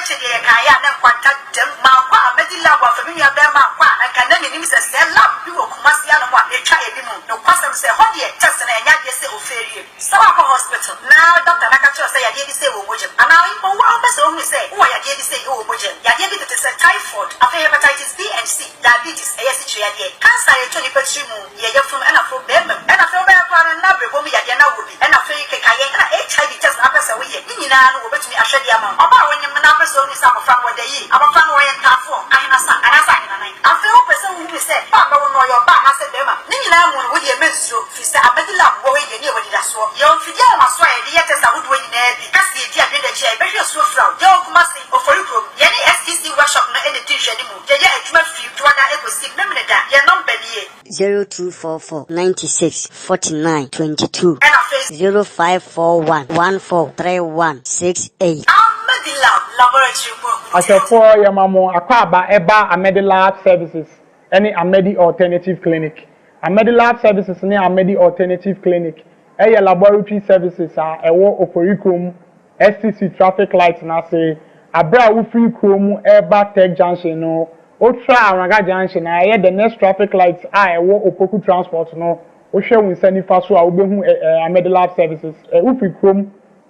akyi deɛ yɛkaeɛ a na nkwanta dam. Mankɔ Amadi Lab amfa me nua bɛɛma ankɔ a, anka na mennim sɛ sɛɛ lab bi wɔ Kumasi anom a ɛtwa anim. Nokwasɛm sɛ ɛhɔ deɛ test no ɛnyɛ adeɛ sɛ ofeerie. Sɛ woakɔ hospital na doctor no aka kyerɛ wo sɛ yadeɛ bi sei wɔ wo mogya mu anaa mpo wo ara wopɛ sɛ wohunu sɛ wowɔ yadeɛ bi sei wɔ wo mogya mu, yadeɛ bi tete sɛ typhoid, afei hepatitis B and C, diabetes, ɛyɛ asikyire yadeɛ, cancer a ɛtɔ nipa tiri mu, yɛ yafunu ɛna afei bɛɛma mu, ɛna afei wobɛyɛ koraa no na abrɛbɔ mu yadeɛ na wowɔ bi, ɛna afei kekayɛ ɛna HIV test na wopɛ sɛ woyɛ, ne nyinaa no wɔbɛtumi ahwɛ de ama wo. Ɔbaa a wonyem na wopɛ sɛ wohunu sɛ abɔfra no wɔda yie, abɔfra no ɔyɛ ntaafoɔ, ahenasa anaasɛ ahenanan, afei wopɛ sɛ wohunu sɛ ba a bɛwo no ɔyɛ ɔbaa anaasɛ bɛɛma, ne nyinaa mu no wodeɛ mɛnsuro, firi sɛ Amadi Lab wɔ hɔ yi deɛ ne yɛwɔ anidasoɔ. Yɛwɔ mfidie ahomasoɔ a yɛde yɛ test ahodoɔ nyinaa bi, ka sɛ yɛdi adwene da akyi a yɛbɛhwɛ asuo fira wo. Yɛwɔ Kumasi, Ofori kurom, yɛne STC workshop no na ɛdi nhwɛanimu. Yɛyɛ adwuma firi Dwoada kɔsi Memeneda. Yɛn nɔmba nie. 0244 96 49 22. Ɛna afei. 0541 14 31 68. Amedilab Laboratory mu ahunu test. Ahwɛfoɔ, yɛma mo akwaaba ɛba Amedilab Services ɛne Amedi Alternative Clinic. Amedilab Services ne Amedi Alternative Clinic ɛyɛ laboratory services a ɛwɔ Oforikrom STC traffic light no ase. Aberɛ a wofiri kurom ɛreba Tech Junction no, wotra Anwaga Junction a ɛyɛ the next traffic light a ɛwɔ Opoku Transport no, wohwɛ wo nsa nifa so a wobɛhu Amedilab Services. Wofiri kurom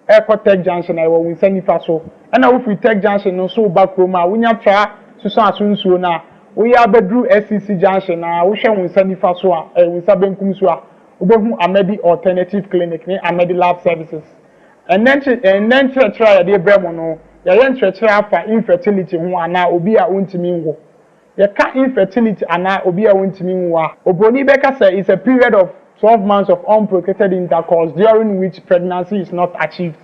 ɛrekɔ Tech Junction a, ɛwɔ wo nsa nifa so. Ɛna wofiri Tech Junction no nso ba kurom a, wonya tra Susu Aso nsuo no a, woyɛ abɛduru SCC Junction a, wohwɛ wo nsa nifa so a, wo nsa benkum so a, wobɛhu Amedi Alternative Clinic ne Amedi Lab Services. Ɛnnɛ nkyerɛkyerɛ a yɛde brɛ mo no, yɛyɛ nkyerɛkyerɛ afa infertility ho anaa obi a ɔntumi nwo. Yɛka infertility anaa obi a ɔntumi nwo a, obroni bɛka sɛ it's a period of 12 months of unprotected intercourse during which pregnancy is not achieved.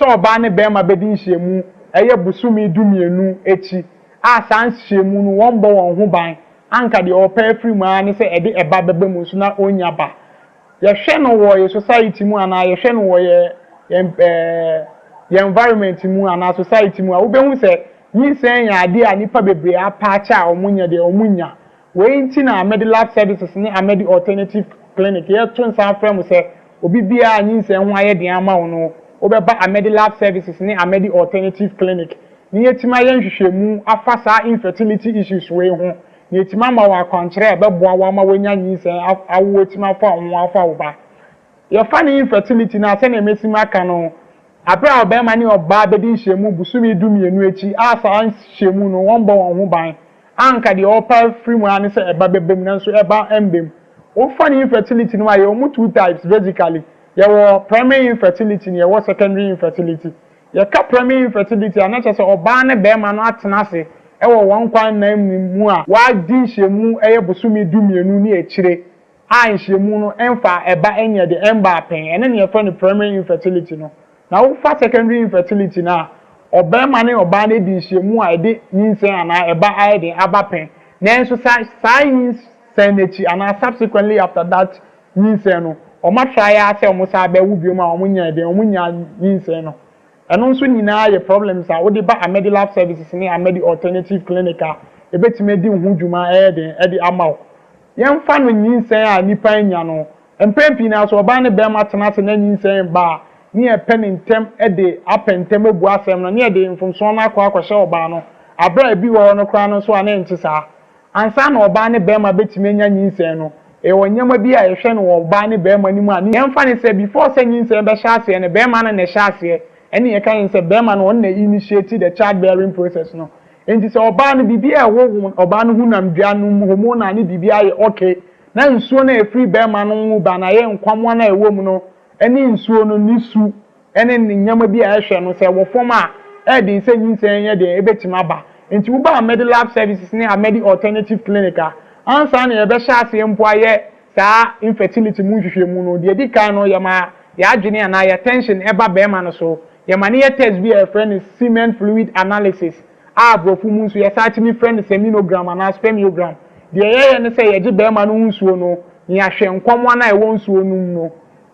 Sɛ ɔbaa ne bɛrima bɛdi nhyiamu ɛyɛ bosome 12 akyi a, saa nhyiamu no wɔn bɔ wɔn ho ban, anka deɛ ɔpɛ afiri mu ara ne sɛ ɛde ɛba bɛba mu nso na ɔnya ba. Yɛhwɛ no wɔ yɛ society mu anaa yɛhwɛ no wɔ yɛ environment mu anaa society mu a, wobɛhu sɛ nyinsɛn yɛ adeɛ a nipa bebree apaakyɛ a wɔn nya deɛ wɔn nya. Wei nti na Amedilab Services ne Amedi Alternative Clinic yɛto nsa afrɛ mo sɛ obi biara nyinsɛn ho ayɛ den ama wo no, wobɛba Amedilab Services ne Amedi Alternative Clinic ne yɛtumi ayɛ nhwehwɛmu afa saa infertility issues wei ho na yɛtumi ama wɔ akwankyerɛ a ɛbɛboa wo ama woanya nyinsɛn awo, etumi afa wo ho, afa wo ba. Yɛfa ne infertility na sɛnea mesi mu aka no, abere a ɔbarima ne ɔbaa bɛdi nhyiamu bosome 12 akyi a, saa nhyiamu no wɔn bɔ wɔn ho ban, anka deɛ ɔpa firi mu ara ne sɛ ɛba bɛbɛ mu, nanso ɛba mbɛ mu. Wofa ne infertility no a, yɛwɔ mu two types basically. Yɛwɔ primary infertility ne yɛwɔ secondary infertility. Yɛka primary infertility a, na kyerɛ sɛ ɔbaa ne bɛrima no atena ase ɛwɔ wɔn kwan nan mu a wadi nhyiamu ɛyɛ bosome 12 ne akyire a, nhyiamu no ɛmfa ɛba ɛnyɛ de ɛmba apɛn. Ɛne ne yɛfrɛ no primary infertility no. Na wofa secondary infertility no a, ɔbarima ne ɔbaa no di nhyiamu a ɛde nyinsɛn anaa ɛba ayɛ den aba pɛn, nanso saa nyinsɛn n'akyi anaa subsequently after that nyinsɛn no, wɔn atwa yɛ asɛ wɔn saa bɛwo biom a, wɔn nya den wɔn nya nyinsɛn no. Ɛno nso nyinaa yɛ problems a wode ba Amedi Lab Services ne Amedi Alternative Clinic a, ebetumi adi ho dwuma ɛyɛ den ɛde ama wo. Yɛmfa no nyinsɛn a nipa nya no, mpɛn pii na so ɔbaa ne bɛrima tena ase na nyinsɛn ba a, ne yɛpɛ ne ntɛm de apɛ ntɛm abu asɛm no, ne yɛde mfomsoɔ no akɔ akɔhyɛ ɔbaa no, abere a ebi wɔ hɔ no koraa no nso a ne nte saa. Ansa na ɔbaa ne bɛrima bɛtumi anya nyinsɛn no, ɛwɔ nneɛma bi a yɛhwɛ no wɔ ɔbaa ne bɛrima no mu a yɛmfa ne sɛ before sɛ nyinsɛn bɛhyɛ aseɛ no, bɛrima no na ɛhyɛ aseɛ. Ɛne yɛka yɛn sɛ bɛrima no, ɔno na initiate the childbearing process no. Nti sɛ ɔbaa no biribi a ɛwɔ ɔbaa no ho nam dua no mu, hormonal ne biribi ayɛ okay, na nsuo no a ɛfiri bɛrima no ho ba na ɛyɛ nkwamoa no a ɛwɔ mu no, ɛne nsuo no ne su ɛne ne nneɛma bi a ɛhwɛ no sɛ wɔ fam a, ɛɛden sɛ nyinsɛn yɛ deɛ ɛbɛtumi aba. Nti woba Amedi Lab Services ne Amedi Alternative Clinic a, ansa na yɛbɛhyɛ aseɛ mpo ayɛ saa infertility mu nhwehwɛmu no, deɛ di kan no, yɛma yɛadwene anaa yɛ attention ɛba bɛrima no so. Yɛma ne yɛ test bi a yɛfrɛ no semen fluid analysis a aborɔfo mu nso yɛsan tumi frɛ no seminogram anaa spermiogram. Deɛ yɛyɛ ne sɛ yɛgye bɛrima no ho nsuo no na yɛahwɛ nkɔmmoa no a ɛwɔ nsuo no mu no,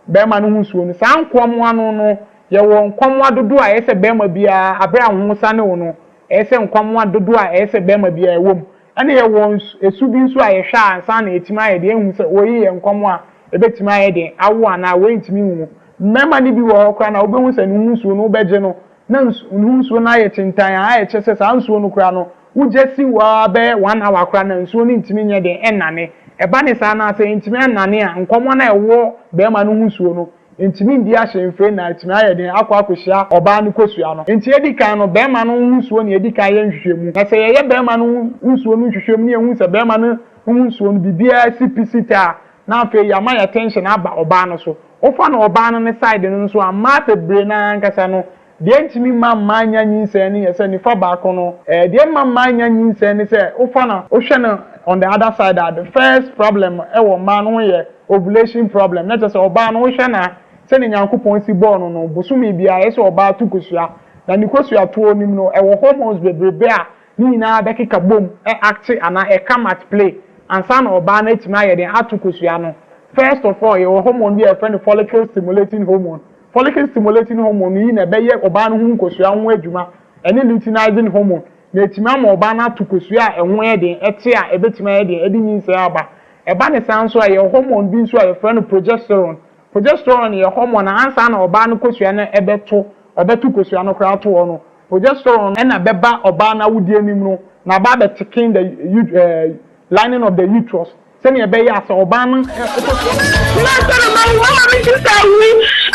bɛrima no ho nsuo no. Saa nkɔmmoa no, yɛwɔ nkɔmmoa dodoɔ a ɛyɛ sɛ bɛrima biara abere a ho sane wo no, ɛyɛ sɛ nkɔmmoa dodoɔ a ɛyɛ sɛ bɛrima biara ɛwɔ mu. Ɛna yɛwɔ esu bi nso a yɛhwɛ a, ansa na yɛtumi ayɛ deɛ ehu sɛ wɔyi yɛ nkɔmmoa a ebɛtumi ayɛ deɛ awo anaa wɔntumi nwo. Mmarima no bi wɔ hɔ koraa na wobɛhu sɛ ne ho nsuo no wobɛgye no. na nsu ne ho nsuo no ayɛ kyentann a ayɛ kyɛ sɛ saa nsuo no koraa no wogya si hɔ ara bɛyɛ one hour koraa na nsuo no ntumi nyɛ den nnane. Ɛba ne saa no a sɛ ɛntumi annane a nkɔmmɔ no a ɛwɔ barima no ho nsuo no ntumi ndi ahyɛmfire na atumi ayɛ den akɔ akɔhyia ɔbaa no kosua no. Enti edi kan no, barima no ho nsuo na yɛdi kan yɛ nhwehwɛmu. Na sɛ yɛyɛ barima no ho nsuo no nhwehwɛmu na yɛhu sɛ barima no ho nsuo no biribiara si pi si ta a, na afei yɛama yɛn attention aba ɔbaa no so. Wofa no ɔbaa no ne side no nso a, mmaa bebree no ara ankasa no, deɛ ɛntumi mma mmaa nnya nyinsɛn no yɛ sɛ nifa baako no, deɛ ɛmma mmaa nnya nyinsɛn ne sɛ wofa no, wohwɛ no on the other side a, the first problem wɔ mmaa no ho yɛ ovulation problem, na kyerɛ sɛ ɔbaa no wohwɛ no a, sɛdeɛ Nyankopɔn si bɔɔ no no, bosome biara ɛyɛ sɛ ɔbaa to kosua, na ne kosua toɔ no mu no, ɛwɔ hormones bebrebe a ne nyinaa bɛkeka bom acte anaa ɛcome at play ansa na ɔbaa no atumi ayɛ den ato kosua no. First of all, yɛwɔ hormone bi a yɛfrɛ no follicle stimulating hormone. Follicle stimulating hormone yi na ɛbɛyɛ ɔbaa no ho nkosua ho adwuma, ɛne luteinizing hormone, na ɛtumi ama ɔbaa no ato kosua a ɛho yɛ den, ɛte a ɛbɛtumi ayɛ den ɛde nyinsɛn aba. Ɛba ne saa nso a, yɛwɔ hormone bi nso a yɛfrɛ no progesterone. Progesterone yɛ hormone a ansa na ɔbaa no kosua no ɛbɛto, ɔbɛto kosua no koraa ato hɔ no, progesterone na ɛbɛba ɔbaa no awodeɛ no mu no na aba abɛ thicken the lining of the uterus sɛnea ɛbɛyɛ a sɛ ɔbaa no kosua no. Na sɛ no ma wo mama me sista awu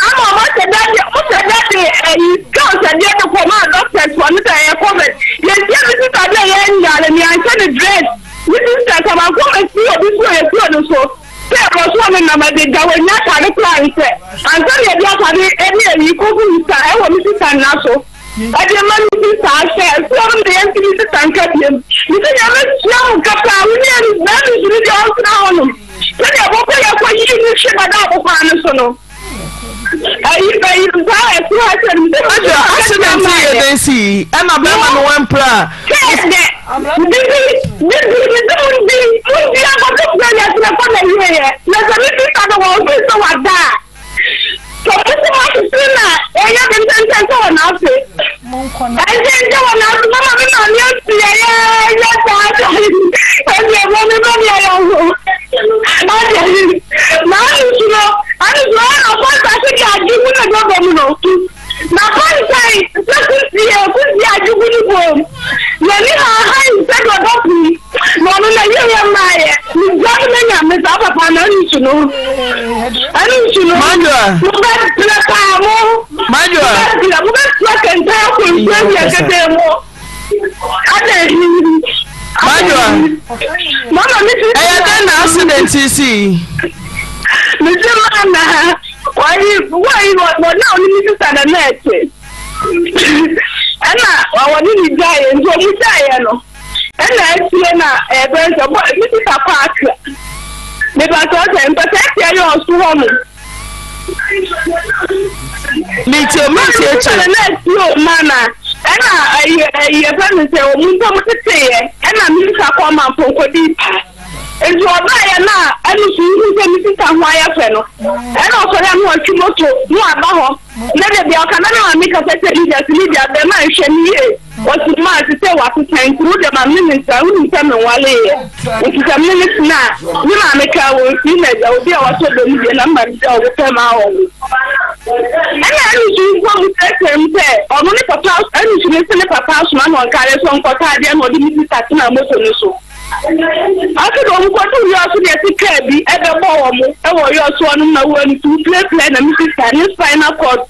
ama ɔmo ahyɛ da de ɔmo hyɛ da de ɛyi girls ɛdeɛ de kɔ maa doctors foɔ no sɛ ɛyɛ covid yɛntie me sista deɛ yɛnyare no yɛanhyɛ no dress me sista sɛ wanko mɛsi obi so yɛsi ɔno so. Sɛ ɛkɔsoɔ no nam adagya wɔnnya atade koraa nhyɛ ansa na yɛde atade ne ayi kɔgu nsa ɛwɔ me sista nna so ɛde ma me sista ahyɛ ɛsoɔ no na yɛnte me sista nka biom mese Nyame tua wo ka paa wo ne ɛno bɛɛma nso no deɛ ɔntena hɔ nom sɛdeɛ bɔkɔ yɛkɔ yii ne hwe bɛda abɔkwan no so no. Ayi ayi saa ɛso ha sɛ no sɛ Adwo accident yi yɛ dɛn si yi ɛna bɛrima no wampira a. Sɛ dɛ bibi bibi mi sɛ mo ndi mo ndi akɔto fɛ yɛ sɛ kɔ na wie yɛ na sɛ mi sista no wɔn fi sɛ wada a sɛ mo sɛ mo asese na ɛyɛ de ntɛntɛn sɛ wɔn ase ɛntɛntɛn wɔn ase mama mi maame asi yɛ yɛ yɛ saa ɛdeɛ mo mi bɛ mi ayɛ ho ɛdeɛ maa mi su no. Ɛno so ɛ na pɔnsa se de adwe gu ne dɔdɔ mu no na pɔnsa yi sɛ kusie kusie adwe gu ne bom na ni ha ha yi sɛ dɔdɔ pii na ɔno na yie yɛ mmaa yɛ ne gya no na nyame saa papa na ɛno nsu no ɛno nsu no Madwoa mo bɛ brɛ paa mo Madwoa mo bɛ brɛ mo bɛ sua kɛntɛn akɔ nsuo awia ketee mo. Manuel, ɛyɛ dɛn na accident yi sii? Mese maa na wɔyi wɔyi wɔn a ɔne ne sista na na ɛte ɛna wɔne ne gyaeɛ nti wɔn gyaeɛ no ɛna akyire na ɛbɛn sɛ bɔ ne sista kɔ akra mepɛ sɛ ɔsɛ mpɛ sɛ ɛteɛ yɛ ɔso hɔ no. Metie metie kyɛ. Ɛna ɛsi o ma na ɛna ɛyɛ ɛyɛ fɛ no sɛ ɔmo ntam teteeɛ ɛna me sista kɔ ma mpɔnkɔ di paa nti ɔbaeɛ na ɛno so nhu sɛ me sista ho ayɛ fɛ no ɛna ɔsɔre a na ɔtwe moto na waba hɔ na da bia ɔka na na maame kasa sɛ Lydia se Lydia bɛrima nhwɛ no yie Ɔse maa te sɛ wasesa nti wo deɛ ma me ne no ntena wonim sɛ menwaleeɛ nti sɛ me ne no tena a me maame kaa wɔ mfiri na agya obi a watɔ dɔ mu deɛ na me maame gya ɔwo pɛ maa ɔwo ɛna ɛne so mpo mu kyerɛkyerɛ mu sɛ ɔno ne papa ɛne so ne se ne papa asoma na ɔnkareɛ sɛ ɔnkɔtɔ adeɛ na ɔde ne sista tena moto no so afei de ɔmo kɔto yɔɔso deɛ se kaa bi ɛbɛbɔ wɔn ɛwɔ yɔɔso ɔnom na wɔn ani so pirepire na me sista ne spinal cord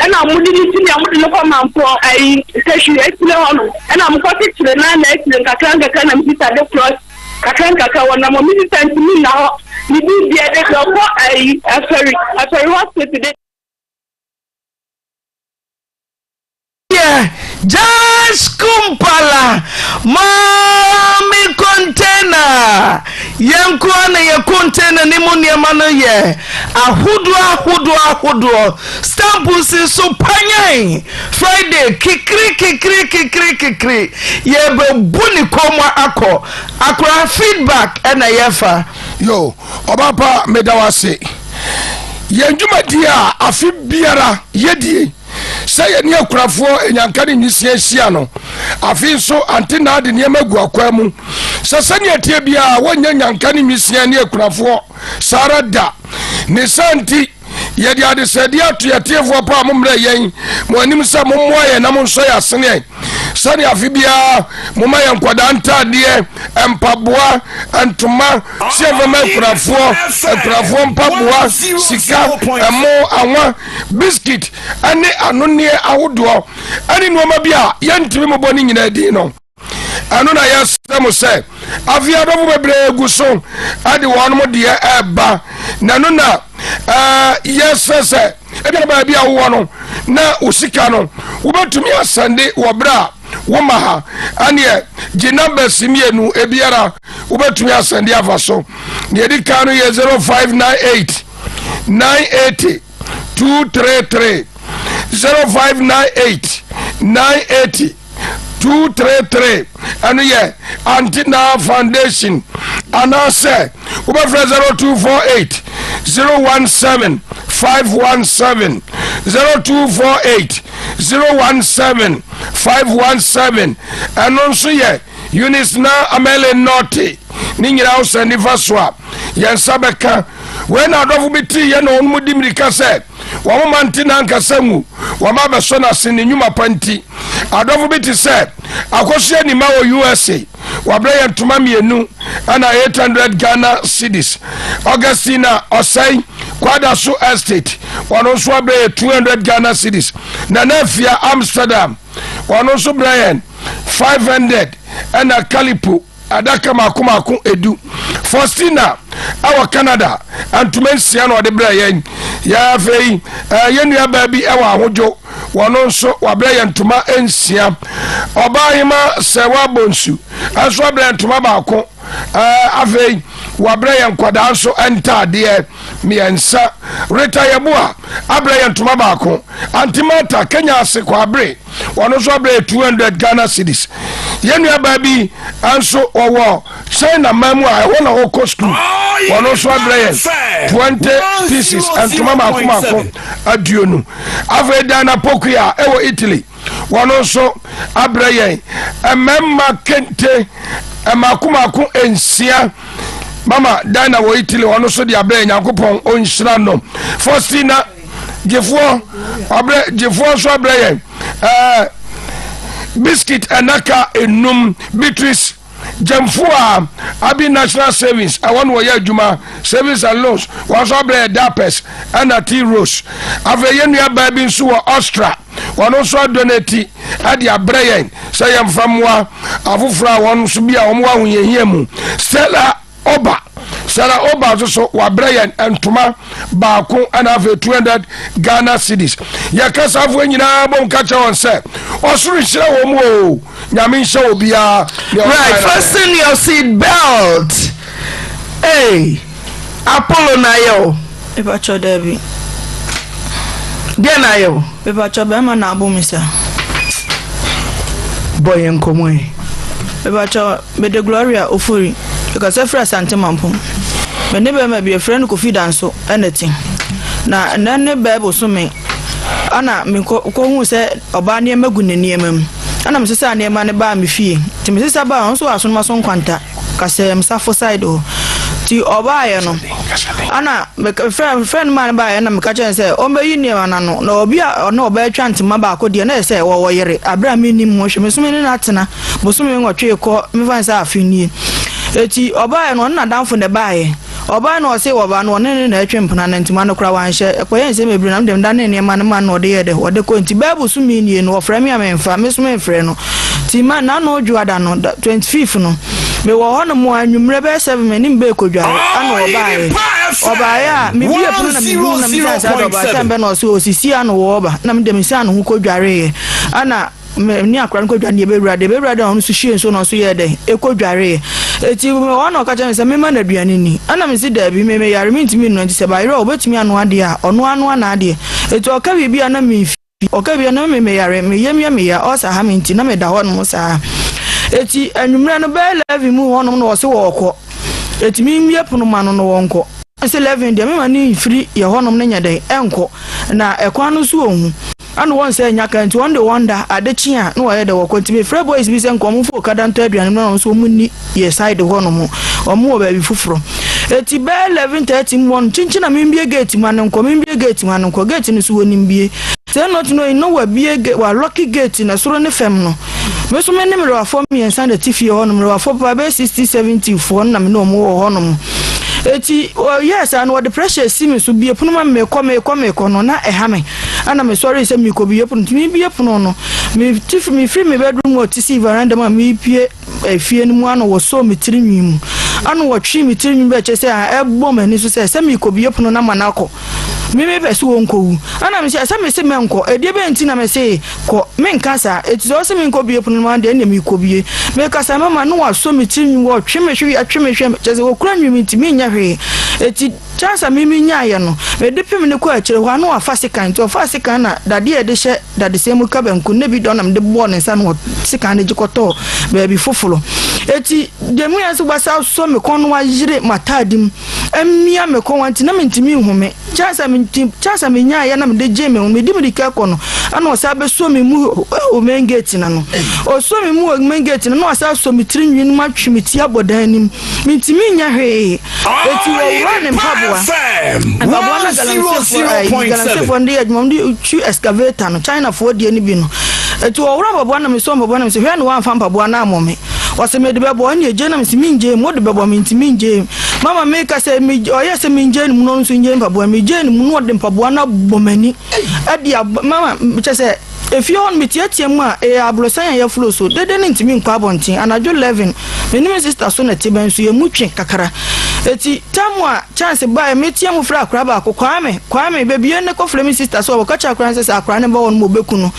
Ɛna ɔmo de ne ti ne ɔmo de no kɔ mampɔ ayi sɛhwi akyire hɔ nom ɛna ɔmo kɔ kyekyere na na akyire nkakra nkakra na me sista de cross kakra nkakra wɔ nam ɔmo sista ntumi nna hɔ ne biribi ɛde deɛ ɔkɔ ayi afɛri afɛri hospital de. Yɛ Jazz Kumpala Mommy Container Yɛn nko ara na yɛ container no mu nneɛma no yɛ ahodoɔ ahodoɔ ahodoɔ. Stamp si so panyan! Friday kikiri kikiri kikiri kikiri yɛrebɛbu ne kɔn mu akɔ. Akora feedback na yɛfa. Yo, ɔba pa meda wo ase. Yɛn dwumadie a afe biara yɛdie sɛ yɛne akurafoɔ anyanka ne nwisiaa hyia no, afei nso ante naa de nneɛma agu akwaa mu sɛ sɛnea ɛteɛ biara wɔnyɛ nyanka ne nwisiaa ne akunafoɔ saa ara da. Ne saa nti, Yɛde adesrɛdeɛ ato yɛn atiefoɔ pa a mommrɛ yɛn mo anim sɛ mommoa yɛn na monsɔ yɛn aseneɛ sɛdeɛ afe biara moma yɛn nkwadaa ntaadeɛ, mpaboa, ntoma, sɛ yɛmfa ma akunafoɔ, akunafoɔ mpaboa, sika, ɛmo, anwa, biskit ne anonneɛ ahodoɔ ne nneɛma bi a yɛntumi mmobɔ ne nyinaa din no. Ɛno na yɛsrɛ mo sɛ afei adɔfo bebree gu so de wɔn deɛ ɛreba na ɛno na yɛsrɛ sɛ ebia baabi a wowɔ no na wo sika no wobɛtumi asɛnde wɔ berɛ a woma ha ɛneɛ gye numbers mmienu ebiara wobɛtumi asɛnde afa so. Deɛ ɛdi kan no yɛ 0598 980 233 0598 980 233 ɛno yɛ Antenna Foundation anaasɛ wobɛfrɛ 0248 017 517 0248 017 517 ɛno nso yɛ Eunice na Amele Norte ne nyinaa wo sɛ nifa so a yɛn nsa bɛka wei na adɔfo bi tee yɛ na wɔn mu di mmirika sɛ Wɔn mma nte n'ankasa ngu, wɔn abɛsɔ n'ase ne nnwuma pa nti. Adɔfo bi te sɛ Akosua Nima wɔ USA, wabrɛ yɛn ntoma mmienu ɛna 800 Ghana cedis. Augustina Ɔsɛe, Kwadaso Estate, ɔno nso abrɛ yɛn 200 Ghana cedis. Nana Afia, Amsterdam, ɔno nso brɛ yɛn 500 ɛna Calipo. Adaka mako mako edu. Faustina ɛwɔ Canada ntoma nsia na ɔde brɛ yɛn. Yɛ afei ɛɛ yɛn nua baa bi ɛwɔ ahodwo wɔn nso wabrɛ yɛn ntoma nsia. Ɔbaa hema sɛ wabɔ nsu nso abrɛ yɛn ntoma baako. Ɛɛ afei wabrɛ yɛn nkwadaa nso ntaadeɛ mmiɛnsa. Rita Yeboah abrɛ yɛn ntoma baako. Auntie Martha Kenya ase Kwabere. Ɔno nso abrɛ yɛ 200 Ghana cedis. Yɛn nuabaa bi nso ɔwɔ China man mu a ɛhɔ na ɔkɔ sukuu. Ɔno nso abrɛ yɛn 20 pieces ntoma mako mako aduonu. Afei Diana Pokuya ɛwɔ Italy. Wɔn nso abrɛ yɛn mmarima kente mako mako nsia. Mama Diana wɔ Italy ɔno nso de abrɛ yɛn. Nyankopɔn ɔnhyira no. Faustina gyefoɔ ɔbrɛ gyefoɔ nso abrɛ yɛn ɛɛ biscuit ɛnaka enum Beatrice gyɛmfo a abi national savings ɛwɔ no wɔyɛ adwuma savings and loans wɔn nso abrɛ yɛ diapers ɛna tea rose afei yɛn nua baa bi nso wɔ Austria wɔn nso adonati ɛde abrɛ yɛn sɛ yɛn fa mmoa afoforɔ a wɔn nso bi a wɔn wɔ ahohiahia mu Stella Oba Sarah Oba nso so wabrɛ yɛn ntoma baako ɛna afei 200 Ghana cedis. Yɛka saafoɔ nyinaa bom ka kyerɛ wɔn sɛ ɔsoro nhyira wɔn mu o, Nyame nhyɛ obiara. Right, fasten your seat belt. Hey, Apollo na ayɛ o. Mepakyɛw daabi. Deɛ na ayɛ o. Mepakyɛw bɛrima na abo me sa. Bɔ yɛn nkɔmɔ yi. Mepakyɛw Mede Gloria Ofori, mekasa firi Asante Mampong. Me ne bɛrima bi, yɛfrɛ no Kofi Danso na ɛte. Na nnɛ ne bɛɛ bosome ɛna mekɔhuu sɛ ɔbaa nneɛma gu ne nneɛma mu. Ɛna mesesaa nneɛma no baa me fie. Nti mesesa baa ɔno nso wɔ Asonomaso Nkwanta, Kasɛm, Safo side hɔ. Nti ɔbaeɛ no, ɛna mefrɛ no maa no baeɛ na meka kyerɛ no sɛ ɔmbɛyi nneɛma no ano. Na obi a ɔne ɔbaa atwa ntoma baako deɛ na ɛyɛ sɛ wɔwɔ yere, aberɛ a mennim ho hwee. Me nso me ne no atena. Bosome nwɔtwe rekɔ mefa no sɛ afe nie. Eti ɔbaeɛ no ɔne n'adamfo na ɛbaeɛ. Ɔbaeɛ no ɔse ɔba no ɔne no na ɛtwe mpena na ntoma no koraa wanhyɛ. Ɛkɔyɛɛ nsɛm bebree na me deɛ medanee nneɛma no maa no na ɔde yɛɛ dɛ ɔde kɔe. Nti bɛyɛ bosome nie no ɔfrɛ me a memfa, me nso memfrɛ no. Nti ma n'ano dwoada no, da 25 no, mewɔ hɔ nom a anwummerɛ bɛyɛ 7 me ne me bɛɛ kɔdware ɛna ɔbaeɛ. Ɔbaeɛ a mebue pono na mehuu no na mebisaa no sɛ adɛn ɔbaa sɛ mbɛ na ɔse ɔsisi ano wɔɔba na me deɛ mesiane ho kɔdwareeɛ ɛna Me ne akora no kɔdware no yɛbɛwura dɛ bɛwura dɛ ɔno nso hyie nsuo na ɔnso yɛɛ dɛn ɛkɔdwareeɛ ɛti hɔ na ɔka kyerɛ me sɛ mema no aduane ni ɛna mese daabi me meyare mentumi nnua nti sɛ bayerɛ a ɔbɛtumi anoa adeɛ a ɔno anoa n'adeɛ ɛti ɔka biribi a na memfi ɔka biribi a na me meyare me yam yɛ meya ɔsa ha me nti na meda hɔ nom saa ɛti anwummerɛ no bɛyɛ 11 mu hɔ nom na ɔse wɔɔkɔ ɛti memmie pono ma no no wɔnkɔ sɛ 11 deɛ mema ne mfiri yɛ hɔnom no nyɛ dɛn ɛnkɔ na ɛkwan no so ɔhu Ɛna wɔn sɛ nya ka nti wɔn de wɔn da ade kye a na wɔyɛ dɛ wɔkɔ nti me frɛ boys bi sɛ nka wɔn mfa okada ntɔ aduane mmra na wɔn nso wɔn nni yɛ side hɔ nom wɔn wɔ baabi foforɔ. Eti bɛyɛ 11:30 mu hɔ no, kyinkyin na membue gate ma no nkɔ, membue gate ma no nkɔ, gate no so wɔnim bue. Sɛ not knowing no wabue gate, walɔke gate no soro ne fam no. Me nso me ne mmerewafoɔ mmiɛnsa na ɛte fie hɔ nom, mmerewafoɔ papa bɛyɛ 60, 70 foɔ no na me ne wɔn wɔ hɔ nom. Eti ɔyɛɛ saa no wɔde pressure si me so, bue pono ma me, mekɔ, mekɔ, mekɔ no na ɛha me. Ɛna mesɔree sɛ merekɔbue pono, nti mebue pono no, mete mefiri me bedroom mu a ɔte sii veranda mu a merepue efie no mu ano wɔsɔɔ me tiri nwi mu ano wɔtwee me tiri nwi bɛkyɛ sɛ ɛbɔ m'ani so sɛ sɛ merekɔbue pono no ama no akɔ. Me mepɛ sɛ wɔnkɔwu. Ɛna mese sɛ mese mɛnkɔ, ɛdeɛ bɛn nti na mese kɔ? Menka saa. Enti sɛ ɔse menkɔbue pono no ma no deɛ, ɛnneɛ merekɔbue. Mekasa mama na wasɔ me tiri nwi, wɔtwe me hwe, twe me hwɛ, kyerɛ sɛ wɔkura nwi me nti menyɛ hwee. Enti chance a me menyaeɛ no, mede pem no kɔɔ akyire hɔ a na wafa sekan. Nti ɔfaa sekan na dadeɛ a yɛde hyɛ dadesɛn mu ka banku no na bi dɔ na mede bɔɔ ne nsa na sekan no gye kɔtɔɔ baabi foforɔ. Enti deɛ mehuiɛ ne sɛ wasa asɔ me kɔn na wayere m'ataade mu. Amia me kɔn nti na mentumi nhome. Chance a menti chance a menyaeɛ na mede gyee me ho medi mirika kɔ no ɛna ɔsan bɛsɔ me mu wɔ main gate no ano. Ɔsɔ me mu wɔ main gate no na ɔsan asɔ me tiri nwi no mu atwe me ti abɔ dan no mu. Mentumi nyɛ hwee. Eti wɔwura ne mpaboa. Mpaboa na galamseyfoɔ ɛyi galamseyfoɔ no de yɛ adwuma wɔde twi excavator no Chinafoɔ deɛ no bi no. Eti wɔwura mpaboa na mesɔ mpaboa na mesɛ hwɛ na wɔamfa mpaboa no ammɔ me. Ɔsɛ mede bɛbɔ ɛne egye na mesɛ mengye mu wode bɛbɔ me nti mengye mu. Mama meka sɛ me ɔyɛ sɛ mengye ne mu no nso ngye mpaboa megye ne mu no ɔde mpaboa no abɔ m'ani ɛde abɔ mama kyɛ sɛ efie hɔ no meteatea mu a ɛyɛ aborosan a yɛflo so dede no ntumi nkɔ abɔnten anadwo 11 me ne me sister so na ɛte bɛn so yɛn mu twe kakra eti tam a chance baeɛ metea mu frɛ akora baako Kwame Kwame bebie ne kɔfrɛ me sister sɛ ɔbɛka kyerɛ akora no sɛ sɛ akora no ba hɔ no ma ɔbɛku no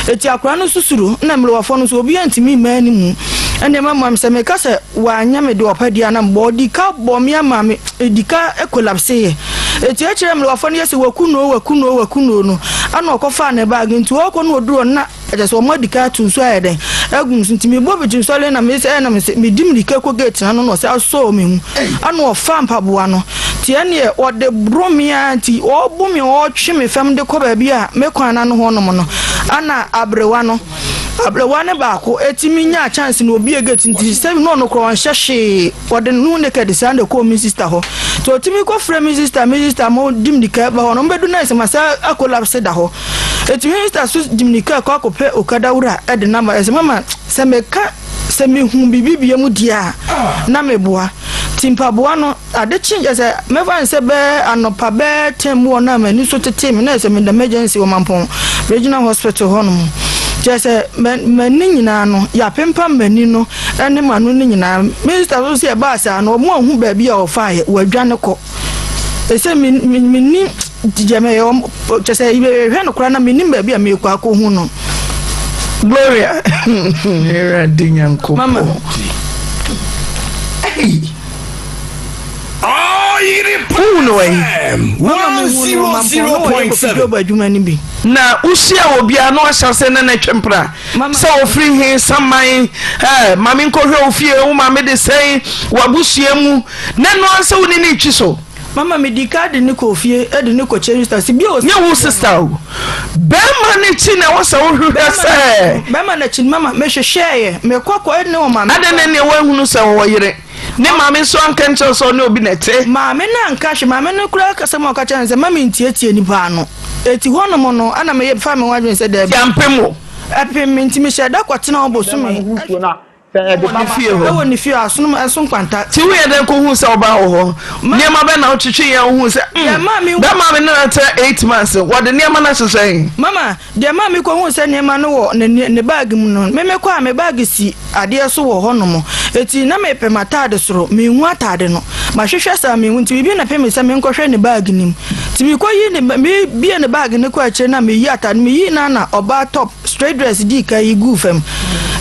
eti akora no nso suro na mmerewafoɔ no nso obiara ntumi mmaa ne mu ɛnneɛ mama sɛ meka sɛ Wanyɛ me deɛ ɔpɛ deɛ na mebɔ. Ɔdi ka bɔ me ama me di ka collapse yɛ. Eti akyire mmerewafo no yɛ sɛ waku no o waku no o waku no o no ɛna ɔkɔfaa ne bag nti ɔkɔ no ɔduru hɔ no na kyerɛ sɛ wɔn adi ka ato nsuo ayɛ dɛn agu me so nti mebɔ me ti nsɔre na mesɛ ɛna mesɛ medi mirika kɔ gate no ano na ɔsɛ asɔɔ me mu ɛna ɔfa mpaboa no nti ɛneɛ ɔde boro me ara nti ɔbo me ɔtwe me fam de kɔ baabi a me kwan no ano hɔ nom no ɛna aberewa no Aberewa no baako tumi nyaa chance na obue gate nti sɛ na ɔno koraa ɔnhyɛ hwee ɔde ne ho naked saa na ɛkɔɔ me sister hɔ nti ɔtumi kɔfrɛ me sister me sister mo di mirika ba hɔ no ɔmbɛdu nurse ma saa akolapse da hɔ ɛti me sister so di mirika kɔ akɔpɛ okada wura ɛde nama ɛsɛ mama sɛ meka sɛ mehu biribi bia mu deɛ a na meboa nti mpaboa no Ade kyee kyerɛ sɛ mɛfa no sɛ bɛyɛ anɔpa bɛyɛ ten mu hɔ no a m'ani so tetee me na ayɛ sɛ meda emergency wɔ Mampong Regional Hospital hɔnom. Kyerɛ sɛ m'ani nyinaa no yɛapempam m'ani no ne m'ano no nyinaa. Minista nso sɛ ɛbaa saa no wɔn anhu baabi a wɔfaeɛ wɔadwane kɔ. Ɛsɛ menni deɛ mɛyɛ wɔn kyerɛ sɛ yɛhwɛ no koraa na mennim baabi a merekɔ akɔhu no. Gloria. Awurade Nyankopɔn. Mama. Hey. Wohu no wɔ he? Mama mehu no Mampong na ɔyɛ Kofi Job adwuma no bi. Na wohyia wɔ biara na wahyɛ ase ne no twe mpena sɛ ofiri he saman eh, ma menkɔhwɛ wo fie, wo maame de sɛn, w'abusua mu, na ɛno ara sɛ wo ne no retwi so. Mama medi ka de no kɔɔ fie de no kɔkyerɛ sister sɛ bio. Nyɛ wo sister o, bɛrima no akyi na ɛwɔ sɛ wohwehwɛ sɛ. Bɛrima no akyi no mama mehwehwɛeɛ, mekɔ kɔ ne ɔmaame. Adɛn na ɛnneɛ woanhunu sɛ ɔwɔ yere? Ne maame nso anka nkyerɛ wo sɛ ɔne obi na ɛte. Maame no anka hwee. Maame no koraa kasɛm a ɔka kyerɛɛ no sɛ, Mma mentietie nnipa ano. Enti hɔnom no, ɛnna meyɛ faa me ho adwene sɛ, Dabi. Ampem wo. Ɛpem me, enti mehyɛɛ da kɔtenaa hɔ bosome. Wɔ ne fie hɔ. Ɛwɔ ne fie hɔ, asonom ɛso nkwanta. Nti woyɛ dɛn kɔhuu sɛ ɔbaa wɔ hɔ? Nneɛma bɛn na wotwetwee a wohuu sɛ, mm, bɛrima me ne no atena 8 months, wɔde nneɛma no ahyehyɛ he? Mama, Deɛ ɛmaa mekɔhuu sɛ nneɛma no wɔ ne ne baage mu no, me mekɔ a me baage si adeɛ so wɔ hɔnom. Enti na mepɛ m'ataade soro, menhu ataade no. Mahwehwɛ saa menhu, nti biribi na ɛpem me sɛ menkɔhwɛ ne baage no mu. Nti mekɔyi ne mebue ne baage no kɔ akyire na meyi ataade no, meyii no a na ɔbaa top, straight dress dii kan yi guu fam.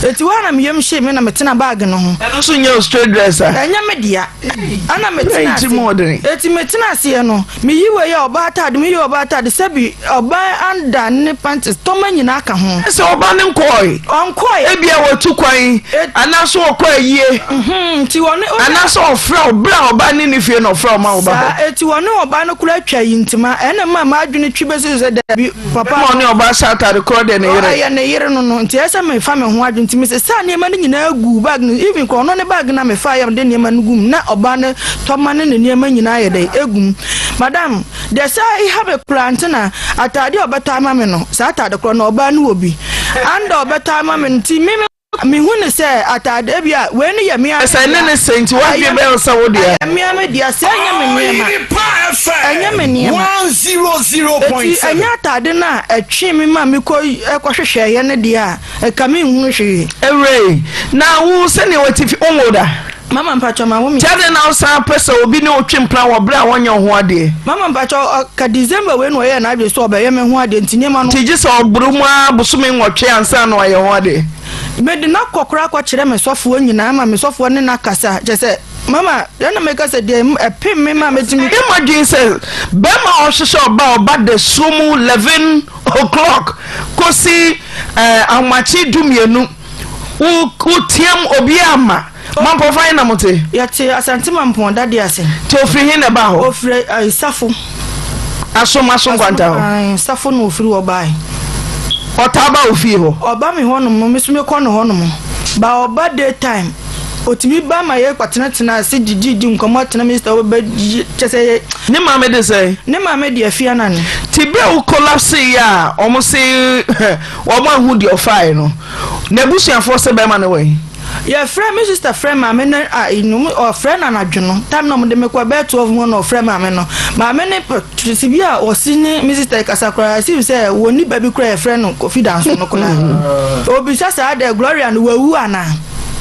Enti hɔ a na me yam hyee me na metena baage no ho. Ɛno nso nyɛ wo straight dress a? Ɛnyɛ me dea. Ɛna metena ase. Enti metena aseɛ no, meyi wei a ɔbaa ataade, meyi ɔbaa ataade, sɛbi ɔbaa anda ne panties, tɔma nyinaa ka ho. Sɛ ɔba no nkɔɔe. Ɔnkɔɔe. Ebia watu kwan, anaasɛ ɔkɔ ayie. Nti wɔne. Anaasɛ ɔfrɛ wo, berɛ a ɔbaa ne ne fie na ɔfrɛ wo ma woba hɔ. Saa, enti wɔne ɔbaa no koraa twa yi ntoma, ɛna ɛmaa m'adwene twi bɛsi so sɛ daabi, papa. Ɛma ɔne ɔbaa hyɛ ataade korɔ deɛ ne yere. Ɛyɛ ne yere no no, nti ɛyɛ sɛ mefa me ho adwene, nti. Nti mesesaa nneɛma no nyinaa guu bag no even koraa ɔno ne bag no a mefaeɛ a mede nneɛma no gu mu na ɔbaa no tɔma ne ne nneɛma nyinaa yɛ dɛn egu mu. Madam, deɛ saa ɛha me koraa nti na ataadeɛ a ɔbɛtɔ ama me no saa ataade korɔ no ɔbaa no wɔ bi. Anda ɔbɛtɔ ama me no nti me Mehu no sɛ atade, ebia wei no yɛ me ara me Sɛ dea. ɛne ne sɛ nti w'adwene Ɛyɛ bɛyɛ wo sɛ wo dea. ɛyɛ me ara me dea, sɛ ɛnyɛ me nneɛma. Ɛnyɛ me nneɛma. Enti ɛnyɛ atade no a ɛtwee me ma mekɔ kɔhwehwɛeɛ no deɛ a, nka menhunu hwee. Awurai, na wo sɛnea w'atifi, wonwoo da? Mama mpakyɛw ma wo me. Nti adɛn na wosan pɛ sɛ obi ne wo twe mpena wɔ bere a wɔnyɛ wo ho adeɛ? Mama mpakyɛw ɔka December wei na ɔyɛɛ n'adwene sɛ ɔbɛyɛ me ho adeɛ nti nneɛma no. Nti gye sɛ ɔboro mu ara bosome nwɔtwe ansa na wayɛ ho adeɛ? Mede no akɔ koraa akɔkyerɛ me sɔfoɔ nyinaa ama me sɔfoɔ ne no akasa kyerɛ sɛ mama deɛ na meka sɛ deɛ ɛpem me ma metumi. Yɛ mo adwene sɛ bɛrima a ɔhwehwɛ ɔba a ɔba dasuo mu 11 o'clock kɔsi eh, ahomakye dumienu wo woteam obiara ma Mampɔn fa he na mote? Yɛte Asante Mampɔn dade ase. Nti ofiri he na ɛbaa hɔ? Ofiri eh, Safo. Asom, Asom Nkwanta hɔ? Ae, Safo na ofiri hɔ bae. Ɔtaa ba wo fie hɔ? Ɔba me hɔ nom, me nso mekɔ ne hɔ nom. Ba ɔba day time, otumi ba ma yɛkɔtenatena ase dididi nkɔmmɔ tena me sister ɔbɛba kyɛ sɛ yɛ. Ne maame de sɛn? Ne maame de Afia Nane. Nti berɛ a wo collapse yɛ a wɔn se wɔn anhu deɛ ɔfaeɛ no, n'abusuafoɔ se bɛrima no wɔ he? Yɛfrɛ me sister frɛ maame no a nnwom ɔfrɛ no anadwo no time na wɔde me kɔ bɛyɛ 12 mu na ɔfrɛ maame no maame no pɛtɛsi bi a ɔsi ne me sister kasa koraa si sɛ wɔn ni ba bi koraa yɛfrɛ no Kofi Danso no koraa obisa saa dɛ Gloria no wawu anaa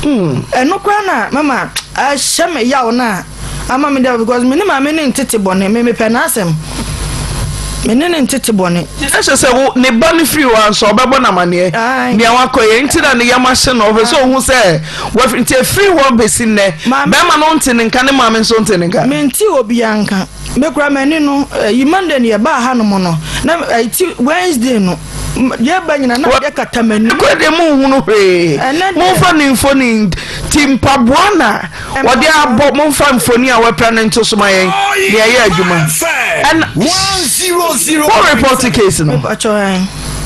ɛno koraa na mama ahyɛ me yaw no a Ama me dɛ because me ne maame no ntete bɔne, me mepɛ n'asɛm. Me ne no ntete bɔne. Ɛhyɛ sɛ wo ne ba no firi hɔ a nso ɔbɛbɔ no amaneɛ nea wakɔyɛ nti na ne yam ahye no ɔpɛ sɛ ɔhu sɛ wafiri nti ɛfiri hɔ bɛsi nnɛ bɛrima no nte ne nka ne maame nso nte ne nka. Mente obiara nka. Me koraa m'ani no ɛyi Monday no yɛbaa hanom no na ɛyi ti Wednesday no Yɛba nyina na adeɛ kata m'ani. Nokorɛ deɛ monhunu hwee. Momfa ne mfoni nti mpaboa na wɔde abɔ momfa mfoni a wɔapira no nto so ma yɛn na yɛyɛ adwuma. Ɛna wo report case no.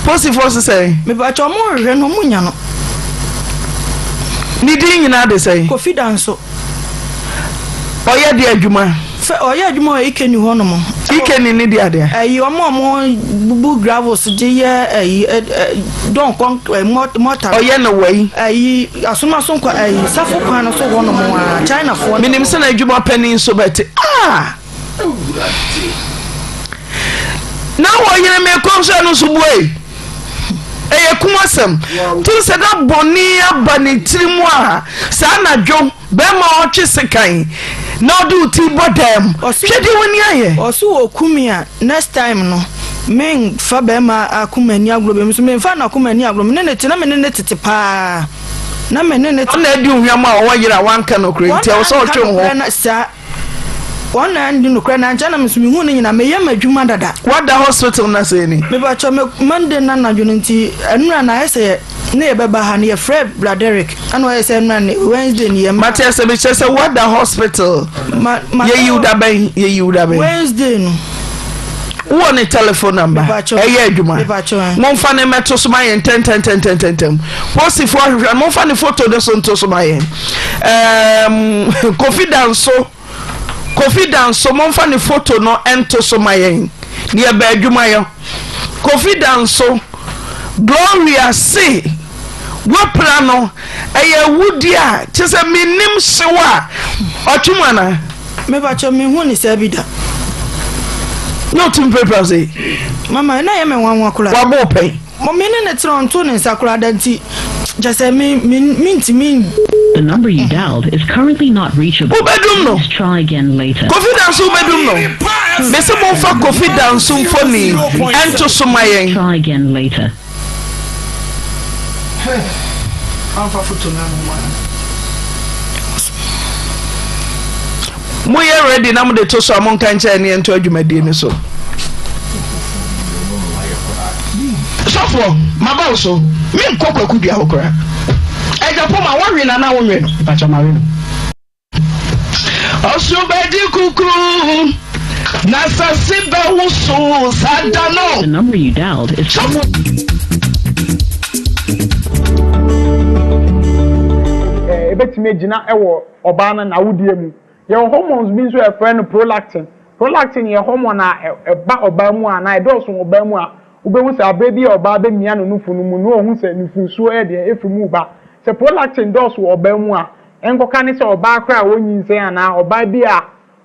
Posifoɔ so sɛn? Mepakyɛ ɔmo hwehwɛ no ɔmo nya no. Ne din nyinaa de sɛn? Kofi Danso. Ɔyɛ deɛ adwuma? Fɛ ɔyɛ adwuma wɔ Ikeni hɔ nom. Ikeni ne deɛ adeɛ? Ɛyi ɔmo a ɔmo bubu gravels de yɛ ɛyi ɛ ɛ dɔn kɔn ɛ mɔta. Ɔyɛ no wɔ yi? Ɛyi asomaso nkwa ɛyi safo kwan no so hɔ nom a China foɔ. Menim sɛ n'adwuma panin nso bɛte ah. Na wɔ yere me kɔm sɛ no nso buei. Ɛyɛ kum asɛm. Tim sɛ na bɔne aba ne tiri mu a saa anadwo bɛrima a ɔtwe sekan na ɔde wo ti bɔ dam. Hwɛ deɛ w'ani ayɛ. Ɔse ɔku me a next time no me nfa bɛrima akoma ani agorɔ bio. Me nso me nfa n'akoma ani agorɔ. Me ne no te na me ne no tete paa. Na me ne no te. Ɔna adi wo hwam a ɔwɔ yere a wanka nokorɛ nti ɛwɔ sɛ ɔtwe wo ho. Saa. Wɔn na andi nokorɛ na ankyɛ na me nso mehuu ne nyinaa meyɛ m'adwuma dada. Wada hospital na sɛn ni? Mepakyɛw me Monday no anadwo no nti ɛnora na ayɛ sɛ ne yɛbɛba ha no yɛfrɛɛ Bra Derrick ɛna ɔyɛ sɛ ɛnora ne Wednesday no yɛmma. Mate ase mekyerɛ sɛ wada hospital Ma ma yɛyi wo da bɛn yɛyi wo da bɛn? Wednesday no. Wowɔ ne telephone number? Mepakyɛw Ɛyɛ adwuma? Mepakyɛw ɛn. Momfa ne mmɛto so ma yɛn ntɛntɛntɛntɛntɛm. Posifoɔ ahwehwɛ no momfa ne photo no so nto so ma yɛn. Um, Kofi Danso, Kofi Danso, momfa ne photo no nto so ma yɛn. Ne yɛbɛ adwuma yɛ. Kofi Danso, Gloria se wapira no ɛyɛ awudi a kyɛ sɛ mennim hyew a ɔtwe mu anaa? Mepakyɛ mehu ne saa bi da. Ne ɔtumi pirapira se. Mama ɛna yɛ me nwanwa koraa. Wabɔ pɛn. Mo me ne no tena ɔnto ne nsa koraa da nti kyɛ sɛ me me mentumi. The number you dialed is currently not reachable. Wobɛdum no. Please try again later. Kofi Danso wobɛdum no. Mese momfa Kofi Danso mfoni nto so ma yɛn. Try again later. Moyɛ ready na mode to so a monka nkyerɛ ne yɛnto adwumadie no so. Sɔfoɔ, maba wo so. Menkɔ Kwaku dua hɔ koraa. Agya Poma, woawe no anaa wonwe no? Mpakyɛ mawe no. Ɔsoro bɛgye kukuru, na asase bɛwosow saa da no. The number you dialed is Sɔfo. deɛ ɛbɛtumi agyina wɔ ɔbaa no n'awodeɛ mu. Yɛwɔ hormones bi nso a yɛfrɛ no prolactin. Prolactin yɛ hormone a ɛba ɔbaa mu anaa ɛdɔɔso wɔ ɔbaa mu a, wobɛhu sɛ aberɛ bi a ɔbaa bɛmia ne nufu no mu no ɔhu sɛ nufusuo yɛ deɛ ɛfiri mu reba. Sɛ prolactin dɔɔso wɔ ɔbaa mu a, ɛnkɔka ne sɛ ɔbaa koraa a ɔnyinsɛn anaa ɔbaa bi a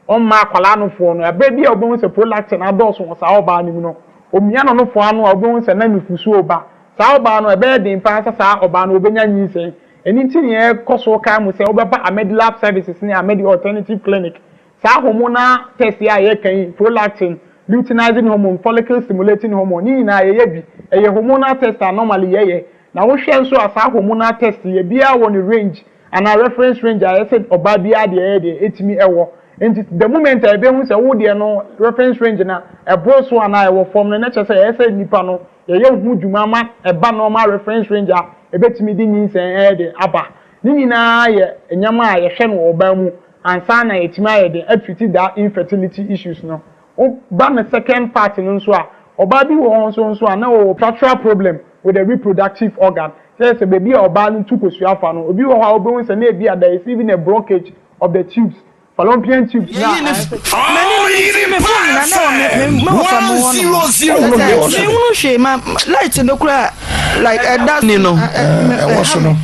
ɔmma akwadaa nofoɔ no, ɛberɛ bi a wobɛhu sɛ prolactin adɔɔso wɔ saa ɔbaa no mu no, ɔmia ne nofoɔ ano a wobɛhu sɛ na nufusuo reba. Saa ɔbaa no, ɛbɛyɛ den pa ara sɛ saa ɔbaa no ɔbɛnya nyinsɛn. Ɛno nti na yɛkɔ so kae mo sɛ wobɛba Amedilab Services ne Amedi Alternative Clinic. Saa hormonal test yi a yɛreka yi, prolactin, luteinizing hormone, follicle stimulating hormone, ne nyinaa yɛyɛ bi. Ɛyɛ hormonal test a normally yɛyɛ. Na wohwɛ nso a saa hormonal test yi, ebiara wɔ ne range anaa reference range a ɛyɛ sɛ ɔbaa biara deɛ ɛyɛ deɛ ɛtumi ɛwɔ. Nti the moment a yɛbɛhu sɛ wo deɛ no reference range no ɛboro so anaa ɛwɔ fam no, na kyerɛ sɛ ɛyɛ sɛ nipa no Yɛyɛ ho dwuma ma ɛba normal reference range a ɛbɛtumi de nyinsɛn ayɛ den aba. Ne nyinaa yɛ nneɛma a yɛhwɛ no wɔ ɔbaa mu ansa na yɛatumi ayɛ den atreati that infertility issues no. Wo ba no second part no nso a, ɔbaa bi wɔ hɔ nso nso a na ɔwɔ structural problem with the reproductive organ. Kyerɛ sɛ baabi a ɔbaa no tu kosua fa no, obi wɔ hɔ a wobɛhu sɛ na ebi a there is even a blockage of the tubes Fallopian tubes na Yɛyii no f M'ani no meti me phone nyinaa na ɛwɔ me me me wɔfa mu hɔ nom. Kyerɛ sɛ menhunu hwee ma light no koraa like ɛda Ni no. Ɛwɔ so no.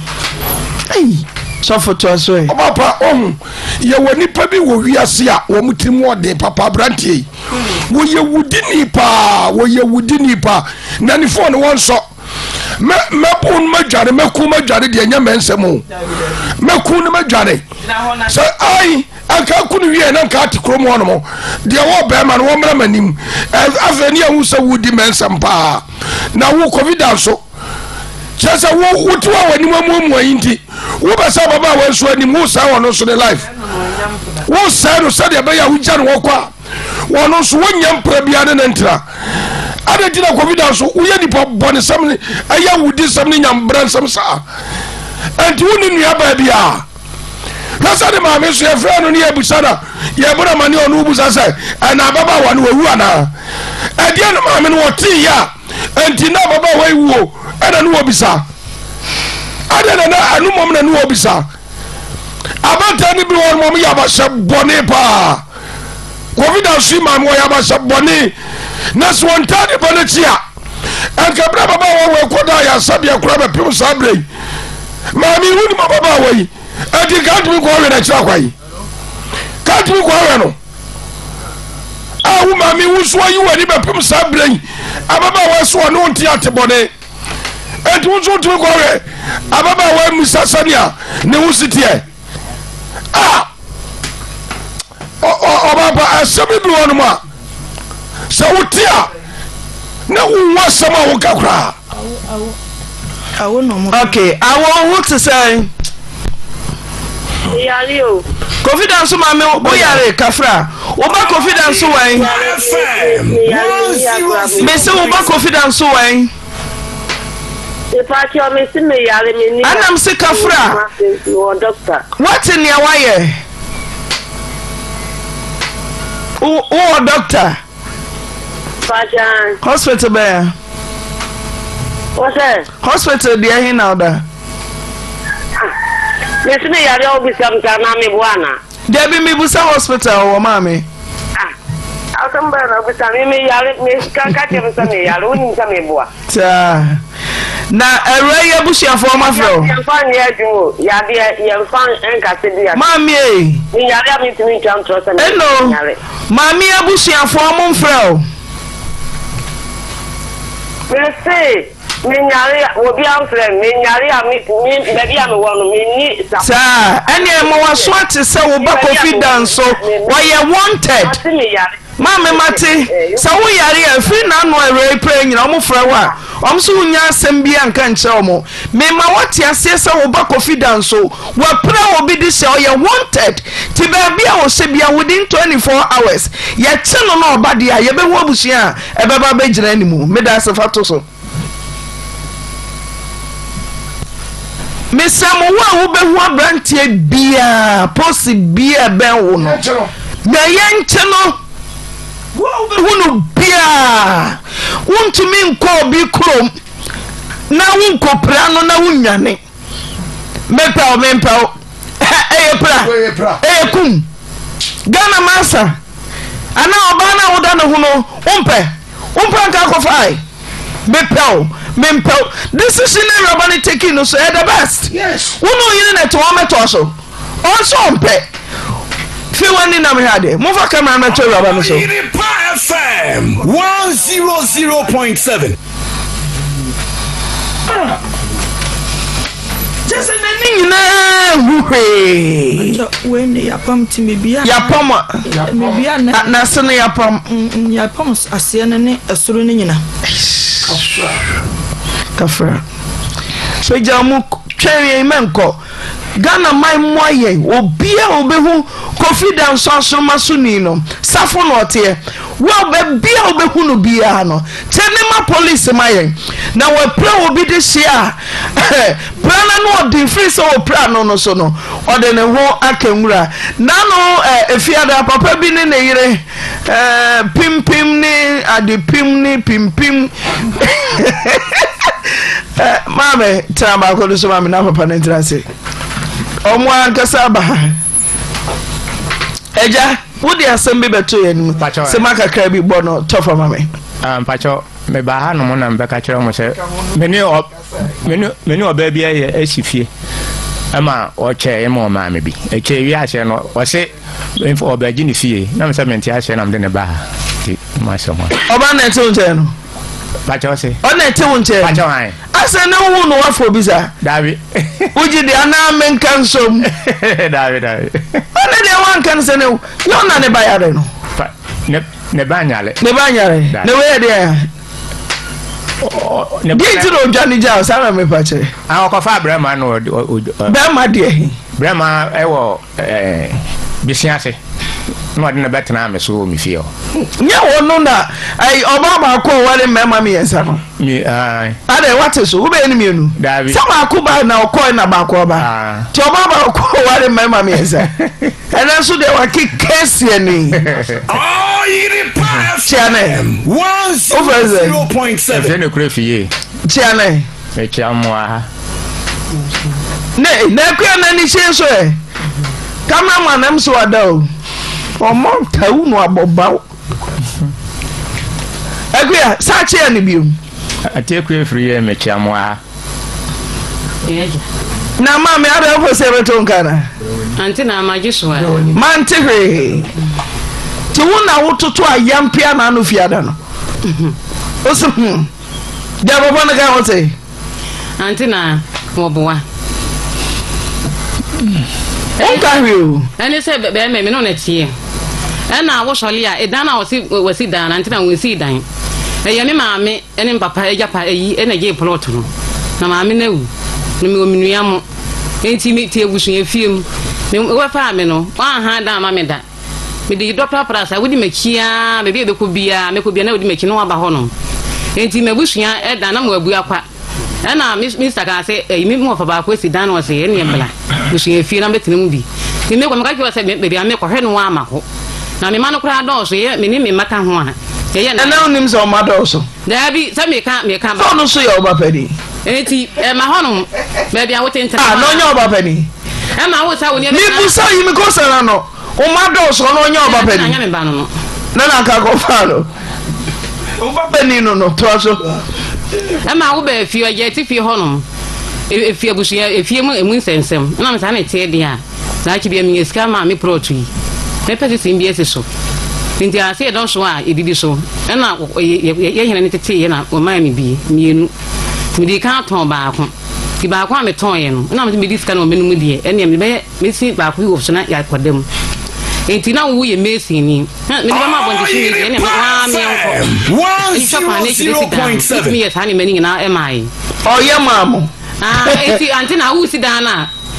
Ei, sɔfo toa so ɛ. Ɔba pa ɔhu yɛwɔ nipa bi wɔ wiase a wɔn tiri mu ɔden papa aberanteɛ yi wɔyɛ wudini paa wɔyɛ wudini paa na ne fon wɔn nsɔ mɛ mɛbu no madwane mɛku madwane deɛ nyɛ mɛ nsɛm o mɛku no madwane sɛ ai anka ku no wie na nka ate kurom hɔ nom deɛ wɔ bɛrima no wɔmmra m'anim afei ne ahu sɛ wodi mɛ nsɛm paa na wo covid nso kyerɛ sɛ wo wote hɔ a w'anim amuamua yi nti wobɛ sɛ ababaawa nso anim wosɛe ɔno nso ne life wosɛe no sɛdeɛ ɛbɛyɛ a wogya no hɔ kɔ a wɔn nso wɔnyɛ mpra biara ne ne ntena adɛn nti na covid nso woyɛ nipa bɔnesɛm ne ɛyɛ awudisɛm ne nyambrɛ nsɛm saa ɛnti wo ne nuabaa biara hwɛ sɛ ne maame nso yɛfrɛ no ne yɛbusa na yɛbɔ no amane ɔno wobusa sɛ ɛna ababaawa no wawu anaa ɛdeɛ no maame no wɔteeɛ a ɛnti na ababaawa yi wuo ɛna ne wɔbisa adɛn na na ɛno mmom na ne wɔbisa Abaatan no bi wɔ hɔ wɔn yɛ abahyɛ bɔne paa. Kofi da so yi maame wɔyɛ abahyɛ bɔne. Na sɛ wɔn ntaa de ba n'akyi a, ɛnka berɛ ababaawa wɔ ɛkɔ da ayaresabea koraa bɛpem saa berɛ yi. Maame yi wonim ababaawa yi, ɛnti nka ntumi nkɔ ɔwɛ n'akyiri akwa yi. Ka ntumi nkɔ ɔwɛ no. A wo maame wo nso ayi w'ani bɛpem saa berɛ yi, ababaawa so ɔne wo nte ate bɔne. Enti wo nso wotumi kɔhwɛ ababaawa mmisa sɛnea ne ho si teɛ a ɔbaapa asɛm bi wɔ nom a sɛ wote a na wohu asɛm a woka koraa. Ok, awɔ ho te sɛn? Meyare o. Kofi Danso maame wo yare kafra. Wo ba Kofi Danso wɛn? Mese wo ba Kofi Danso wɛn? Mepakyɛw mese meyare menni Ɛna mese kafra. Wɔ doctor. Wate nea wayɛ? Wowɔ doctor? Pakyɛw. Hospital bɛn a? Wɔsɛ. Hospital deɛ he na woda? Mese meyare a wobisa me saa na meboa anaa? Dabi mebusa hospital wɔ maame. Ah, asɛm bɛn na wobisa me? Meyare, me ka ka kyerɛ me sɛ meyare, wonim sɛ meboa. Saa. Na awura yi abusuafoɔ wɔn afrɛ wo? Yɛmfa nyɛ adwuma o, yadeɛ yɛmfa nkase bi ase. Maame ei. Meyare a mentumi ntwa ntorɔ sɛ meyare. Eno, maame yi abusuafoɔ wɔn mfrɛ wo? Mese. Menyare a, obiara mfrɛ me. Menyare a, me, me, baabi a mewɔ no, menni sa. Saa, ɛneɛ ma w'aso ate sɛ wo ba Kofi Danso, ɔyɛ wanted. Mate meyare. Maame mate, sɛ wo yare a, ɛfiri n'ano awura yi pɛɛ nyina, wɔn frɛ wo a, wɔn nso wonnya asɛm biara nka nkyerɛ wɔn. Mema woate aseɛ sɛ wo ba Kofi Danso, wapira obi de hyɛ, ɔyɛ wanted. Nti baabi a ɔhyɛ biara, within 24 hours, yɛkye no na ɔba deɛ a, yɛbɛhu abusua a ɛbɛba abɛgyina ne mu. Meda ase fa to so. Mesrɛ mo, wo a wobɛhu aberanteɛ biara, posi biara ɛbɛn wo no, na yɛnkye no. Wo a wobɛhu no biara, wontumi nkɔ obi kurom na wonkɔpira no na wonnwane. Mepɛ wo, mempɛ wo. Ɛyɛ pra. Ɛyɛ kum. Ghana masa. Anaa ɔbaa no a woda ne ho no wompɛ. Wompɛ nka akɔfae. Mepɛ wo, mempɛ wo. Decision na awuraba no taking no so ɛyɛ the best. Wo ne wo yere na ɛte wɔn mɛtɔ so. Ɔnso ɔmpɛ. Fi w'ani na mehwɛ adeɛ. Momfa camera no mɛto awuraba no so. Ɔyerepa FM 100.7. Kyɛ sɛ n'ani nyinaa nhu hwee. Wei ne yɛapam nti mebia. Yɛapam a. Mebia na. N'ase no yɛapam. Yɛapam aseɛ no ne ɛsoro no nyina. Kafra. Pagya mu twɛn yɛn mɛnkɔ. Ghana man mmoa yɛn. Obia obehu Kofi Danso asoroma so ni no. Safo na ɔteɛ. Wo a baabi a wobɛhu no biara no, kyɛ ne ma police ma yɛn. Na wapira obi de hye a, pira no ano ɔden firi sɛ ɔpira no no so no, ɔde ne ho aka nwura. N'ano eh, efiada papa bi ne ne yere eh, pimpim ne ade pim ne pimpim. eh, maame tena baako no so maame na papa no ntena ase. Ɔmo ankasa aba ha. Agya, wode asɛm bi bɛto yɛn anim. Sɛ ma kakra bi bɔ no tɔfa ma me. Ah, mpakyɛ mebaa ha nom na mebɛka kyerɛ mo sɛ me ne ɔbaa bi ayɛ asi fie ɛma ɔkyɛɛ ma ɔmaa me bi. Ɛkyɛɛ wie aseɛ no ɔse ɔbɛgye ne fie na mesɛ mente aseɛ na mede ne baa ha nti masɛm a. Ɔbaa na ɛte wo nkyɛn no? Pakyɛ ɔse. Ɔna ɛte wo nkyɛn. Pakyɛ wan. Asɛ ne wo no wafɔ bi sa. Dabi. Wogye di anaa menka nsom. Dabi dabi. Ɔne deɛ wanka no sɛ ne nyɛ ɔna ne ba yare no. Pa ne ne ba nyare. Ne ba nyare. Ne wei yɛ deɛ. Ne Deɛ nti na odwa ne gya saa na mepa kyerɛ. Ah ɔkɔfa brɛma no. Bɛrima deɛ he. Brɛma ɛwɔ. Ɛɛ, besi ase, na ɔde no bɛtenaa me so wɔ me fie hɔ. Nyɛ ɔno na ɛyi ɔbaa baako a ɔware mmarima mmiɛnsa no. Mi ae. Adɛ wate so wobɛyɛ no mmienu. Daabi. Sɛ baako ba na ɔkɔɛ na baako aba. Ah. Nti ɔbaa baako a ɔware mmarima mmiɛnsa. Ɛnɛ nso deɛ wakeka asie ni. Ɔyerepa Kyia ne. FM Wofrɛ sɛ? 100.7. Ɛfiri ne kura fi yie. Kyia ne. Mekyia mmoa ha. Ne na akua na ni hyɛn so ɛ. Cameraman ɛm so ada o. Ɔmɔ tawu no abɔbaw. Akua saa kyia ne biom. Ate akua firi yɛ mekyia mmoa ha. Na maame ada wopɛ sɛ ɛbɛto nka na. Ante na magye so a. Mante hwee. Ti wo na wototo ayampea na ano fiada no. Wo se hmm. Deɛ papa no ka wo te. Ante na wɔboa. Wonka hwee o. Ɛne sɛ bɛrima mi no na teɛ. Ɛna wosɔle a ɛdan a wɔsi wɔsi dan ante na wɔnsi dan. Ɛyɛ me maame ɛne me papa agya pa ayi ɛna gyee plot no. Na maame no awu. Na mewɔ me nua mo. Enti me te abusua fie mu. Me wɔfaa me no wɔanhan dan ama me da. Mede dɔ prapraa saa, wodi m'akyi ara, baabi a yɛbɛkɔ biara, mɛkɔ biara na wodi m'akyi na wɔaba hɔnom. Enti m'abusua dan na mewɔ akwa. Ɛna me sista kaa sɛ, ɛyi me wɔfa baako asi dan na ɔse ɛneɛ bla busua fie na bɛtena mu bi. Nti mekɔ meka kyerɛ sɛ baabi a mekɔ hwɛ no wɔama hɔ. Na me mma no koraa dɔɔso, yɛ me ne me mma ka ho a, yɛyɛ Ɛnɛ wonim sɛ ɔma dɔɔso? Daabi, sɛ meka meka ba. Sɛ ɔno nso yɛ ɔba panin. Enti ɛma hɔnom baabi a wote ntena. Ah, na ɔnyɛ ɔba panin. Ɛma wo sa wo nneɛma. Mebusa yi me kɔ sara no. Wo ma dɔɔso ɔno ɔnyɛ ɔba panin. Ɛna me ba no no. Na na nka kɔfaa no. Ɔba panin no no toa so. Ɛma wo baa fie ɔgya ti fie hɔnom. Efie abusua efie mu emu nsɛnsɛm. Ɛna me saa na ɛteɛ deɛ a. Daakye bia menya sika ma me prɔto yi. Mɛpɛ sisi bi asi so. Nti ase yɛdɔso a yɛdidi so. Ɛna yɛ hene no tetee yɛ na wɔmaa me bi mmienu. Nti medii kan tɔn baako. Nti baako a metɔn yɛ no, ɛna mede sika no wɔmɛnum deɛ, ɛneɛ mede bɛyɛ mesi baako bi wɔ so na yɛakɔda mu. Nti na wo yɛ mason ni. Na mede bɛma abɔnten so ni deɛ, ɛneɛ waa meɛnkɔ. Ɛtwa kwan na ɛkyerɛ si dan. Metumi yɛ saa nneɛma no nyinaa ɛmaa yɛ. Ɔyɛ maa mo. Ah, nti ante na wosi dan no a,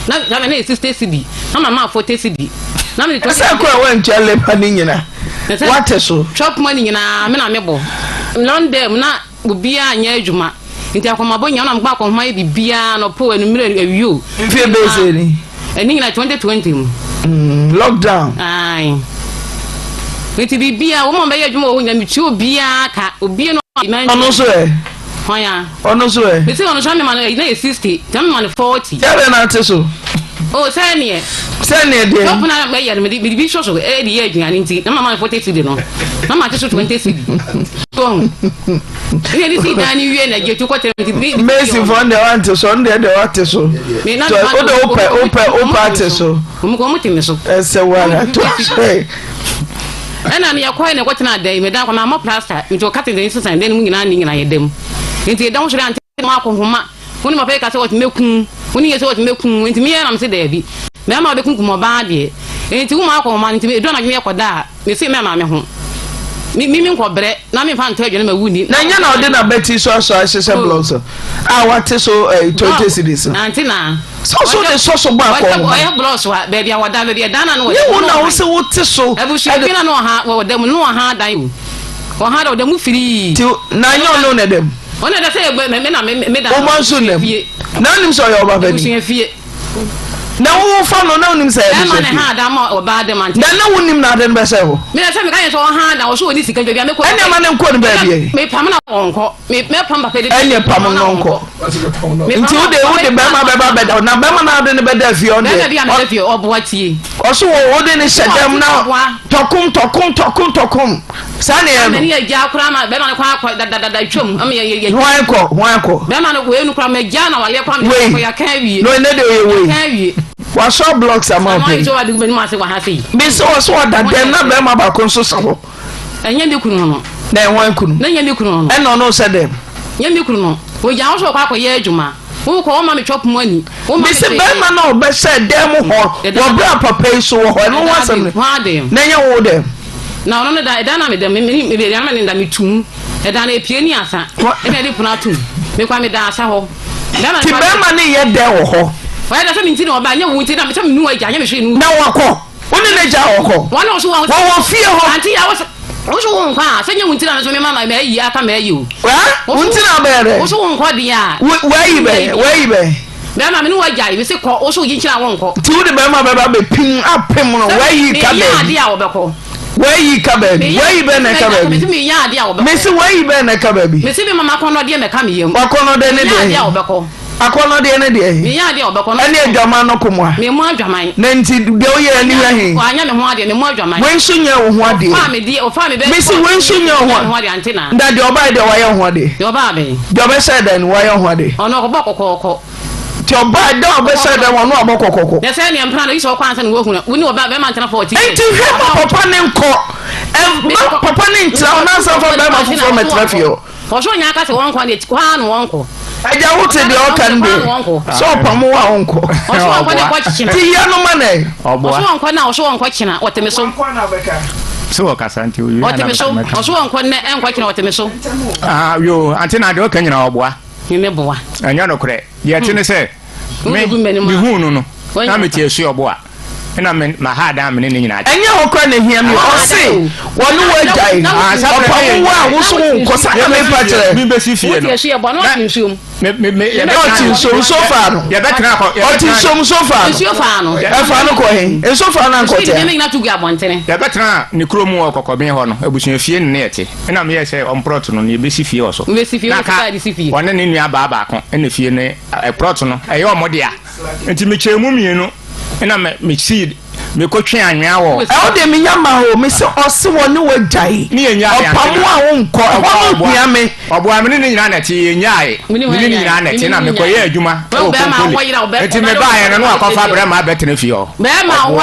na na na yɛ 60 cedi na mama 40 cedi na mede Ɛsɛ kɔ a wantua labour ne nyina wate so. Chop money nyinaa me na mebɔ London mu na obiara nyɛ adwuma nti akɔmabɔ nyinaa na mekɔ akɔhoma yɛ biribiara anɔpa o anwummerɛ awia o. Mfie bɛyɛ sɛ ni. Ɛne nyinaa 2020 mu. Mm, lockdown. Ae. Nti biribiara wɔn a wɔbɛyɛ adwuma wɔ hɔ nyinaa metua obiara ka obiara no. Ɔno nso ɛ. Hwan a? Ɔno nso ɛ? Mese ɔno nso na mema no na yɛ 60 nti na mema no 40. Yɛ dɛn na ate so? Oh sɛ neɛ. Sɛnea deɛ. Shop na mɛyɛ no mede mede bi sɔ so ɛde yɛ aduane nti na mama no 40 cedi no na mate so 20 cedi. So ɔho. Ɛna ɛde si dan no wie na gye tu kɔtɛm nti bi. Mason fɔ deɛ wante so ɔno deɛ deɛ wate so. Me na Tɔ o de wopɛ wopɛ wopɛ ate so. Ɔmo kɔ ɔmo te me so. Ɛsɛ wara to so. Ɛna ne yɛkɔɛ na ɛkɔtena dan mu dan kɔ na amɔ plaster nti ɔka tenten sisan dan no mu nyinaa ne nyinaa yɛ dam nti ɛda ho sɔrɔ ante mo akɔhoma wo ne papa yi ka sɛ wɔte mɛku wo ne yɛ sɛ wɔte mɛku nti meyɛ na mese daabi bɛrima wobɛkunkum ɔbaa deɛ nti wo ma akɔhoma nti ɛdu anadwo yɛkɔda a mese mɛma me ho me me nkɔbrɛ na memfa ntɔ aduane ma wuni na nyɛ na ɔde n'abati so asɔ ahyehyɛ blocks a wate so eh, 20 cedis no ante na sɛ ɔso de sɔ so bɔ akɔ ho ɔyɛ blocks a baabi a wɔda baabi a dan na no wɔda ne wo na wo sɛ wote so abusua bi na no ɔha wɔda mu no ɔha dan o ɔha da ɔda mu firii ti na nyɛ ɔno na dɛm ɔno da sɛ me na me da ɔma nso nam na wonim sɛ ɔyɛ ɔba pani fie na wo fa no na wonim sɛ ɛma ne ha da ma ɔbaa dɛm ante na na wonim na ade no bɛsɛ hɔ me na sɛ meka yɛ sɛ ɔha da ɔso ɔni sika baabi a mekɔ ɛne ma ne nkɔ no baabi ɛ mepam na ɔnkɔ mɛpam papa de ɛne pam no nkɔ nti wode wode bɛrima bɛba bɛda na bɛrima na ade no bɛda fie ɔno deɛ bɛrima bi a mɛda fie ɔboa tie ɔso wɔ wode ne hyɛ dɛm na tɔkom tɔkom tɔkom tɔkom saa ne yɛ no ɛne agya koraa ma bɛrima no kɔ akɔ dadadada twam ama yɛ yɛ hwan kɔ hwan kɔ bɛrima no wei no koraa ma gya na waleɛ koraa ma kɔ yɛ kan awie no ɛnɛ de ɔyɛ wei kan awie wasɔ blocks ama ɔpɛ yi mesi ɔso ɔda dɛm na bɛrima baako nso sa hɔ Ɛnyɛ me kunu no. Na ɛwɔn kunu. Na ɛnyɛ me kunu no. Ɛna ɔno sɛ dɛm. Nyɛ me kunu no. Ogya wo so ɔkɔ akɔyɛ adwuma. Wokɔ wɔma me twɔp mu ani. Mesi bɛrima na ɔbɛhyɛ dɛm hɔ wɔ berɛ a papa yi so wɔ hɔ ɛno ho asɛm ne. Na ɛnyɛ wo dɛm. Na ɔno no da ɛda na me dɛm me me me me ne da me tum ɛda na epie ni asa ɛna ɛde pono atum me kwa me da asa hɔ. Ti bɛrima ne yɛ dɛn wɔ hɔ. Wɔyɛ dɛ sɛ me nti na ɔba nyɛ wo nti na me sɛ me nu agya nyɛ me hwee nu. Na wakɔ. Wo ne n'agya wɔ hɔ. Wɔn a wɔso wɔn. Wɔwɔ fie hɔ. Ante ya wɔso wɔso wo nkwa a sɛ nyɛ wo nti na nso mema ma mayi aka mayi o. Wa wo nti na bɛyɛ dɛ. Woso wo nkɔ deɛ a. Wayi bɛ wayi bɛ. Bɛrima me ne wagyae me se kɔ woso yi nkyɛn a wonkɔ. Nti wo de bɛrima bɛba bɛpim apem no wayi ka baabi. Meyɛ adeɛ a wɔbɛkɔ. Wayi ka baabi wayi bɛ na ɛka baabi. Mese meyɛ adeɛ a wɔbɛkɔ. Mese wayi bɛ na ɛka baabi. Mese me mama akɔnnɔdeɛ mɛka me yam. Wakɔnnɔdeɛ ne deɛ. Meyɛ adeɛ a wɔbɛkɔ. Akɔnnɔdeɛ ne deɛ he? Menyɛ adeɛ a ɔbɛkɔ no. Ɛne adwaman no ko moa? Memmɔ adwaman. Na nti deɛ woyɛɛ ani hwɛ he? Wanyɛ me ho adeɛ, memmɔ adwaman. Wei nso nyɛɛ wo ho adeɛ. Ɔfaa me deɛ, ɔfaa me bɛ. Mese wei nso nyɛɛ wo ho adeɛ. Ante na. Na deɛ ɔbaeɛ deɛ wayɛ wo ho adeɛ. Deɛ ɔbaa bɛn? Deɛ ɔbɛhyɛɛ dan no wayɛ wo ho adeɛ. Ɔno ɔkɔbɔ kɔkɔɔkɔ. Nti ɔbaa da a ɔbɛhyɛɛ dan ɔno abɔ kɔkɔɔkɔ. Na sɛ neɛ mpena no yi sɛ ɔkɔ ansa na woahu no, wo ne ɔbaa bɛrima ntena fɔ ɔte. Nti hwɛ ma papa ne nkɔ, ma papa ne ntena hɔ na ansa fa bɛrima foforɔ mɛtena fie hɔ. Ɔsoro nyaa ka sɛ wɔnkɔ deɛ kɔ ara na wɔnkɔ. Agya wo te deɛ ɔka no deɛ sɛ ɔpamo wo a wonkɔ. Ɔsoro wɔnkɔ na ɛkɔ kyena. Ti yɛ no ma nɛ. Ɔsoro wɔnkɔ na ɔsoro wɔnkɔ kyena ɔte me so. Sɛ wɔkasa nti owie Ɔte me so ɔsoro wɔnkɔ nɛ ɛnkɔ kyena ɔte me so. Ah yo ante na deɛ ɔka nyina ɔboa. Me me boa. Ɛnyɛ nokorɛ deɛ ɛte ne sɛ me mehuu no no na mete asuɔboa. ɛna me ma ha dan me ne ne nyinaa. Ɛnyɛ hɔ koraa na ehia mi ɔse wɔne wo agyae ɔpamo wo a wo so wo nkɔ saa na mepa kyerɛ. Mi besi fie no. Na ɔte nsuom nsuo faa no. Ɔte nsuom nsuo faa no. Ɛfaa no kɔ he nsuo faa no ankɔ tea. Yɛbɛtena ne kurom wɔ kɔkɔben hɔ no abusua fie ne ne yɛte ɛna meyɛ sɛ ɔmprɔt no ne yɛbɛsi fie wɔ so. Na ka ɔne ne nua baa baako ɛna fie no ɛprɔt no ɛyɛ ɔmo dea. Nti mekyɛɛ mu mmienu na me mesii mekɔtwe anwea wɔ. Ɛhɔ deɛ menya ma hɔ mese ɔse wɔ ne wagyae ɔpamo a wonkɔ ɛhɔ no hia me. Ɔboa me ne ne nyinaa na ɛte yɛnyae me ne ne nyinaa na ɛte na mekɔyɛ adwuma wɔ konkole nti mebaeɛ no na wakɔfa brɛ ma abɛtena fie hɔ ɔboa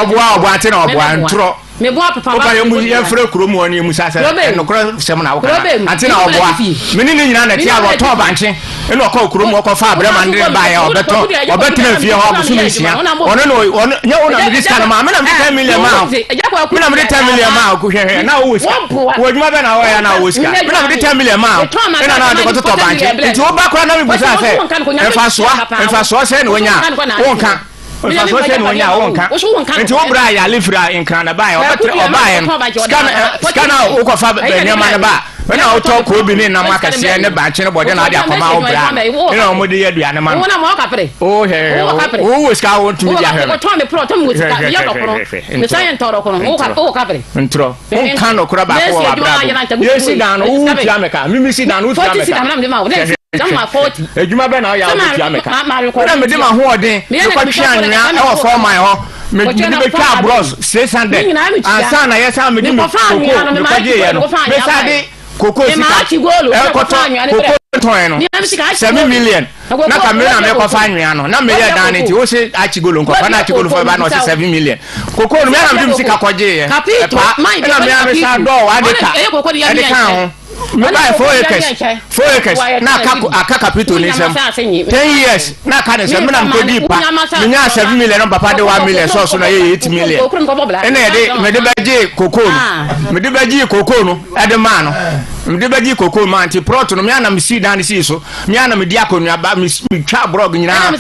ɔboa ɔboa nti na ɔboa ntorɔ Wopa yɛ mu yɛmfrɛ kurom hɔ ne yɛmu sa sɛ nokorɛ sɛm na woka na ante na ɔboa me ne ne nyinaa na ɛte a wɔtɔɔ bankye ɛna ɔkɔɔ kurom ɔkɔfa abrɛ ma ne baeɛ ɔbɛtɔ ɔbɛtena fie hɔ abosome nsia ɔno na ɔno nyɛ wo na mede sika no maa me na mede 10 million maa me na mede 10 million maa hwɛhwɛ na wowɔ sika wɔ adwuma bɛ na wɔyɛ na wowɔ sika me na mede 10 million maa ɛna na ɔde kɔtotɔ bankye nti woba koraa na mebusaa sɛ mfasoa mfasoɔ sɛ na wonya wonka Mfasoɔ sɛ na onya a wonka. Nti wo bra yale firi a nkran na baeɛ ɔbɛtrɛ ɔbaeɛ no sika no sika no a wokɔfa nneɛma no ba a ɛna wotɔ koobi ne nam akɛseɛ ne bankye ne bɔde na ade akɔma wo bra no ɛna wɔn de yɛ aduane ma no. O hwɛ wo wɔ sika wo ntumi di ahwɛ me. Ntorɔ wonka nɔkorɛ baako wɔ w'abrabɔ yɛsi dan no wotua me ka mimi si dan no wotua me ka. Adwuma bɛn na woyɛ a wobɛtua me ka? Me na mede m'ahoɔden mekɔtwe anwea wɔ fɔɔman hɔ, mede bɛtwaa brɔs 600 ansa na yɛsan mede me koko mekɔgyeeɛ no, mesan de koko sika ɛkɔtɔ koko tɔn no 7 million na ka me na mekɔfa anwea no na meyɛ dan no nti wo se achigolo nkɔfa na achigolo fɔ ba na ɔse 7 million koko no me na mede me sika kɔgyeeɛ ɛpa ɛna me a mesan dɔɔ ade ka ɛde ka ho. Me buy 4 acres, 4 acres na aka aka kapito ne nsam 10 years na aka ne nsam. Me na mekɔ di pa menya 7 million na papa de 1 million sɔɔso na yɛ 8 million. Ɛna yɛde mede bɛgye koko no, mede bɛgye koko no ɛde maa no, mede bɛgye koko maa. Nti plot no, me ana mesi dan no sii so, me ana medi akonnwa ba metwa blog nyinaa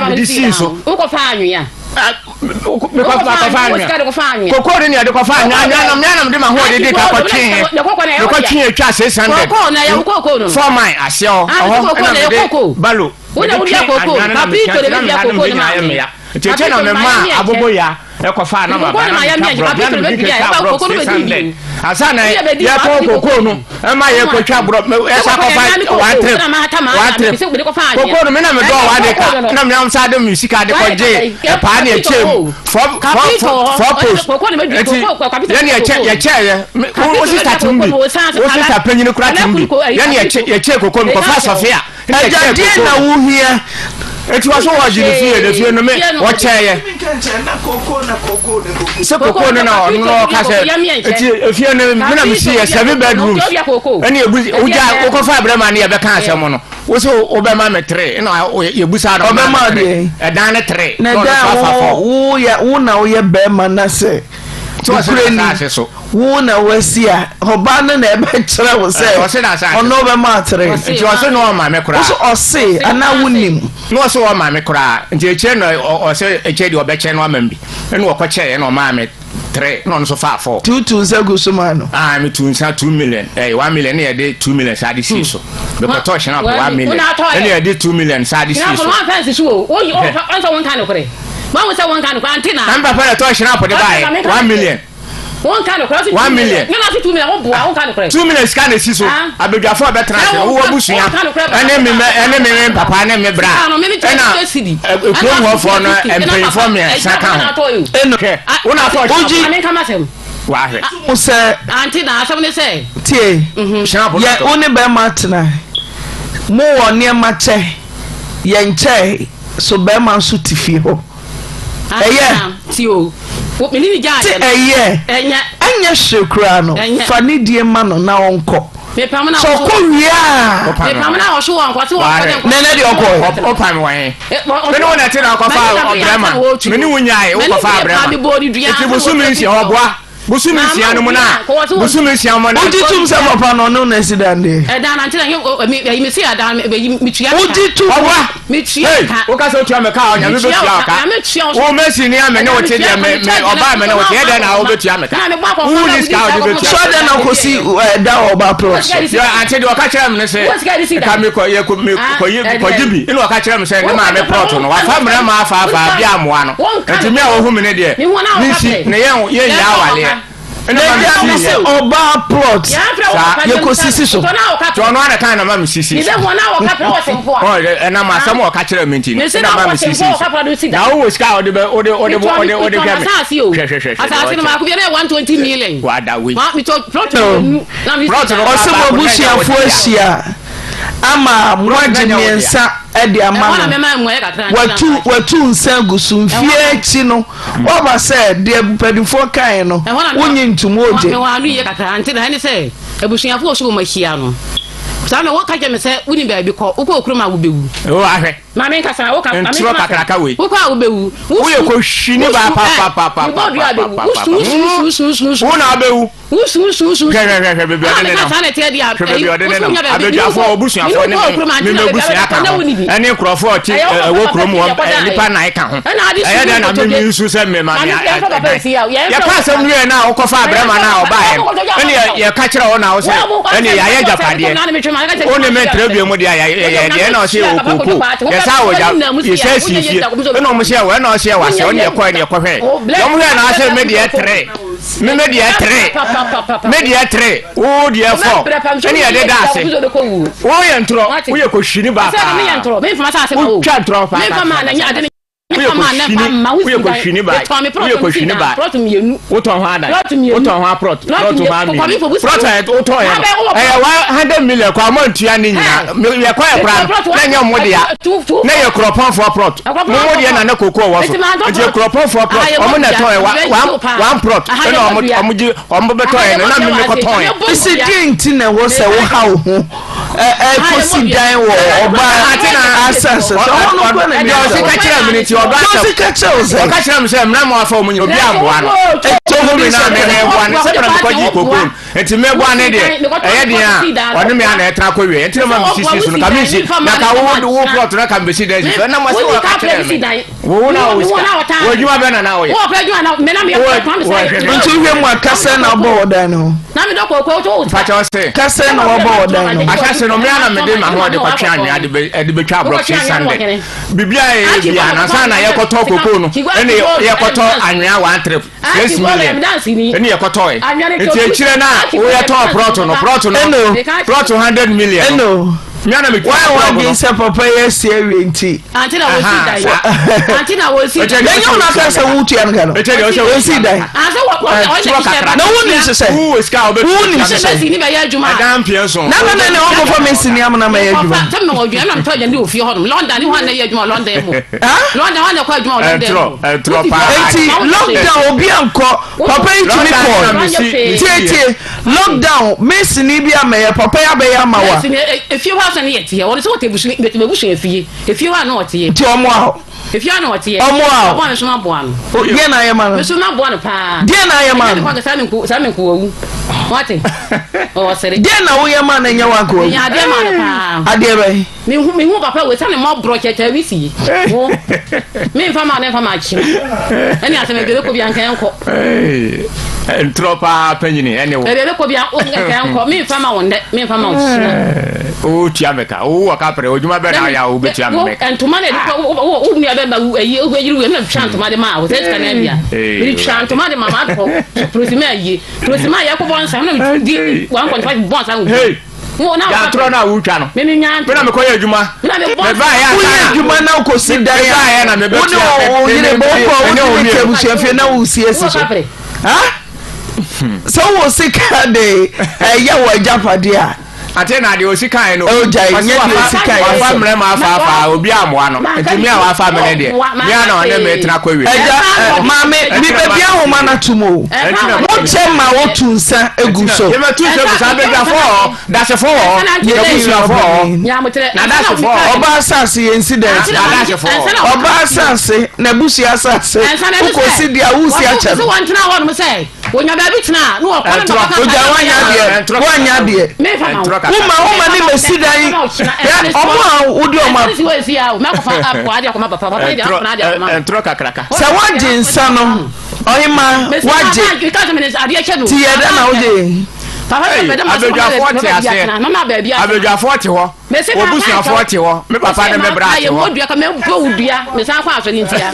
mede sii so. Mekɔfa anwea koko ne nea de kɔfa anwea, anwea no mea na mede m'ahoɔden de ka kɔtwee, mekɔtwee atwa 600 4 mile aseɛ hɔ ɛhɔ ɛna mede balo mede twe anwea no na metua nti na meha no mede nyinaa yɛ meya. Nti ɛkyɛ na mema aboboya ɛkɔfa na maba na metwa borɔ mea na mede katwa borɔ 600 ansa na yɛtɔn koko no ɛma yɛkɔtwa borɔ ɛsa kɔfa one trip, one trip koko no me na medɔɔ wade ka na mea sa de me sika de kɔgye ɛpaa ne ɛkyɛ mu four four four post. Nti yɛne yɛkyɛ yɛkyɛɛyɛ wo sista tem bi, wo sista panyini kora tem bi. Yɛne yɛkyɛ yɛkyɛ koko no kɔfa sɔfe a Agya, deɛn na wohia? Eti wɔ so wɔgye ne fie, ne fie no me wɔkyɛɛyɛ sɛ koko no na ɔno na ɔka sɛ eti efie no me na me si yɛ seven bedrooms ɛne ebu wogya wokɔfa abirama ne yɛbɛka asɛm no wo sɛ wobɛma me tere ɛna yɛbusa no ɔbɛma deɛ ɛdan ne tere. Na ɛdan wo woyɛ wo na woyɛ bɛrima na sɛ nokorɛ ni wo na wasi a, ɔbaa no na ɛbɛkyerɛ wo sɛ ɔno ɔbɛma atere. Nti ɔse na ɔma me koraa. Wo so ɔse anaa wonim? Na ɔse ɔma me koraa. Nti akyire na ɔse akyire deɛ ɔbɛkyɛ no ama me bi. Ɛna ɔkɔkyɛɛ ɛna ɔmaa me tere na ɔno nso faa four. Nti wotuu nsa gu so maa no? Ah, metuu nsa 2 million, ɛyɛ 1 million na yɛde 2 million saa de sii so. Mekɔtɔɔ hyɛn apɔ 1 million ɛna yɛde 2 million saa de sii so. Na me papa na ɛtɔɔ hyɛn apɔ de baeɛ 1 million. 1 million, 2 million sika na esi so. Abadwafo a bɛtena ase no, wowɔ abusua ɛne me ɛne me me papa ne me bra ɛna kurom hɔfoɔ no mpanyinfoɔ mmiɛnsa ka ho. Hwɛ, wo na atɔ hyɛn apɔ wahwɛ. Mo sɛ. Ante na asɛm ne sɛ. Tie, yɛ wo ne bɛrima tena, mo wɔ nneɛma kyɛ, yɛn kyɛe so bɛrima nso te fie hɔ. Ɛyɛ. Ti o. Me ne ne gyaa Te yɛ no. ɛyɛ. Ɛnyɛ. Ɛnyɛ hwee koraa no, Ɛnyɛ. fa ne die ma no na ɔnkɔ. Mepam na Sɛ ɔso. ɔkɔ wie a. Mepam na ɔso wɔ nkɔ. Ɔse wɔnkɔ ne nkɔ. Nɛnɛ deɛ ɔkɔɛ. Wopam wɔ he? Me ne wo na ɛte na wokɔfa ɔbrɛma. Me ne wo nyae wokɔfa abrɛma. Nti bosome 6 ɔboa. Bosome 6 no mu na bosome 6 mu na. Wogye tom sɛ papa no ɔne wo na asi dan deɛ? Ɛdan na nkyerɛ ɛyi mesi ɛdan metua ka. Wogye tom. Ɔboa. Metua ka. Woka sɛ wotua me ka a Onyame bɛtua wo ka. Wo mesi ni a me ne wo te deɛ me me ɔbaa me ne wo te ɛdɛn na wobɛtua me ka. Wo ni sika a wode bɛtua. So adɛn na wokɔsi ɛda wɔ ɔbaa plot so? Yɛ ante deɛ ɔka kyerɛ me ne sɛ ka me kɔ yɛ kɔ me kɔyi kɔgye bi ɛna ɔka kyerɛ me sɛ ne maame plot no wafa mmerɛ ma afa afa bi amoa no nti me a wɔhu me ne deɛ mensi ne yɛn yɛn nyɛ awaleɛ. Na agya no sɛ ɔbaa plot yɛkɔ sisi so. Nti ɔno ara kan na ma me sisi so. Ɛnam asɛm a ɔka kyerɛ me nti no na ma me sisi so. Na wowɔ sika a wode bɛ wode wode wode wode hwɛ me. Hwɛ hwɛ hwɛ hwɛ. Asase no baako bi ɛna 120 million. Wada wei. Plot no. Plot no. Ɔsɛ mo abusuafoɔ ahyia ama moagye mmiɛnsa de ama no. Watu watu nsa agu so mfie akyi no. Woaba sɛ deɛ mpanimfoɔ kaeɛ no, wonnye ntom, wogye. Mewɔ ano yie kakra, nti na ɛne sɛ abusuafoɔ so wɔn ahyia no. Saa na wɔka kyerɛ me sɛ wonim baabi kɔ, wokɔ okurom a wobɛwu. O ahwɛ. Maame nkasa, woka maame Ntorɔ kakraka wei. Wokɔ a wobɛwu. Woyɛ kɔhwini baa papapapapapapa. Mebɔ dua bɛwu. Wosu su su su su. Wo na abɛwu. Wosu su su. Hwɛ hwɛ hwɛ hwɛ baabi ɔde ne nam. Hwɛ baabi ɔde ne nam. Abadwafoɔ abusuafoɔ ne me me m'abusua ka ho. Ɛne nkurɔfoɔ ɔte ɛwɔ kurom wɔ nnipa nan ka ho. Ɛyɛ dɛn na me me nsu sɛ me ma me ɛdan. Yɛka asɛm wie na wokɔfa abrɛma no a ɔbaeɛ no. Ɛne yɛka kyerɛ wo na wo sɛ ɛne yɛayɛ agyapadeɛ. Wo ne me ntra bio mu deɛ yɛyɛ deɛ ɛna ɔsɛ yɛwɔ kookoo. Yɛsa wɔ gya yɛsɛ si fie. Ɛna ɔmo sɛ ɛwɔ ɛna ɔsɛ ɛwɔ ase ɔne yɛkɔ ɛne yɛkɔhwɛ. Wɔn hwɛ na asɛ me deɛ tere. Me me deɛ tere. Me deɛ tere. Wo deɛ fɔ. Ɛne yɛde da ase. Woyɛ ntorɔ. Woyɛ kɔhwini ba paa. Wotwa ntorɔ paa. Woyɛ kɔhwini. Woyɛ kɔhwini ba. Woyɛ kɔhwini ba. Wotɔn ho adan. Wotɔn ho aprɔt. Prɔt ho amienu. Prɔt a wotɔn yɛ no. Ɛyɛ 100 million kɔ a mo ntua ne nyinaa. Yɛ kɔ yɛ koraa no. Na nyɛ mo dea. Na yɛ kurɔpɔnfoɔ prɔt. Mo mo deɛ na na koko wɔ so. Nti kurɔpɔnfoɔ prɔt. Ɔmo na ɛtɔn yɛ one prɔt. Ɛna ɔmo ɔmo gye ɔmo bɛtɔn yɛ no na me me kɔtɔn yɛ. Esi deɛ nti na ɛwɔ sɛ woha wo ho ɛkɔsi dan wɔ ɔbaa asase so ɔno no kɔ na deɛ ɔsi ka kyerɛ mi ni ti ɔdɔ asɛm ɔsi ka kyerɛ wo sɛ ɔka kyerɛ mi sɛ mmerɛ mu afa ɔmo nyina obi amboa no ɛti ɔmo mi na mi na ɛboa no sɛ mmerɛ mi kɔ gye koko no nti mi boa ne deɛ ɛyɛ deɛ a ɔne mi ana ɛtena kɔ wie nti na ma mi sisi so no ka mi nsi na ka wo wo plot na ka mi besi dan si so ɛna mo sɛ ɔka kyerɛ mi wo na wo sika wo adwuma bɛ na na woyɛ nti wohwɛ mu a kasɛ na wobɔ wɔ dan no ho kasɛ na wɔbɔ wɔ dan no ho ahyɛse no mmea na mede ma ho de kɔtwe anwea de bɛtwa aborɔ 600 biribi a yɛyɛ bia na ansa na yɛkɔtɔ kokoo no ɛne yɛkɔtɔ anwea one trip 6 million ɛne yɛkɔtɔɛ nti akyirɛ no a woyɛtɔɔ prɔto no prɔto no prɔto 100 million no mmea na metwa Why blɔg wadwen no sɛ papa yi asi awie nti Ante na wɔsi dan. Ante na wɔsi dan. Ɛnyɛ wo na aka sɛ wotua no ka no. Wɔsi dan. Ase wɔ wɔ ɔyɛ kakra. Na wo nim sesɛ. Wo wɔ sika a wobɛtua. Wo nim sesɛ. Mɛsi ni bɛyɛ adwuma. Ɛdan mpie nson. Na na na na wɔn kɔfɔ mɛsi ni amuna mɛyɛ adwuma. Sɛ mɛ wɔ adwuma ɛna mtɔ aduane wɔ fie hɔ nom. London ni hɔ na ɛyɛ adwuma wɔ London mu. London hɔ na ɛkɔ adwuma wɔ London mu. Ɛntorɔ paa. Eti lockdown obi ankɔ papa yi tumi kɔ. Tie tie. Lockdown mesini bi amɛyɛ papa yi abɛyɛ ama wa. Mesini efie hɔ asɛn yɛ teɛ wɔn sɛ wɔte busua bɛtɛ bɛbusua efie efie hɔ ano ɔteɛ. Nti ɔmo a hɔ. Efie hɔ ano ɔteɛ. Ɔmo a hɔ. Ɔmo a nso aboa no. Deɛ na ayɛ ma no. Nso na aboa no paa. Deɛ na ayɛ ma no. Ɛnyɛ saa menko saa menko wawu. Wate ɔsere. Deɛ na woyɛ ma no ɛnyɛ wanko wawu. Menya adeɛ ma no paa. Adeɛ bɛn. Mehu mehu papa wei sani mɔborɔ kyɛkyɛ wi si wo memfa ma ne mfa ma akyi ɛne asɛm ebi bɛkɔ bi anka ɛnkɔ ntorɔ paa panyini ɛne wo ebi bɛkɔ bi anka ɛnkɔ memfa ma wo nnɛ memfa ma wo kyina wotua me ka wowɔ ka pere odwuma bɛ na ayɛ a wobɛtua me ka ntoma na ɛde kɔ wo nua bɛma ayi yiri wei na twa ntoma de ma wo sɛ sika na abia mede twa ntoma de ma ma adɔ polisi ma ayie polisi ma yɛ kɔbɔ nsa na di 1.5 bɔ nsa wo Nyantorɔ no a wotwa no. Me na mekɔyɛ adwuma. Woyɛ adwuma na wokɔsi dan a wo ne wo yere bɔ wokɔ wo ne te abusuafie na wosi asi so. Sɛ wowɔ sika de ɛyɛ wɔ agyapadeɛ a. Ate na deɛ osi kan no. Ɔgya nyɛ deɛ osi kan yɛ. Wafa mmerɛ ma afa afa obi amoa no. Nti mi a wafa mi ne deɛ. Mi a na ɔne mi tena kɔ wie. Ɛgya maame mi bɛ bi ahoma na tum o. Mo kyɛ ma wotu nsa egu so. Yɛbɛtu nsa gu so abadwafo wɔ hɔ, dasefo wɔ hɔ, abusuafo wɔ hɔ, na dasefo wɔ hɔ. Ɔba asase yɛn si dan si. Adasefo wɔ hɔ. Ɔba asase na abusua asase. Wokɔ si deɛ wusi akyɛ no. Ogya wanya adeɛ wanya adeɛ. Woma woma ne bɛsi dan ɔmo a wodi ɔmo a. Sɛ wagye nsa no. Ɔhema wagye ti yɛ dɛ na wogye. Abadwafoɔ te aseɛ abadwafoɔ te hɔ obusuafoɔ te hɔ me papa ne me bra te hɔ. mesan kɔ asɔ ne ntia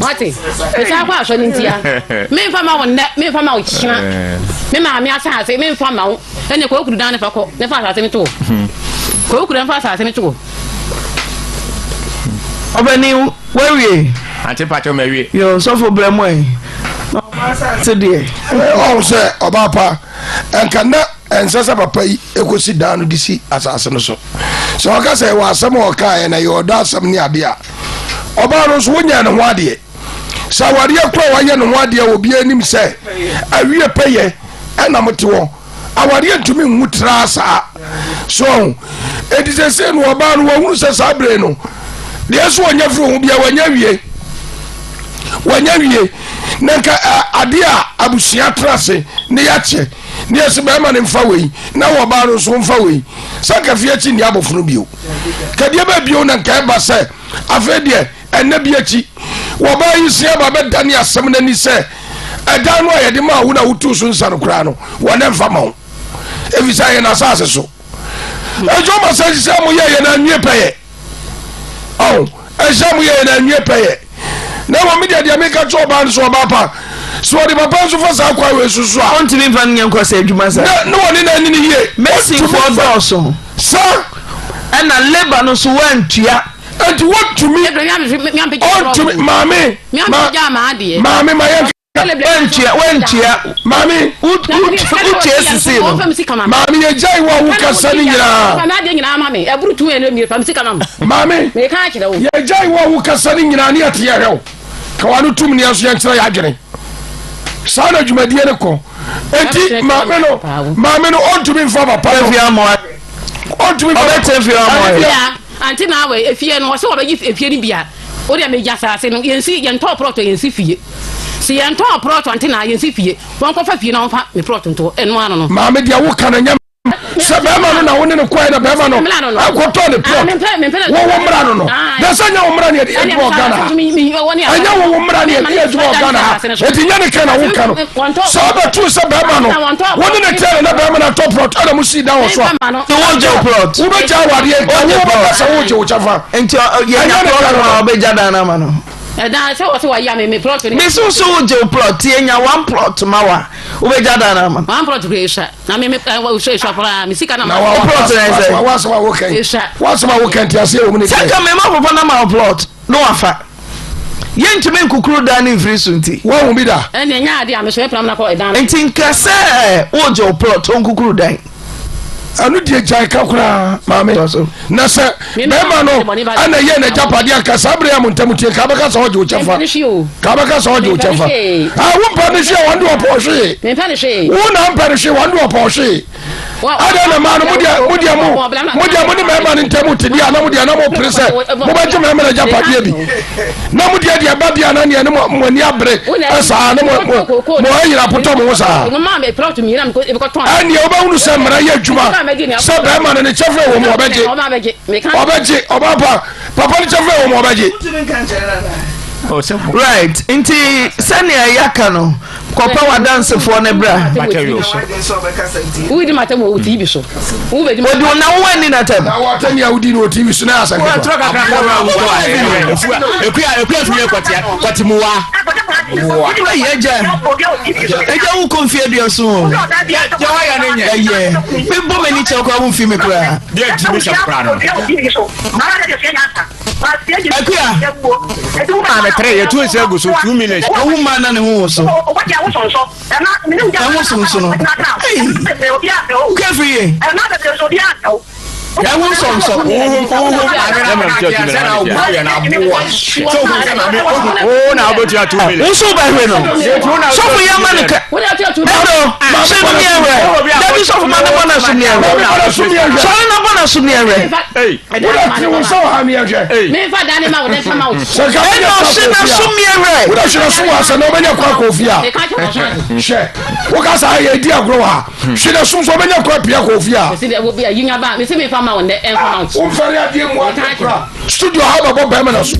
wate mesan kɔ asɔ ne ntia memfa ma wo nnɛ memfa ma wo kyena me maame asase memfa ma wo ɛne kɔkuru dan ne fa kɔ ne fa asase ne to kɔkuru dan fa asase ne to. Ɔbɛni wawie. Ante pakyɛw mawie. Yo sɔfo brɛ mu ɛ. Na ɔba asase deɛ. Ɔhu sɛ ɔbaa pa nka na ɛnsɛ sɛ papa yi ɛkɔsi dan no de si asase no so. Sɛ ɔka sɛ ɛwɔ asɛm a ɔkaeɛ na ɛyɛ ɔdɔ asɛm ne adeɛ a, ɔbaa no nso wonyɛ ne ho adeɛ. Sɛ awareɛ kora wayɛ ne ho adeɛ a obiara anim sɛ awie pɛyɛ ɛna mote hɔ. Awareɛ ntumi nwu traa saa. So ɔho. Enti sɛsei no ɔbaa no wahunu sɛ saa bere no deɛ so ɔnya firi ho bia wanya wie. Wanya wie. Na nka adeɛ a abusua tena ase ne yɛakyɛ ne yɛsɛ bɛrima no mfa wei na wɔbaa no nso mfa wei sɛ nka fie akyi nni abofono bio. Kadeɛ bɛɛ bio na nka ɛba sɛ afei deɛ Ɛnna bi akyi, wɔbaa yi sin aba bɛdane asɛm no ani sɛ ɛdan no a yɛde maa wo na wotuu so nsa no koraa no, wɔn mfa ma wo, efisɛ ɛyɛ n'asase so. Ɛnso ɔma sɛ nhyehyɛ mo yɛ yɛ na anwie pɛyɛ. Ɔn, ɛnhyɛ mo yɛ yɛ na anwie pɛyɛ. Na mmom me deɛ deɛ meka kyerɛ ɔbaa no sɛ ɔbaa pa. Sɛ wɔde papa nso fa saa kwan wei so so a. Ɔntumi nfa no nyɛ nkɔsɛ adwuma saa. Na na wɔne no ani no yie. Masonfoɔ dɔɔso. Sa. Ɛna labour no nso wɔantua. Enti wɔntumi. Ɔntumi maame. Maame ma yɛn. Wantua wantua. Maame. Wotua sisi no. Maame yɛ gya yi wa wo kasa ni nyinaa. Maame. Yɛ gya yi wa wo kasa ni nyinaa ni yɛ te yɛ hwɛ o. Ka wa no tum ni yɛn so yɛn kyerɛ yɛ adwene. Saa na dwumadie no kɔ. Eti maame no maame no ɔntumi nfa papa no. Ɔntumi nfa. Ɔbɛtɛ fi ɔmɔ yɛ. Ante na awɛ efie no wɔsɛ wɔbɛgye efie no bi a wodeɛ megya asase no yɛnsi yɛntɔɔ prɔto yɛnsi fie si yɛntɔɔ prɔto ante na yɛnsi fie wɔnkɔfa fie na wɔmfa me prɔto ntoɔ ɛno ano no. Maame deɛ woka no nyɛ sɛ bɛrima no na wo ne no kɔɛ na bɛrima no akɔtɔ ne plot wo wo mmara no no na sɛ nyɛ wo mmara ne yɛde yɛ adwuma wɔ Ghana ha ɛnyɛ wo wo mmara ne yɛde yɛ adwuma wɔ Ghana ha ɛti nyɛ ne ka na woka no sɛ wobɛto sɛ bɛrima no wo ne ne tɛ no na bɛrima no atɔ plot ɛna mo sii dan wɔ so a wogye wo plot wobɛgya awadeɛ nka wo wobɛka sɛ wogye wo kyɛfa nti yɛnya plot ma wobɛgya dan no ama no ɛdan sɛ wɔ sɛ wɔyɛ me me plot no mesi wo so wogye wo plot yɛnya one plot ma wa wobɛgya dan no ama one plot kura esua na me me esua esua koraa me sika na ma wo plot na ɛsɛ wasɛm a woka wasɛm a woka nti aseɛ wɔ mu ne sɛ ka mema papa no ma wo plot na wafa Yɛntumi nkukuru dan no mfiri so nti. Woahu bi da? Ɛnna ɛnyɛ ade a mesɔre pram na kɔ ɛdan no. Nti nka sɛ wogye wo plot nkukuru dan. Ɛno deɛ gyae ka koraa maame. Na sɛ bɛrima no ɛna yɛ n'agyapadeɛ anka saa bere a mo ntam tie ka bɛka sɛ ɔgye wo kyɛfa. Ka bɛka sɛ ɔgye wo kyɛfa. Ah, wo mpɛ ne hwee wɔn de ɔpɔ hwee. Wo na mpɛ ne hwee wɔn de ɔpɔ hwee. Adɛn na mmaa no mo deɛ mo deɛ mo mo deɛ mo ne mmarima no ntam te deɛ na mo deɛ na mo pere sɛ mo bɛgye mmarima no agyapadeɛ bi na mo deɛ deɛ ɛba deɛ na neɛ ne mo mo ani abere saa ne mo mo mo ayira apotɔ mo ho saa ɛnneɛ wobɛhunu sɛ mmara yɛ adwuma sɛ bɛrima no ne kyɛfɛ wɔ mu ɔbɛgye ɔbɛgye ɔbɛpa papa no kyɛfɛ wɔ mu ɔbɛgye. Right nti sɛnea yɛaka no Kɔpɛ w'adansefoɔ no bra. Wodi m'atɛm wɔ TV so. Wodi wo na wo anni n'atɛm. Na w'atɛm yɛ wodi no wɔ TV so na asɛm ketewa. Wɔtwerɛ kakra kakra wɔ wɔ ekuya ekuya ekuya fi yɛ kɔte kɔte mu wa. Ɛyɛ agya agya wo kɔ mfie aduɔson o. Yɛ wayɛ ne nyɛ. Ɛyɛ me bɔ m'ani kyɛw koraa wo mfi me koraa. Deɛ gyimi sɛm koraa no. Akua. Maame tere yɛ tu nsa gu so 2 million. Owu mmaa na ne ho wo so. Ɛho sonso no. Kua firi ye. Ɛho nsɔnsɔ. Wo na wobɛtua 2 million. Wo nso wobɛhwere no. Sɔfo yɛ ama no ka. Ɛno hyɛ no ne ɛhwɛ. Dabi sɔfo ma ne bɔ na som ne ɛhwɛ. Sɔre na bɔ na som ne ɛhwɛ. Wúdà tí wọ́n sọ wà mí ẹ̀hwẹ́. Mi nfa dání ma wò dẹ́ nfa ma wò. Sɛ nka mi Ɛna yɛ ɔhye kɔ na ofie a. som yɛ hwɛ. Wúdà hwɛ na som wɔ asɛ na ɔbɛnya kɔ akɔ ofie a. Meka kyerɛ wɔn ase. Hwɛ woka saa yɛ di agorɔ wɔ ha. Hwɛ na som so ɔbɛnya kɔ apia kɔ ofie a. Mesi dɛ wo bi a yinya ba mesi mi nfa ma wo ndɛ ɛnfa ma wo. Womfɛre adeɛ mu adeɛ kora. Studio ha bɛbɔ bɛrima na so.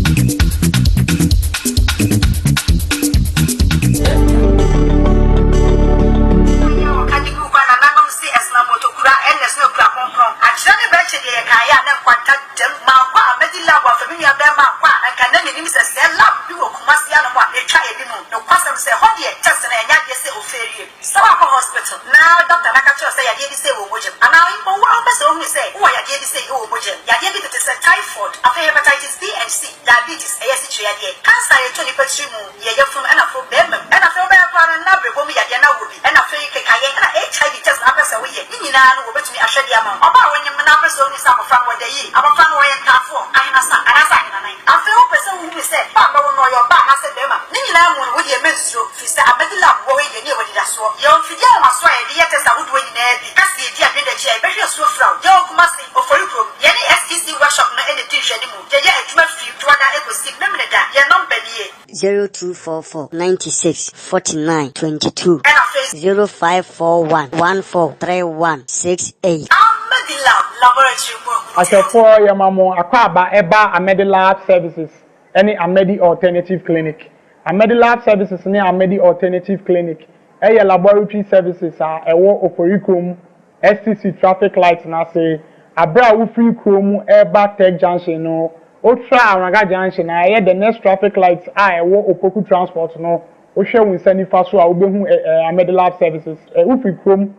Kronkron. Akyerɛ ne bɛkye deɛ yɛkaeɛ a na nkwanta dam. Mankɔ a mɛdi lab afa me nua bɛɛma ankɔ a anka na mennim sɛ sɛɛ lab bi wɔ Kumasi anom a ɛtwa anim. Nokwasɛm sɛ ɛhɔ deɛ test no ɛnyɛ adeɛ sɛ ofeerie. Sɛ woakɔ hospital na doctor no aka kyerɛ wo sɛ yadeɛ bi sei wɔ wo mogya mu anaa mpo wo ara wopɛ sɛ wohunu sɛ wowɔ yadeɛ bi sei wɔ wo mogya mu, yadeɛ bi tete sɛ typhoid, afei hepatitis B and C, diabetes, ɛyɛ asikyire yadeɛ, cancer a ɛtɔ nipa tiri mu, yɛ yafunu ɛna afei bɛɛma mu ɛna afei wobɛyɛ koraa no na brɛbɔ mu yadeɛ na wowɔ bi ɛna afei kekayɛ ɛna HIV test na apɛ sɛ woyɛ ne nyinaa no wɔbɛtumi ahwɛ de ama wo. Ɔbaa a wonyem na apɛ sɛ ohunu sɛ abɔfra no wɔda yie, abɔfra no ɔyɛ ntaafoɔ, ahenasa anaasɛ ahenanan. Afei wopɛ sɛ wohunu sɛ ba a bɛwo no ɔyɛ ɔbaa anaasɛ bɛɛma. Ne nyinaa mu no wodeɛ mɛnsuro firi sɛ Amadi lab wɔ hɔ yi deɛ ne yɛwɔ anidasoɔ. Yɛwɔ mfidie ahomasoɔ a yɛde yɛ test ahodoɔ nyinaa bi. Ka sɛ yɛdi adwene akyi a yɛbɛhwɛ asuo fira wo. Yɛwɔ Kumasi, Ofori kurom. Yɛne SEC workshop no na ɛdi nhwɛanimu. Yɛyɛ adwuma firi Dwoada kɔsi Memeneda. Yɛn nɔmba nie. 0244 96 49 22. Ɛna afei. 0541 14 31 68. Ahmedilab Laboratory mu ahuntaw. Ahwɛfoɔ yɛma mo akwaaba ɛba Ahmedilab Services ɛne Ahmedi Alternative Clinic. Ahmedilab Services ne Ahmedi Alternative Clinic ɛyɛ laboratory services a ɛwɔ Oforikrom STC traffic light no ase aber a wofir kurow mu reba Tech Junction no, otwaa Awraga Junction a ɛyɛ the next traffic light a ɛwɔ Opoku Transport no. Wohwɛ wo nsa nifa so a, wobɛhu Amedi Lab Services. Wofiri kurom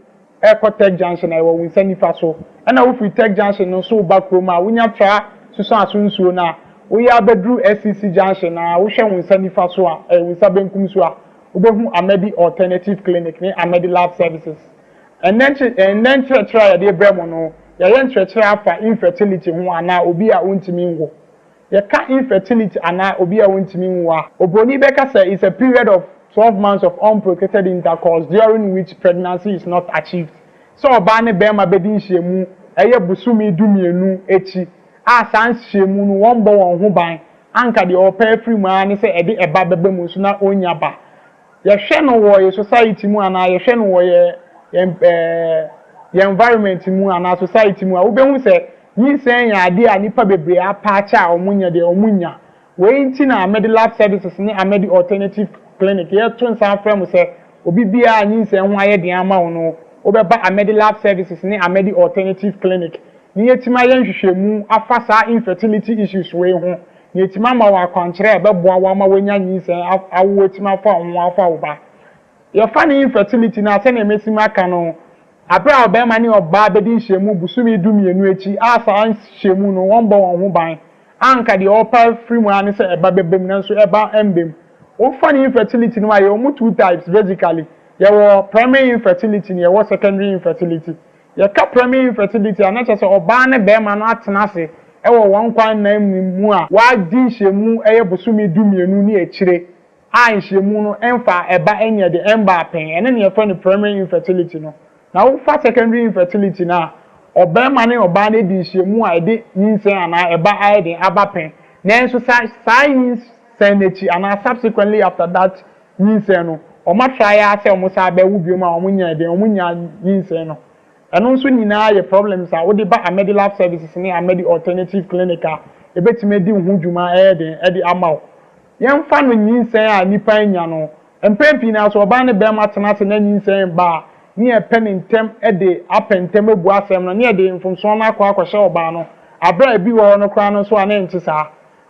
rekɔ Tech Junction a, ɛwɔ wo nsa nifa so. Ɛna wofiri Tech Junction no nso reba kurom a, wonya tra Susuaso nsuo no a, woyɛ ara bɛduru SCC Junction no a, wohwɛ wo nsa nifa so a, wo nsa benkum so a, wobɛhu Amedi Alternative Clinic ne Amedi Lab Services. Ɛnnɛ ɛnnɛ nkyerɛkyerɛ a yɛde rebrɛ mo no, yɛayɛ nkyerɛkyerɛ afa infertility ho anaa obi a ɔntumi nwo. Yɛka infertility anaa obi a ɔntumi nwo a, obroni bɛka sɛ it's a period of 12 months of unprotected intercourse during which pregnancy is not achieved. Sɛ ɔbaa ne barima bɛdi nhyiamu ɛyɛ bosome dumienu akyi a saa nhyiamu no wɔmmɔ wɔn ho ban, anka deɛ ɔrepɛ afiri mu ara ne sɛ ɛde ɛba bɛba mu nso na ɔnnya ba. Yɛhwɛ no wɔ yɛ society mu anaa yɛhwɛ no wɔ yɛ yɛn ɛɛ yɛn environment mu anaa society mu a, wobɛhu sɛ nyinsɛn yɛ adeɛ a nnipa bebree apaakyɛ a wɔnyɛ deɛ wɔnnya. Wei nti na Amedi Lab Services ne Amedi Alternative Clinic yɛto nsa afrɛ mo sɛ obi biara a nyinsɛn ho ayɛ den ama wo no, wobɛba Amedi Lab Services ne Amedi Alternative Clinic na yɛatumi ayɛ nhwehwɛmu afa saa infertility issues wei ho na yɛatumi ama wo akwankyerɛ a ɛbɛboa wo ama woanya nyinsɛn awo atumi afa wo ho afa wo ba. Yɛfa no infertility no a, sɛnea masi maka no, bere a ɔbarima ne ɔbaa bɛdi nhyiamu bosome dumienu akyi a saa nhyiamu no wɔmmɔ wɔn ho ban a anka deɛ ɔrepɛ afiri mu ara ne sɛ ɛba bɛba mu nanso ɛba mba mu. Wofa no infertility no mu a, yɛwɔ mu two types basically, yɛwɔ primary infertility na yɛwɔ secondary infertility. Yɛka primary infertility a, na kyerɛ sɛ ɔbaa ne barima no atena ase wɔ wɔn nkwa nna mu a wɔadi nhyiamu ɛyɛ bosome dumienu ne akyire a nhyiamu no mfa ɛba nyɛ de ɛmbaa pɛn, ɛno na yɛfrɛ no primary infertility no. Na wofa secondary infertility no a, ɔbarima ne ɔbaa no adi nhyiamu a ɛde nyinsɛn anaa ɛba ayɛ den aba pɛn, nanso sa saa nyinsɛn no akyi anaa subsequently after that nyinsɛn no, wɔatra ara sɛ wɔsan bɛwo biom a wɔnnya den, wɔnnya nyinsɛn no. Ɛno nso nyinaa yɛ problems a wode ba Amedi Lab Services ne Amedi Alternative Clinic a, yɛbɛtumi adi wo ho dwuma ɛyɛ den de ama wo. Yɛmfa no nyinsɛn a nnipa anya no, mpɛn pii no ara sɛ ɔbaa ne barima tena ase na nyinsɛn ba a, ne yɛpɛ no ntɛm de apɛ ntɛm abu asɛm no, ne yɛde mfomsoɔ no akɔ akɔhyɛ ɔbaa no, aberɛ a ebi wɔ hɔ no koraa no nso a na ɛnte saa.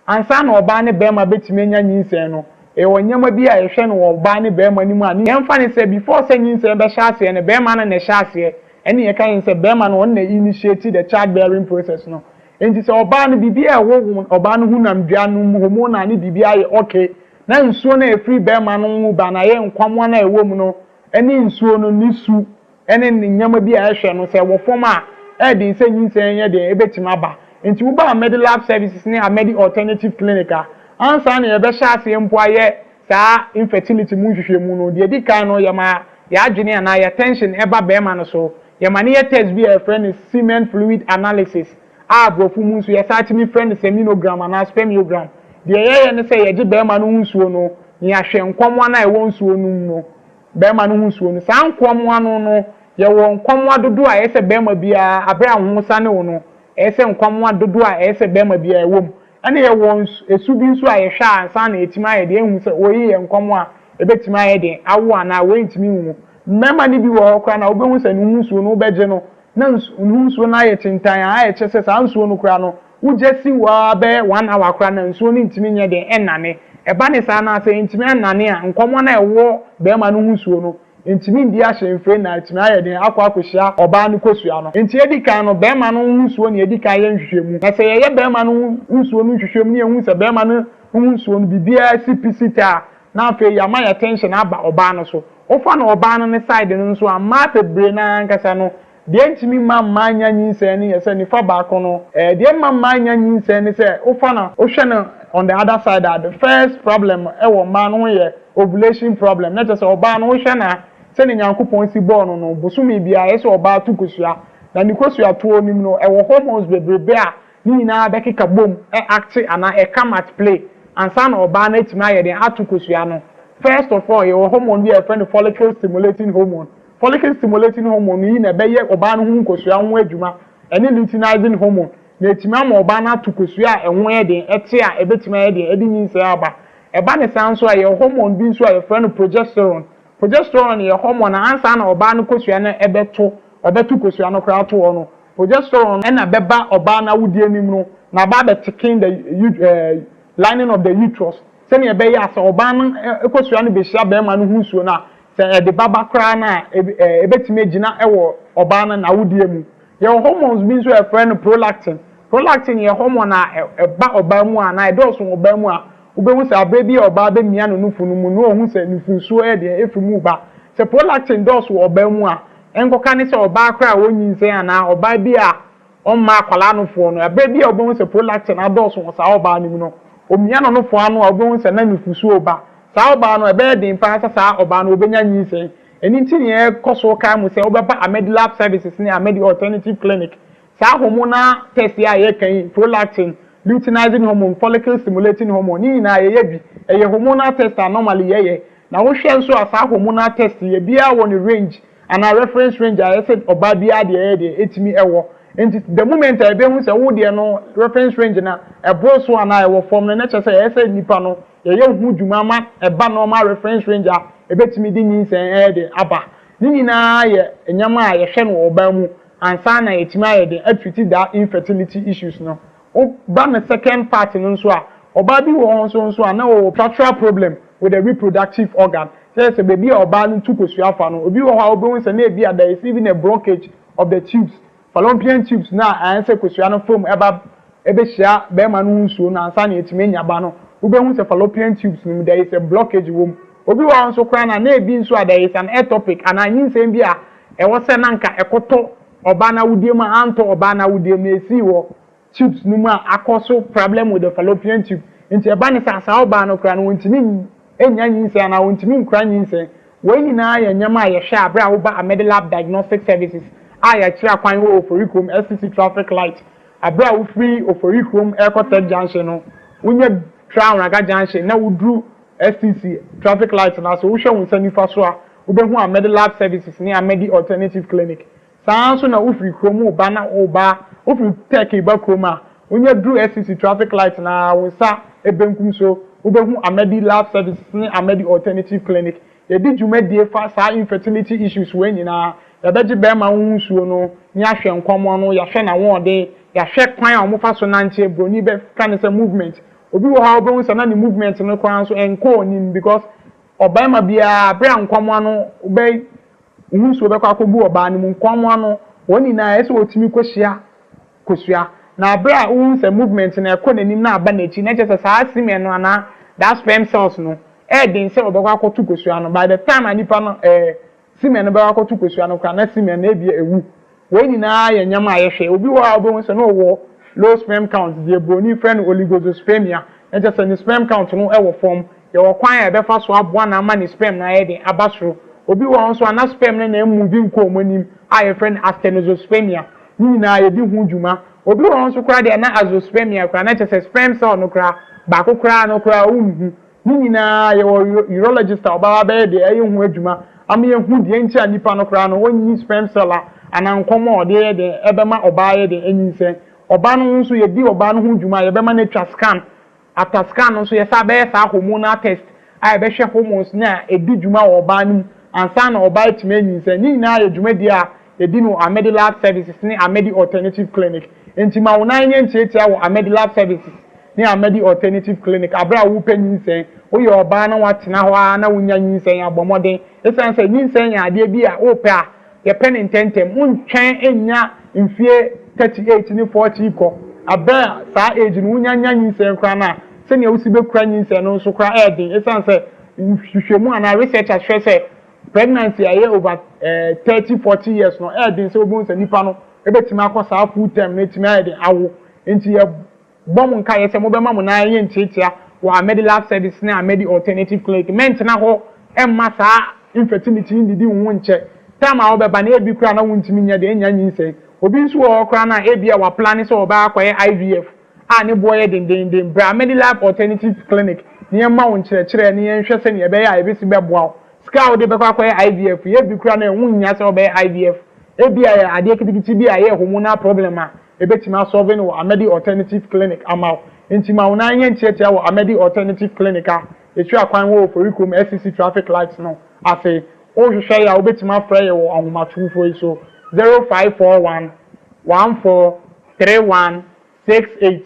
Ansa na ɔbaa ne barima bɛtumi anya nyinsɛn no, yɛwɔ nneɛma bi a yɛhwɛ no wɔ ɔbaa ne barima no mu a, yɛmfa no sɛ before sɛ nyinsɛn bɛhyɛ aseɛ no, barima no na ɛhyɛ aseɛ, ɛne yɛka yɛn sɛ barima no ɔno na initiate the child bearing process no. Enti sɛ ɔbaa no biribi a ɛwɔ ɔbaa no honamdua no mu, hormonal ne biribi ayɛ okay, na nsuo no a ɛfiri barima no ho ba no ayɛ nkwammoa no a ɛwɔ mu no ne nsuo no ne su ne ne nneɛma bi a ɛhwɛ no, sɛ ɛwɔ fam a, ɛyɛ den sɛ nyinsɛn nyɛ den ɛbɛtumi aba. Enti woba Amedi Lab Services ne Amedi Alternative Clinic a, ansa na yɛbɛhyɛ aseɛ mpo ayɛ saa infertility mu nhwehwɛmu no, deɛ ɛdi kan no, yɛma yɛn adwene anaa yɛn attention ba barima no so. Yɛma no yɛ test bi a yɛfrɛ no semen fluid analysis a aborɔfo mu nso yɛsan tumi frɛ no seminogram anaa spermiogram. Deɛ yɛyɛ ne sɛ yɛgye barima no ho nsuo no na yɛahwɛ nkwammoa no a ɛwɔ nsuo no mu no, barima no ho nsuo no. Saa nkwammoa no no, yɛwɔ nkwammoa dodoɔ a ɛyɛ sɛ barima biara, berɛ a wo ho sane wo no, ɛyɛ sɛ nkwammoa dodoɔ a ɛyɛ sɛ barima biara ɛwɔ mu. Ɛna yɛwɔ nsu bi nso a yɛhwɛ a ansa na yɛatumi ayɛ deɛ yɛahu sɛ wei yɛ nkwammoa a ɛbɛtumi ayɛ den awo anaa wei ntumi nwo. Mmarima no bi wɔ hɔ koraa no a wobɛhu sɛ ne ho nsuo no wobɛgye no na nsu ne ho nsuo no ayɛ kyentann a ayɛ kyerɛ sɛ saa nsuo no koraa no wogya si hɔ ara bɛyɛ one hour koraa na nsuo no ntumi nyɛ den nnane. Ɛba ne saa no a sɛ ɛntumi annane a nkɔmmɔ no a ɛwɔ barima no ho nsuo no ntumi ndi ahyɛmfire na atumi ayɛ den akɔ akɔhyia ɔbaa no kosua no. Enti edi kan no barima no ho nsuo na yɛdi kan yɛ nhwehwɛmu. Na sɛ yɛyɛ barima no ho nsuo no nhwehwɛmu na yɛhu sɛ barima no ho nsuo no biribiara si pi si ta a, na afei yɛama yɛn attention aba ɔbaa no so. Wofa no ɔbaa no ne side no nso a, mmaa bebree no ara ankasa no, deɛ ɛntumi mma mmaa nnya nyinsɛn no yɛ sɛ nifa baako no, deɛ ɛmma mmaa nnya nyinsɛn ne sɛ wofa no, wohwɛ no on the other side a, the first problem wɔ mmaa no ho yɛ ovulation problem, na kyerɛ sɛ ɔbaa no wohwɛ no a, sɛdeɛ Nyankopɔn si bɔɔ no no, bosome biara ɛyɛ sɛ ɔbaa to kosua, na ne kosua toɔ no mu no, ɛwɔ hormones bebrebe a ne nyinaa bɛkeka bom acte anaa ɛcome at play ansa na ɔbaa no atumi ayɛ den ato kosua no. First of all, yɛwɔ hormone bi a yɛfrɛ no follicle stimulating hormone. Follicle stimulating hormone yi na ɛbɛyɛ ɔbaa no ho nkosua ho adwuma, ɛne luteinizing hormone, na ɛtumi ama ɔbaa no ato kosua a ɛho yɛ den, ɛte a ɛbɛtumi ayɛ den ɛde nyinsɛn aba. Ɛba ne saa nso a, yɛwɔ hormone bi nso a yɛfrɛ no progesterone. Progesterone yɛ hormone a ansa na ɔbaa no kosua no ɛbɛto, ɔbɛto kosua no koraa ato hɔ no, progesterone na ɛbɛba ɔbaa no awodeɛ no mu no na aba abɛthicken the lining of the uterus. Sɛnea ɛbɛyɛ a sɛ ɔbaa no kosua no behyia barima no ho nsuo no a, sɛ ɛde ba ba koraa no a, ebetumi agyina wɔ ɔbaa no n'awodeɛ mu. Yɛwɔ hormones bi nso a yɛfrɛ no prolactin. Prolactin yɛ hormone a ɛba ɔbaa mu anaa ɛdɔɔso wɔ ɔbaa mu a, wobɛhu sɛ aberɛ bi a ɔbaa bɛmia ne nufu no mu no ɔhu sɛ nufunsuo yɛ deɛn ɛfiri mu reba. Sɛ prolactin dɔɔso wɔ ɔbaa mu a, ɛnkɔka ne sɛ ɔbaa koraa a ɔnyinsɛn anaa ɔbaa bi a ɔmma akwadaa nofoɔ no, ɛberɛ bi a wobɛhu sɛ prolactin adɔɔso wɔ saa ɔbaa no mu no, ɔmia no nofoɔ ano a wobɛhu sɛ na nufusuo reba. Saa ɔbaa no, ɛbɛyɛ den pa ara sɛ saa ɔbaa no ɔbɛnya nyinsɛn. Ɛno nti na yɛkɔ so kae mo sɛ wobɛba Amedi Lab Services ne Amedi Alternative Clinic. Saa hormonal test yi a yɛreka yi, prolactin, luteinizing hormone, follicle stimulating hormone, ne nyinaa yɛyɛ bi. Ɛyɛ hormonal test a normally yɛyɛ. Na wohwɛ nso a saa hormonal test yi, ebiara wɔ ne range anaa reference range a ɛyɛ sɛ ɔbaa biara deɛ ɛyɛ deɛ ɛtumi ɛwɔ. Nti the moment a yɛbɛhu sɛ wo deɛ no reference range no ɛboro so anaa ɛwɔ fam no, na kyerɛ sɛ ɛyɛ sɛ nipa no yɛyɛ ho dwuma ma ɛba normal reference range a ɛbɛtumi de nyinsɛn ɛyɛ de aba. Ne nyinaa yɛ nneɛma a yɛhwɛ no wɔ ɔbaa mu ansa na yɛtumi ayɛ de atreat that infertility issues no. Woba no second part no nso a, ɔbaa bi wɔ hɔ nso a na ɔwɔ structural problem with the reproductive organ. Kyerɛ sɛ baabi a ɔbaa no tu kosua fa no, obi wɔ hɔ a wobɛhu sɛ na ebi a there is even a blockage of the tubes, fallopian tubes na ayɛ sɛ kosua no fam ɛba ɛbɛhyia bɛrima no ho nsuo no ansa na yɛtumi anya ba no. Wobɛhu sɛ fallopian tubes no mu there is a blockage wɔ mu. Obi wɔ hɔ nso koraa na ebi nso a there is an ectopic anaa nyinsɛn bi a ɛwɔ sɛ na nka ɛkɔtɔ ɔbaa n'awodie mu a antɔ ɔbaa n'awodie mu na esi wɔ tubes no mu a akɔ so problem with the fallopian tube. Nti ɛba ne sɛ saa ɔbaa no koraa no, wɔntumi nya nyinsɛn anaa wɔntumi nkura nyinsɛn. Wɔn nyinaa yɛ nneɛma a yɛhwɛ abere a woba Amedilab Diagnostic Services a yɛkyerɛ akwan wɔ Oforikrom SCC traffic light. Abere a wofiri Oforikrom ɛrekɔ Tech Junction no, wonya tra Anwraga Junction na woduru SCC traffic light no ase, wohwɛ wo nsa nifa so a, wobɛhu Amedilab Services ne Amedi Alternative Clinic. Saa nso na wofiri kurom woba na woba wofiri Tech ba kurom a, wonya duru SCC traffic light na wo nsa benkum so, wobɛhu Amedi Lab Services ne Amedi Alternative Clinic. Yɛdi dwumadie fa saa infertility issues wei nyinaa. Yɛbɛgye bɛrima ho nsuo no ne ahwɛ nkɔmmɔ no, yɛahwɛ n'ahoɔden, yɛahwɛ kwan a wɔfa so nante. Broni bɛka ne sɛ movement. Obi wɔ hɔ a wobɛhu sɛ na ne movement no koraa nso ɛnkɔ onim, because ɔbarima biara, abere a nkɔmmɔ no wobɛ ho nsuo bɛkɔ akɔgu ɔbaa no mu, nkɔmmɔ no wɔn nyinaa ɛsɛ wɔtumi kɔhyia kosua. Na abere a wohu sɛ movement no ɛkɔ n'anim na aba n'akyi, na kyerɛ sɛ saa semen no anaa that sperm cells no ɛɛden sɛ ɔbɛkɔ akɔto kosua no. By the time a nipa no semen no bɛkɔ akɔto kosua no koraa, na semen no ebi ewu. Wɔn nyinaa yɛ nneɛma a yɛhwɛ. Obi wɔ hɔ a wobɛhu sɛ na ɔwɔ low sperm count, deɛ broni frɛ no oligozoospermia, na kyerɛ sɛ ne sperm count no ɛwɔ fam. Yɛwɔ kwan a yɛbɛfa so aboa na ama ne sperm no ayɛ den aba soro. Obi wɔ hɔ nso a na sperm no na emu bi nkɔ wɔn anim a yɛfrɛ no asthenozoospermia. Ne nyinaa yɛdi ho dwuma. Obi wɔ hɔ nso koraa deɛ, na azoospermia koraa, na kyerɛ sɛ sperm cell no koraa baako koraa no koraa ɔnhu. Ne nyinaa yɛwɔ urologist a ɔbaa bɛyɛ deɛ ɛyɛ ho adwuma ama yɛhu deɛ nti a nipa no koraa no ɔnyi sperm cell a anaa nkɔmɔ a ɔde yɛ deɛ ɛbɛma ɔbaa yɛ deɛ ɛnyinsɛn. Ɔbaa no nso, yɛdi ɔbaa no ho dwuma a yɛbɛma no atwa scan. After scan no nso, yɛsa bɛyɛ saa hormonal test a yɛbɛhwɛ hormones ne a ɛdi dwuma wɔ ɔbaa no mu ansa na ɔbaa atumi anyinsɛn. Ne nyinaa yɛ dwumadie a yɛdi no Amedi Lab Services ne Amedi Alternative Clinic. Nti ma wo nan nyɛ ntiatia wɔ Amedi Lab Services ne Amedi Alternative Clinic abere a wopɛ nyinsɛn. Woyɛ ɔbaa na watena hɔ ara na wonya nyinsɛn, abɔ mmɔden, ɛsiane sɛ nyinsɛn yɛ adeɛ bi a wopɛ a yɛpɛ ne ntɛntɛm. Wontwɛn nnya mfie 38 ne 40 kɔ. Abere a saa age no wonya nya nyinsɛn koraa no a, sɛnea wosi bɛkura nyinsɛn no nso koraa ɛɛden, ɛsiane sɛ nhwehwɛmu anaa research ahwɛ sɛ pregnancy a ɛyɛ over 30 40 years no, ɛɛden sɛ wobɛhu sɛ nipa no ɛbɛtumi akɔ saa full term no ɛtumi ayɛ den awo. Nti yɛ bɔ mo nkaeɛ sɛ mobɛma mo nan yɛ ntiatia wɔ Amedi Lab Service ne Amedi Alternative Clinic. Mɛntena hɔ ɛmma saa infertility ndidi wo ho nkyɛ. Time a wobɛba na ebi koraa na wontumi nyɛ deɛ ɛnya nyinsɛn. Obi nso wɔ hɔ koraa na ebi a waplan sɛ ɔbaa akɔyɛ IVF a ne boɔ yɛ dendenden. Bra Amedi Lab Alternative Clinic ne yɛmma wo nkyerɛkyerɛ ne yɛnhwɛ sɛnea ɛbɛyɛ a ebesi bɛboa wo. Sika a wode bɛkɔ akɔyɛ IVF yɛ bi koraa na ɛho nhia sɛ wobɛyɛ IVF. Ebi a yɛ adeɛ ketekete bi a ɛyɛ hormonal problem a ebɛtumi asolve no wɔ Amedi Alternative Clinic ama wo. Nti ma wo nan nyɛ ntiatia wɔ Amedi Alternative Clinic a etu akwan wɔ Oforikurom SCC traffic light no ase. Wohwehwɛ yɛ a, wobɛtumi afrɛ yɛ wɔ ahomatorofoɔ yi so: 0541 14 31 68,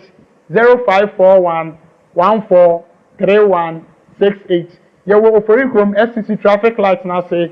0541 14. 31 68. Yɛwɔ Oforikrom SCC traffic light no ase.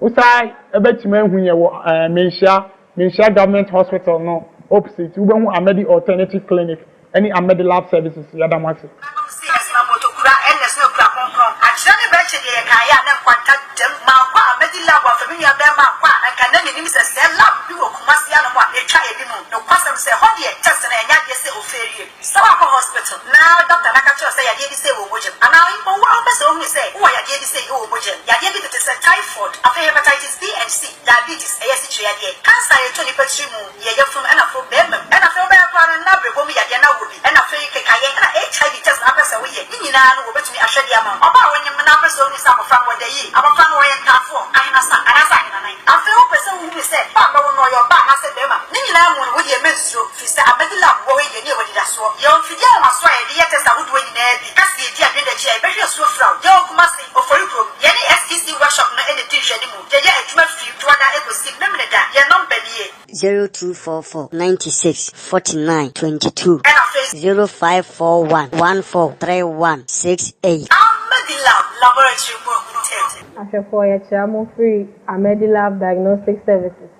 Wosan bɛtumi ahu yɛn wɔ Manhyia, Manhyia Government Hospital no opposite. Wobɛhu Amadi Alternative Clinic ne Amadi Lab Services. Yɛda mo ase. Nanom se ɛsena motokura ɛna ɛsena okura kronkron akyerɛ ne bɛkye deɛ yɛkaeɛ a na nkwanta dam mankɔ a mɛdi lab afa me nua bɛɛma ankɔ a anka na menim sɛ sɛɛ lab bi wɔ Kumasi anom a ɛtwa anim nokwasɛm sɛ ɛhɔ deɛ test no ɛnyɛ adeɛ sɛ ofeerie. Sɛ woakɔ hospital na doctor no aka kyerɛ wo sɛ yadeɛ bi sei wɔ wo mogya mu anaa mpo wo ara wopɛ sɛ wohunu sɛ wowɔ yadeɛ bi sei wɔ wo mogya mu, yadeɛ bi tete sɛ typhoid, afei hepatitis B and C, diabetes, ɛyɛ asikyire yadeɛ, cancer a ɛtɔ nipa tiri mu, yɛ yafunu ɛna afei barima mu, ɛna afei wobɛyɛ koraa no na abrɛbɔ mu yadeɛ na wowɔ bi, ɛna afei kekayɛ ɛna HIV test na wopɛ sɛ woyɛ, ne nyinaa no wɔbɛtumi ahwɛ de ama wo. Ɔbaa a wonyem na wopɛ sɛ wohunu sɛ abɔfra no ɔda yie, abɔfra no ɔyɛ ntaafoɔ, ahenasa anaasɛ ahenanan, afei wopɛ sɛ wohunu sɛ ba a bɛwo no ɔyɛ ɔbaa anaasɛ barima, ne nyinaa mu no wodeɛ mensuro. Firi sɛ Amadi Lab wɔ hɔ yi yɛne yɛwɔ anidasoɔ. Yɛwɔ mfidie ahomasoɔ a yɛde yɛ test ahodoɔ nyinaa bi. Ka sɛ yɛdi adwene da akyi a yɛbɛhwɛ asuo firaw. Yɛwɔ Kumasi, Ofori kurom. Yɛne SEC workshop no na ɛdi nhwɛanimu. Yɛyɛ adwuma firi Dwoada kɔsi Memeneda. Yɛn nɔmba nie. 0244 96 49 22. Ɛna afei. 0541 14 31 68. Amadi Lab Laboratory mu Limited. Ahwɛfoɔ yɛkyea mo firi Amadi Lab Diagnostic Services.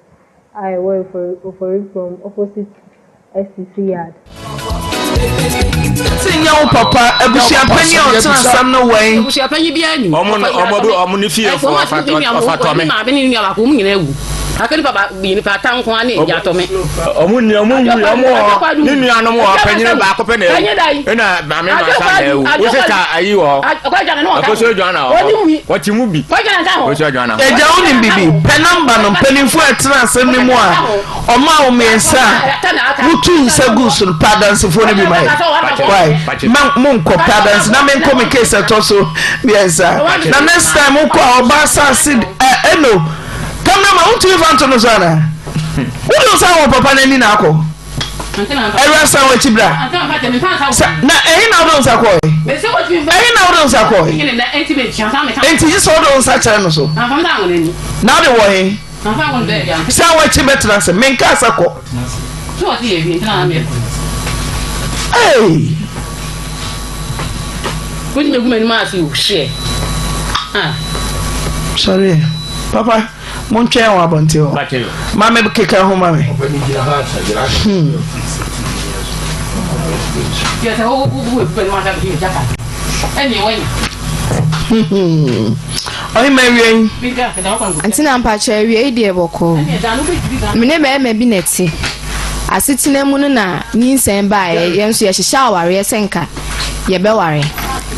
A ɛwɔ Oforikrom opposite STC yard. Ti nyɛ wo papa abusuapanyin a ɔtena asɛm no wɛn. Abusuapanyin biara ni. Ɔmo no ɔmo bi ɔmo ne fie fo ɔfa ɔfa tɔme. Maame ne nua baako ɔmo nyinaa awu. Aka nipa ba nipa ata nko ara ne gya tɔme. Ɔmo ni ɔmo wu ɔmo wɔ ne nuanom wɔ panyin baako pɛ na ewu ɛna maame masa na ewu wosi ta ayi wɔ hɔ akoso adwa na wɔ hɔ wɔte mu bi akoso adwa na. Agya wonim bibi pɛ namba no mpanimfoɔ a ɛtena asɛm no mu a ɔma wo mmiɛnsa a wotu nsa gu so no pɛ adansefoɔ no bi ma yɛ why ma monkɔ pɛ adanse na menkɔ me case ɛtɔ so mmiɛnsa na next time wokɔ a ɔba asase ɛno camera ma wontumi fa nto no so anaa wode wo nsa wɔ papa no ani na akɔ Awura san w'akyi bra. Na ɛhe na wode wo nsa kɔe? Ɛhe na wode wo nsa kɔe? Enti gye sɛ wode wo nsa kyerɛ no so. Na wode wɔ he? San w'akyi bɛtena ase. Menkaa sɛ kɔ. Hey! Sorry. Papa. Montwɛn wɔ abɔnten hɔ. Ma me keka ho ma me. Hmm. Ɔhema awia yi. Antina mpakyɛ awia yi deɛ bɔkɔɔ. Me ne bɛrima bi na ɛte. Asetena mu no na nyinsɛn baeɛ yɛn nso yɛhyehyɛ awareɛ sɛ nka yɛbɛware.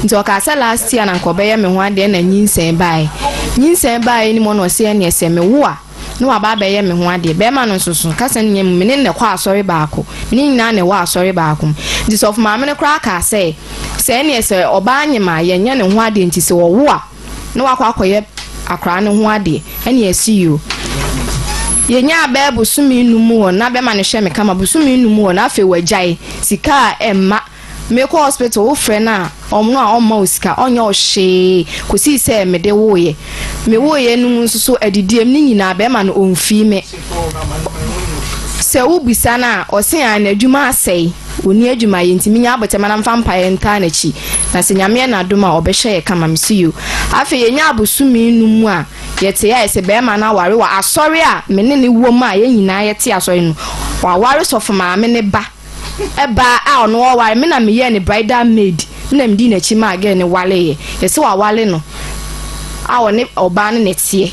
Nti ɔkaa sɛ last year na nka ɔbɛyɛ me ho adeɛ na nyinsɛn baeɛ. Nyinsɛn baeɛ no mu na ɔse ɛneɛ sɛ mewo a na waba abɛyɛ me ho adeɛ. Bɛrima no nso so kasa no nyɛ mu me ne no na ɛkɔ asɔre baako. Me ne no nyinaa na ɛwɔ asɔre baako mu. Nti sɔfo maame no koraa kaa sɛ sɛ ɛneɛ sɛ ɔbaa nyem a yɛnyɛ ne ho adeɛ nti sɛ ɔwo a na wakɔ akɔyɛ akwadaa no ho adeɛ ɛne ɛsi yoo. Yɛnyaa bɛyɛ bosome num mu hɔ no na bɛrima no hwɛ me kama bosome num mu hɔ no afei wagyae sika a ɛmma mekɔ hospital wofrɛ no a ɔno a ɔmma wo sika ɔnyɛ wo hwee kɔsii sɛ mede woeɛ mewoeɛ no mu nso so adidiem ne nyinaa bɛrima no ɔmfii me sɛ wobisa no a ɔse a n'adwuma asɛe Ɔnni adwuma yɛ nti menya abotɛma na mfa mpaeɛ ntaa n'akyi na sɛ Nyame yɛ n'adom a ɔbɛhwɛ yɛ kama. Mese yoo. Afei yɛnyaa abosome num mu a yɛtee ayɛ sɛ barima no aware wɔ asɔre a me ne no wɔ mu a yɛn nyinaa yɛte asɔre no mu. Waware sɔfo maame no ba baa a ɔno ɔware me na meyɛɛ ne bridal maid me na medii n'akyi maa girl no wareeɛ. Yɛse waware no a ɔne ɔbaa no na ɛteɛ.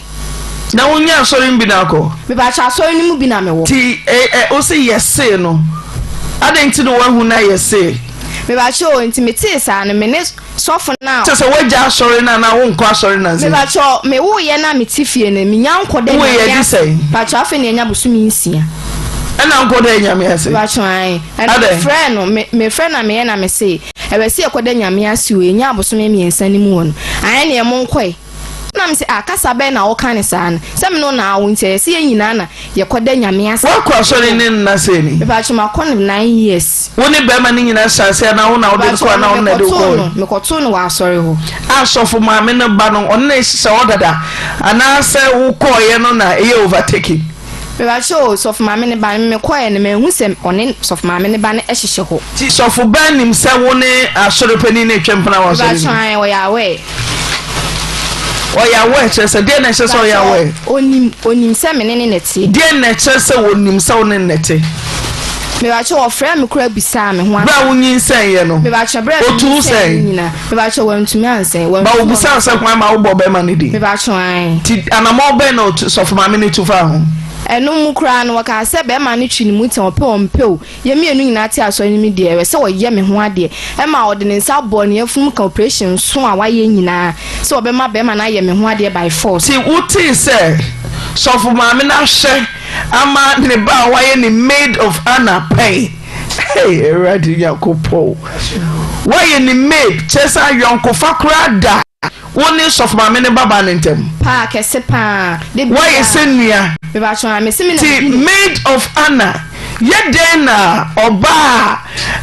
Na wo nya asɔre no bi na akɔ? Mepakyɛ asɔre no mu bi na me wɔ. Ti eh eh wo se yɛsee no adɛn nti na wahu na yɛsee? Mepakyɛ o nti me tee saa no me ne sɔfo no a. Kyɛ sɛ wagya asɔre no anaa wo nkɔ asɔre no ase? Mepakyɛ me wo yɛ na me te fie no me nya nkɔ dɛ nyame ase. Mepakyɛ afei na yɛnya bosome nsia. Ɛna nkɔ dɛ nyame ase? Mepakyɛ ae ɛna me frɛ no me me frɛ na me yɛ na me se ɛwɛ se yɛkɔ dɛ nyame ase o yɛnya abosome miensa no mu hɔ no ae neɛ mo nkɔe. Ɛna mese, Ah, kasa bɛn na woka no saa no? Sɛ me ne wo na awo nti, ɛyɛ sɛ yɛn nyinaa na yɛkɔda Nyame ase. Woakɔ asɔre ne nna sɛn ni? Mepakyɛ makɔ no nine years. Wo ne bɛrima no nyinaa hyɛ aseɛ anaa wo na wode no kɔɔ anaa ɔno na ɛde wo kɔɔ? Mekɔtoo no wɔ asɔre hɔ. A sɔfo maame no ba no ɔno na ɛhyehyɛ hɔ dada anaasɛ wokɔɔeɛ no na ɛyɛ overtaking? Mepakyɛ o, sɔfo maame ne ba no, me kɔɛ no, manhu sɛ ɔne sɔfo maame ne ba no hyehyɛ hɔ. Nti sɔfo ba nim sɛ wo ne asɔre panin no retwa mpena wɔ asɔre no mu? Mepakyɛ ae, ɔyɛ aware. Ɔyɛ aware kyerɛ sɛ deɛn na ɛkyerɛ sɛ ɔyɛ aware? Onim, onim sɛ me ne ne na ɛte. Deɛn na ɛkyerɛ sɛ onim sɛ wo ne no na ɛte? Mepakyɛ ɔfrɛɛ me koraa bisaa me ho asɛm. Berɛ a wonyinsɛneeɛ no, Mepakyɛ berɛ a ɔtuu menyinsɛn sɛn? no nyinaa, mepakyɛ wantumi ansɛn, Ba wantu obisaa sɛ hwan ma wobɔɔ bɛrima no din? Mepakyɛ ae. Nti anammɔn bɛn na ɔtu, sɔfo maame no tu faa ho? Ɛno mu koraa no, wɔkaa sɛ bɛrima no twi ne mu tɛn, ɔpɛ o ɔmpɛ o, Yɛn mmienu nyinaa te asɔre no mu deɛ, ɛwɛ sɛ ɔyɛ me ho adeɛ. Ɛma ɔde ne nsa bɔɔ ne yafunu mu ka operation nson a wayɛ nyinaa sɛ ɔbɛma barima no ayɛ me ho adeɛ by force. Nti wotee sɛ sɔfo maame no ahwɛ ama ne ba a wayɛ ne maid of honour pɛn? Hey Awurade Nyankopɔn, woayɛ ne maid, kyerɛ sɛ ayɔnkofa koraa da Wo ne sɔfo maame ne babaa no ntam. Paa kɛse paa. Da biara. Woayɛ sɛ nua. Mepakyɛw a mese me na Ti medi ne. maid of honour yɛ dɛn na ɔbaa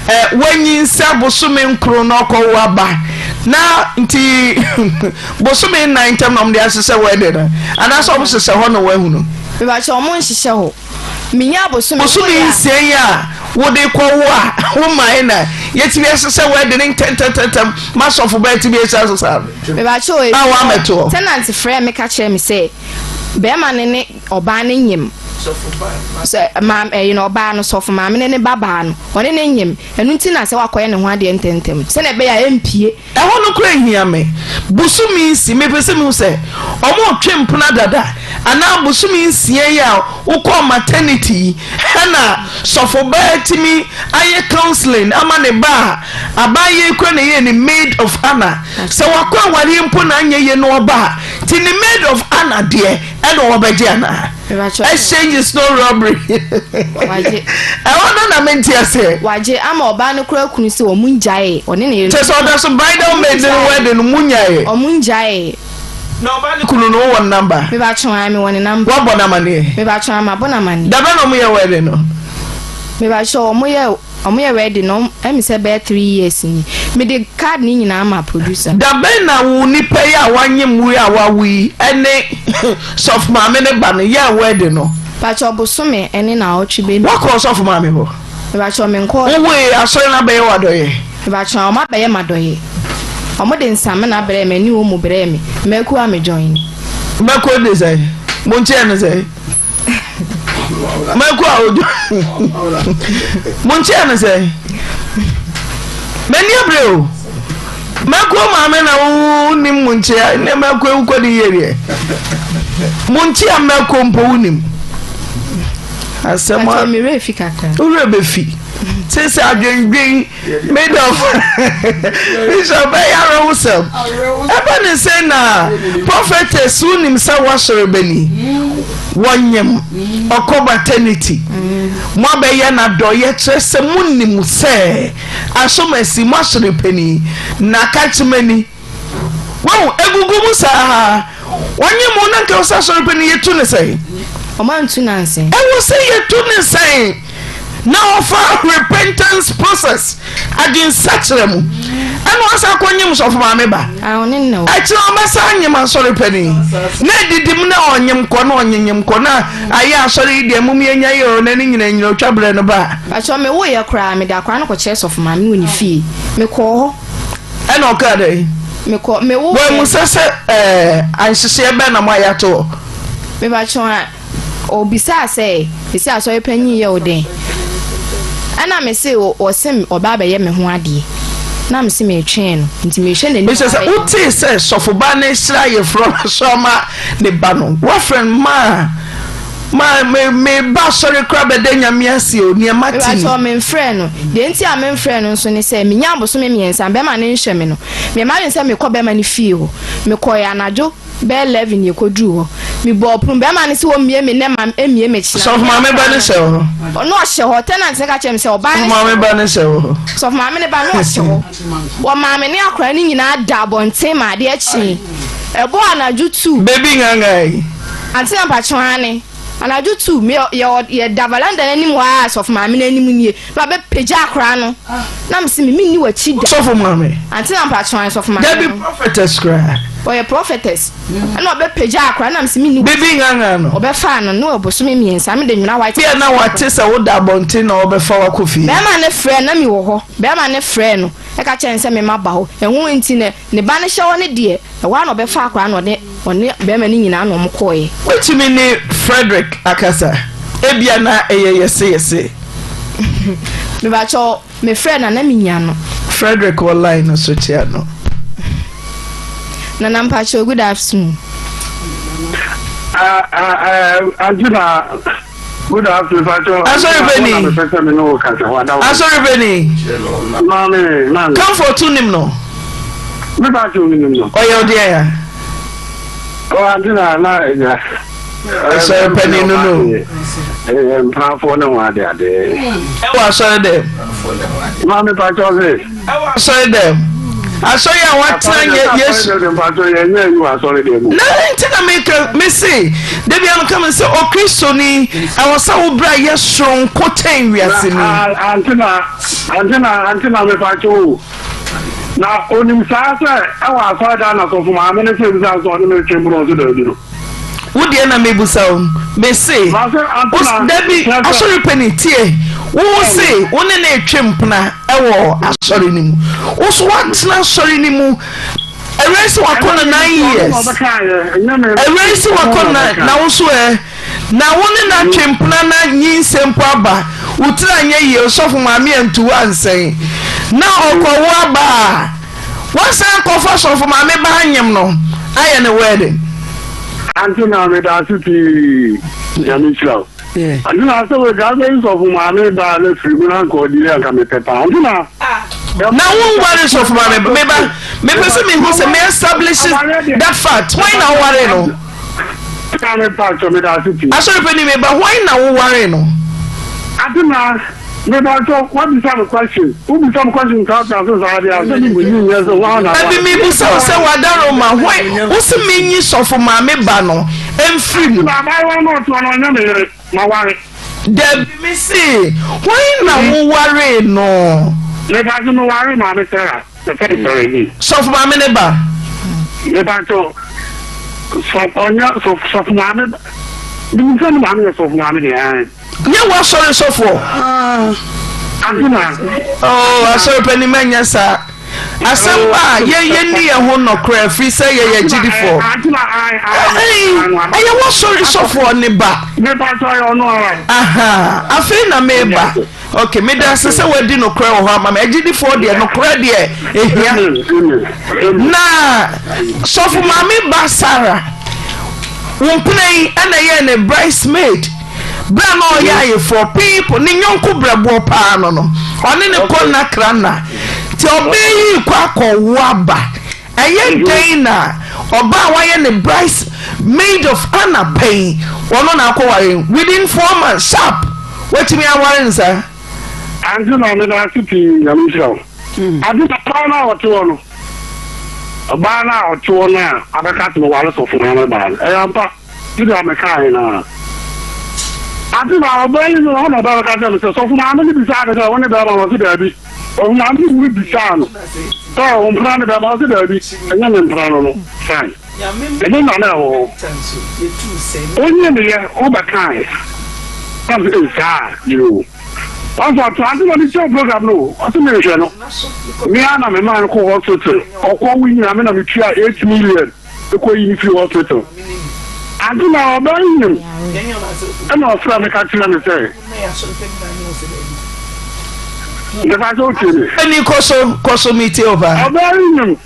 a ɛ wanyinsɛ bosome nkron na ɔkɔwo aba na nti bosome nnan ntam na wɔde ahyehyɛ wedding no anaasɛ wɔn hyehyɛ hɔ na wɔahunu. Mepakyɛw wɔn nhyehyɛ hɔ. Menya bosome Bosome nsia yi a wode kɔwo a womae na yɛtumi ahyehyɛ wedding no ntɛntɛntɛntɛm ma sɔfo ba atumi ahyia so saa no. Mebakyɛ o, A woamɛto hɔ. Tenant frɛɛ me ka kyerɛɛ me sɛ bɛrima no ne ɔbaa no nyem. Sɛ maame ɛyi no ɔbaa no sɔfo maame no ne ba baa no ɔne no nyem ɛno nti na sɛ wakɔyɛ ne ho adeɛ ntɛntɛm sɛnea ɛbɛyɛ a ɛmpie. Ɛhɔ no koraa nhia me. Bosome nsi, mepɛ sɛ mehu sɛ wɔretwe mpena dada anaa bosome nsia yi a wokɔɔ maternity yi ɛna sɔfobaa atumi ayɛ counseling ama ne ba a abaayewa yi koraa na ɛyɛɛ ne maid of honour. Sɛ wakɔ awareɛ mpo na anyɛ yie na ɔba a, nti ne maid of honour deɛ ɛna ɔbɛgye anaa? Exchange is no robbery. Ɛhɔ no na mente aseɛ. Wagye ama ɔbaa no koraa kunu sɛ wɔn ngyae ɔne ne yere. Kyɛ sɛ ɔda so bridal maid ne wedding no mu nyae. Wɔn ngyae. Na ɔbaa no kunu no wowɔ ne number? Mebatwe an mewɔ ne number. Wabɔ no amaneɛ? Mebatwe an mabɔ no amaneɛ. Dabɛn na wɔn yɛ wedding no? Mebatwe wɔn yɛ. Ɔmo yɛ ready no ɛmi sɛ bɛyɛ 3 years ni. Me de card ne nyinaa ma producer. Dabɛn na wo nipa yi a wanyem wo yi a wawo yi ɛne sɔfo maame ne ba no yɛɛ wedding no? Pakyɛ bosome ɛne naawɔtwe bɛ. Wakɔ ɔsɔfo maame hɔ? Mepakyɛ me nkɔɔ. Wo woe asɔre no abɛyɛ wo adɔyɛ? Mepakyɛ ɔmo abɛyɛ m'adɔyɛ. Ɔmo de nsamena brɛɛ me ɛne omo brɛɛ me. Mɛku a me join. Mɛku de sɛn? Mo nkyɛn no sɛn? mɛkɔ a odwo monkyɛɛ no sɛ m'ani abere o mɛkɔ maame na wonim monkyea ne mɛkɔ wokɔ de yie deɛ monkyea mɛkɔ mpo wonim asɛm a wowerɛ bɛfi sɛ sɛ adwendwen Medɔfo Bishop ɛyɛ awerɛhosɛm. Ɛba ne sɛ na prophetess wonim sɛ woasɔre bani wɔnyem ɔkɔ maternity mo abɛyɛ no adɔyɛ kyerɛ sɛ monim sɛ asomasi mo asɔre pani na kakyemani Wahu, egugu mu saa. Wɔnye mu na nka sɛ asɔre pɛ no yɛtu ne sɛn? Ɔma ntu nansen. Ɛwɔ sɛ yɛtu ne sɛn na ɔfa repentance process adwensakyerɛ mu ɛna ɔsa akɔ nyem sɔfo maame ba. Ɛkyerɛ ɔbɛsa anyem asɔre panin na edidi mu na ɔnyem kɔ na ɔnyenyem kɔ na ayɛ asɔre yi deɛ mum yɛnya yɛ o na ne nyina nyina otwa berɛ no ba. Pakyɛ me wo yɛ koraa mede akwadaa no kɔkyerɛ sɔfo maame wɔ ne fie mekɔɔ hɔ. Ɛna ɔkaa dɛn? Mekɔ me wo. Wɔn mu sɛ sɛ ɛɛ anhyehyeɛ bɛn na mo ayɛ ato hɔ. Mebatwɔn a obisaa sɛ esi asɔre panyin yɛ wo dɛn? Ɛna me se ɔse ɔba abɛyɛ me ho adeɛ na me se metwɛn no nti mehwɛ n'anim. Mesɛ sɛ wotee sɛ sɔfoba no sra ayefrɔ no so ama ne ba no woafrɛ no maa Ma me me ba asɔre koraa bɛda Nyame ase o, nea mate ni. Mepakyɛw memfrɛɛ no. Deɛ nti a memfrɛɛ no nso ne sɛ, menyaa bosome mmiɛnsa, bɛrima no nhwɛ me no, meyɛɛ m'adwene sɛ mekɔ bɛrima no fie hɔ. Mekɔeɛ anadwo bɛyɛ 11 yɛkɔduruu hɔ. Mebɔɔ pono, bɛrima no se ɔmmue me nnɛ ma mmue me kyena. Sɔfo maame ba no hyɛ hɔ? Ɔno ɔhyɛ hɔ. Tenant no ka kyerɛɛ me sɛ ɔbaa no Sɔfo maame ba no hyɛ hɔ? Sɔfo maame no ba no ɔhyɛ hɔ. Wɔmaa me ne akwadaa no nyinaa da abɔnten ma adeɛ kyee. Ɛbɔɔ anadwo tuu. Baby ngangai. Aunty na mpakyɛw aane. Anadwo tu, me yɛ yɛda veranda no anim hɔ ara sɔfo maame no anim nie, na wabɛpagya akwadaa no. Na mese me menni w'akyi da. Sɔfo maame. Ante na mpakyɛw ayɛ sɔfo maame. Dabi prophetess koraa. Ɔyɛ prophetess. Ɛna ɔbɛpagya akwadaa na mese menni w'akyi. Bibi nganga no. Ɔbɛfaa no ne ɔbosome mmiɛnsa mede nwera white. Bia na wate sɛ woda abɔnten na ɔbɛfa wakɔ fie. Bɛrima no frɛ na mewɔ hɔ. Bɛrima no frɛɛ no ɛka kyerɛ no sɛ me maba hɔ. Ɛho nti na ne ba no hyɛ hɔ no deɛ ɛhɔ ara na ɔbɛfa akwadaa na ɔne ɔne bɛrima no nyinaa na wɔn kɔeɛ. Wobɛtumi ne Frederick akasa? Ebia na ɛyɛ yɛseyɛse. Mebakyɛw, me frɛ na na menya no. Frederick wɔ line no so kyia no. Nana mpakyɛw good afternoon. Ah ah ah Auntie Good afternoon, Pastor. Asɔre bɛni. Asɔre bɛni. Maame, maame. Comfort nim no. Mi ba ti nim no. Ɔyɛ ɔdeɛ ya. Ɔ ante na na ɛnya. Asɔre pɛni no no. Ɛyɛ mpaafo ne ho ade ade. Ɛwɔ asɔre dɛm. Maame Pastor se. Ɛwɔ asɔre dɛm. Asɔre a watena nyɛ Yesu. Na nti na meka mese da bia meka me sɛ Okristoni ɛwɔ sɛ wo bra yɛ soronko kyɛn wiase ni. Ante na ante na ante na mepa kyɛw o. Na onim saa sɛ ɛwɔ asɔre dan na sɔfo maame no sɛ bisa sɛ ɔne me retwe mpono ɔse daabi no. Wo deɛ na mebusa wo mese dabi asɔre pani tie wo se wo ne ne retwe mpena ɛwɔ asɔre no mu wo so woatena asɔre no mu awurai sɛ wakɔ no nine years awurai sɛ wakɔ no na wo so ɛ na wo ne no atwe mpena na nyinsɛ mpo aba wo tiri anyɛ yie ɔsɔfo maame antu wo ansɛn na ɔkɔwo aba a Wasan akɔfa sɔfo maame ba anyem no ayɛ ne wedding. Aunty na meda ase pii nyame nhyira wo. Aunty na sɛ wei ka bɛyi sɔfo maame ba na firi mu na nka ɔdi yɛ nka mepɛ paa aunty na. Na wo nware sɔfo maame ba meba mepɛ sɛ mehu sɛ me establish that fact hwan na woware no. Asɔre panyin meba hwan na woware no. Aunty na Mepakyɛw, woabisa me question. Wobisa me question tratra so saa deɛ a, sɛ mentumi nyɛ sɛ woa na Dabi mebisa wo sɛ w'adaroma hwan wose menyi sɔfo maame ba no mfiri mu. Ante na abaayewa no a ɔte hɔ no ɔnyɛ me yere, maware. Dabi mese hwan na wowaree no. Mepakyɛw mewaree maame Sarah, yɛfrɛ no Sarah Lee. Sɔfo maame ne ba. Mepakyɛw, sɔ ɔnyɛ sɔfo maame ba, menim sɛ ne maame yɛ sɔfo maame deɛ ae. Nyɛ w'asɔre sɔfoɔ. Oh, asɔre panin mɛnyɛ saa. Asɛm ba a yɛn yɛnni yɛn ho nnɔkorɛ ɛfiri sɛ yɛyɛ agyidifoɔ. Ɛyɛ w'asɔre sɔfoɔ ne ba. Aha, afei na meba. Ok, meda ase sɛ woadi nokorɛ wɔ hɔ ama me. Agyidifoɔ deɛ, nokorɛ deɛ ɛhia. Na sɔfo maame ba Sarah, wo mpena yi ɛna ɛyɛɛ ne bridesmaid. Berɛ a na ɔyɛ ayeforɔ people ne nyɔnko brɛboɔ paa no no, ɔne ne kɔ nna kra nna. Nti ɔbaa yi rekɔ akɔwo aba. Ɛyɛ dɛn na ɔbaa a wayɛ ne brides maid of honour pɛn ɔno na akɔware no within 4 months sharp watumi aware no saa? Aunty na meda ase pii nyame nhyira wo. Aunty na ɔbaa no a ɔte hɔ no ɔbaa no a ɔte hɔ no a abɛka sɛ meware sɔfo maame baa no ɛyɛ ampa sɛdeɛ mekaeɛ no ara. Aunty na ɔbaa yi no ɔna ɔbaa bɛka kyerɛ me sɛ sɔfo maame no bisaa no sɛ wo ne bɛrima no ɔse daabi. Ɔho maame no wuri bisaa no sɛ wo mpena ne bɛrima ɔse daabi ɛnyɛ me mpena no no fine ɛno na na ɛwɔ hɔ ɔnyɛ meyɛ wobɛkae na sɛ ei saa yoo ɔsɛ ɔte ase na mekyerɛ program no ɔse menhwɛ no me ara na memaa no kɔ hospital ɔkɔ wo nyina me na metua 8 million Ekɔ yi no firi hospital. Ade na ɔbaa yi nim. Ɛna ɔfrɛ me ka kyerɛ me sɛ. Mepa sɛ wotie me. Ɛni kɔ so kɔ so metie wo paa. Ɔbaa yi nim.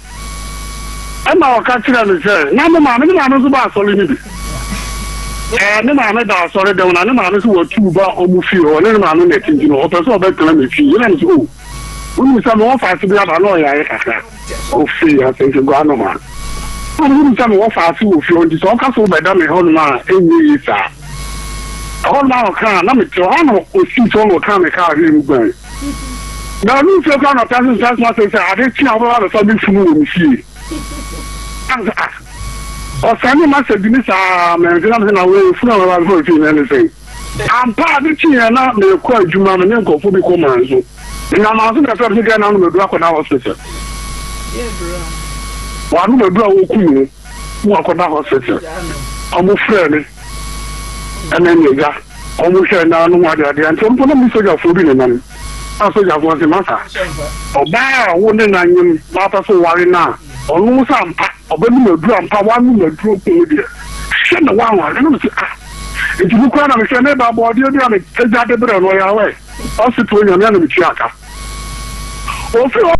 Ɛna ɔka kyerɛ me sɛ na me maame ne maame nso ba asɔre no bi. Ɛɛ ne maame da asɔre dɛm na ne maame nso watu ba ɔmo fie hɔ ne ne maame na ɛte nti no ɔpɛ sɛ ɔbɛtena me fie. Ɛna me sɛ o wonim sɛ mewɔ faase bi aba na ɔyare kakra. Ofii asɛnkagua nohoa. Na mihuu sɛ mewɔ faase wɔ fie hɔ nti sɛ ɔka sɛ wobɛda me hɔnom a ɛnyɛ yie saa. Ɛhɔnom a ɔkaa na mete hɔ a na osii fam na ɔkaa me kaa hwee mu guan. Na ɔno mfie koraa na ɔtaa sɛ saa soma sɛ sɛ ade kye a wobɛba abɛfa me funu wɔ me fie. Na mesɛ ah. Ɔsane message bi saa mɛnte na mesɛ na wei funu a wɔba bɛfa fie no ɛne sɛn. Ampa ade kyeeɛ na merekɔ adwuma me ne nkurɔfoɔ bi kɔ Manso. Menam Manso na ɛfrɛ me sɛ gɛɛ no anom aduru akɔda hospital. Wanom aduru a wɔkum no na wakɔda hospital. Ɔmo frɛɛ me ɛna ne agya ɔmo hwɛɛ na no ho adeadeɛ nti ɔmo na me sogyafoɔ bi nenam. Na sogyafoɔ se masa ɔbaa a wo ne no anyem na wapɛ so ware no a ɔno sɛ ampa ɔbɛnom aduru ampa wanom aduru kum no deɛ hwɛ na wanware na mese ah Nti me koraa na mehwɛ me ba bɔɔdeɛ bi a mepagya de brɛ no ɔyɛ awɛ ɔse to onyame a na metua ka ofiri hɔ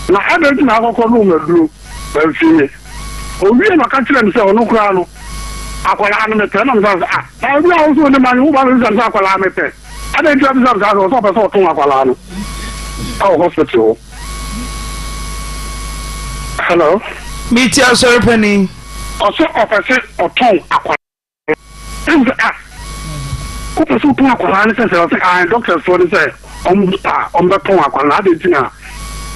na adɛn nti na akɔkɔ nom aduro mamfie owie na ɔka kyerɛ me sɛ ɔno koraa no akwadaa no mepɛ na mesa sɛ ah na obi a wo so ne ma ne wo ba no sɛ akwadaa mepɛ adɛn nti abisa me saa sɛ ɔsɛ ɔpɛ sɛ ɔtɔn akwadaa no ɛwɔ hospital hɔ hello. mi ti asɔre panyin. Ɔsɛ ɔpɛ sɛ ɔtɔn akwadaa no ɛna sɛ ah wopɛ sɛ wotɔn akwadaa no sɛ sɛ ɔsɛ ah doctors foɔ no sɛ ɔmo a ɔmo bɛtɔn akwadaa no adɛn nti na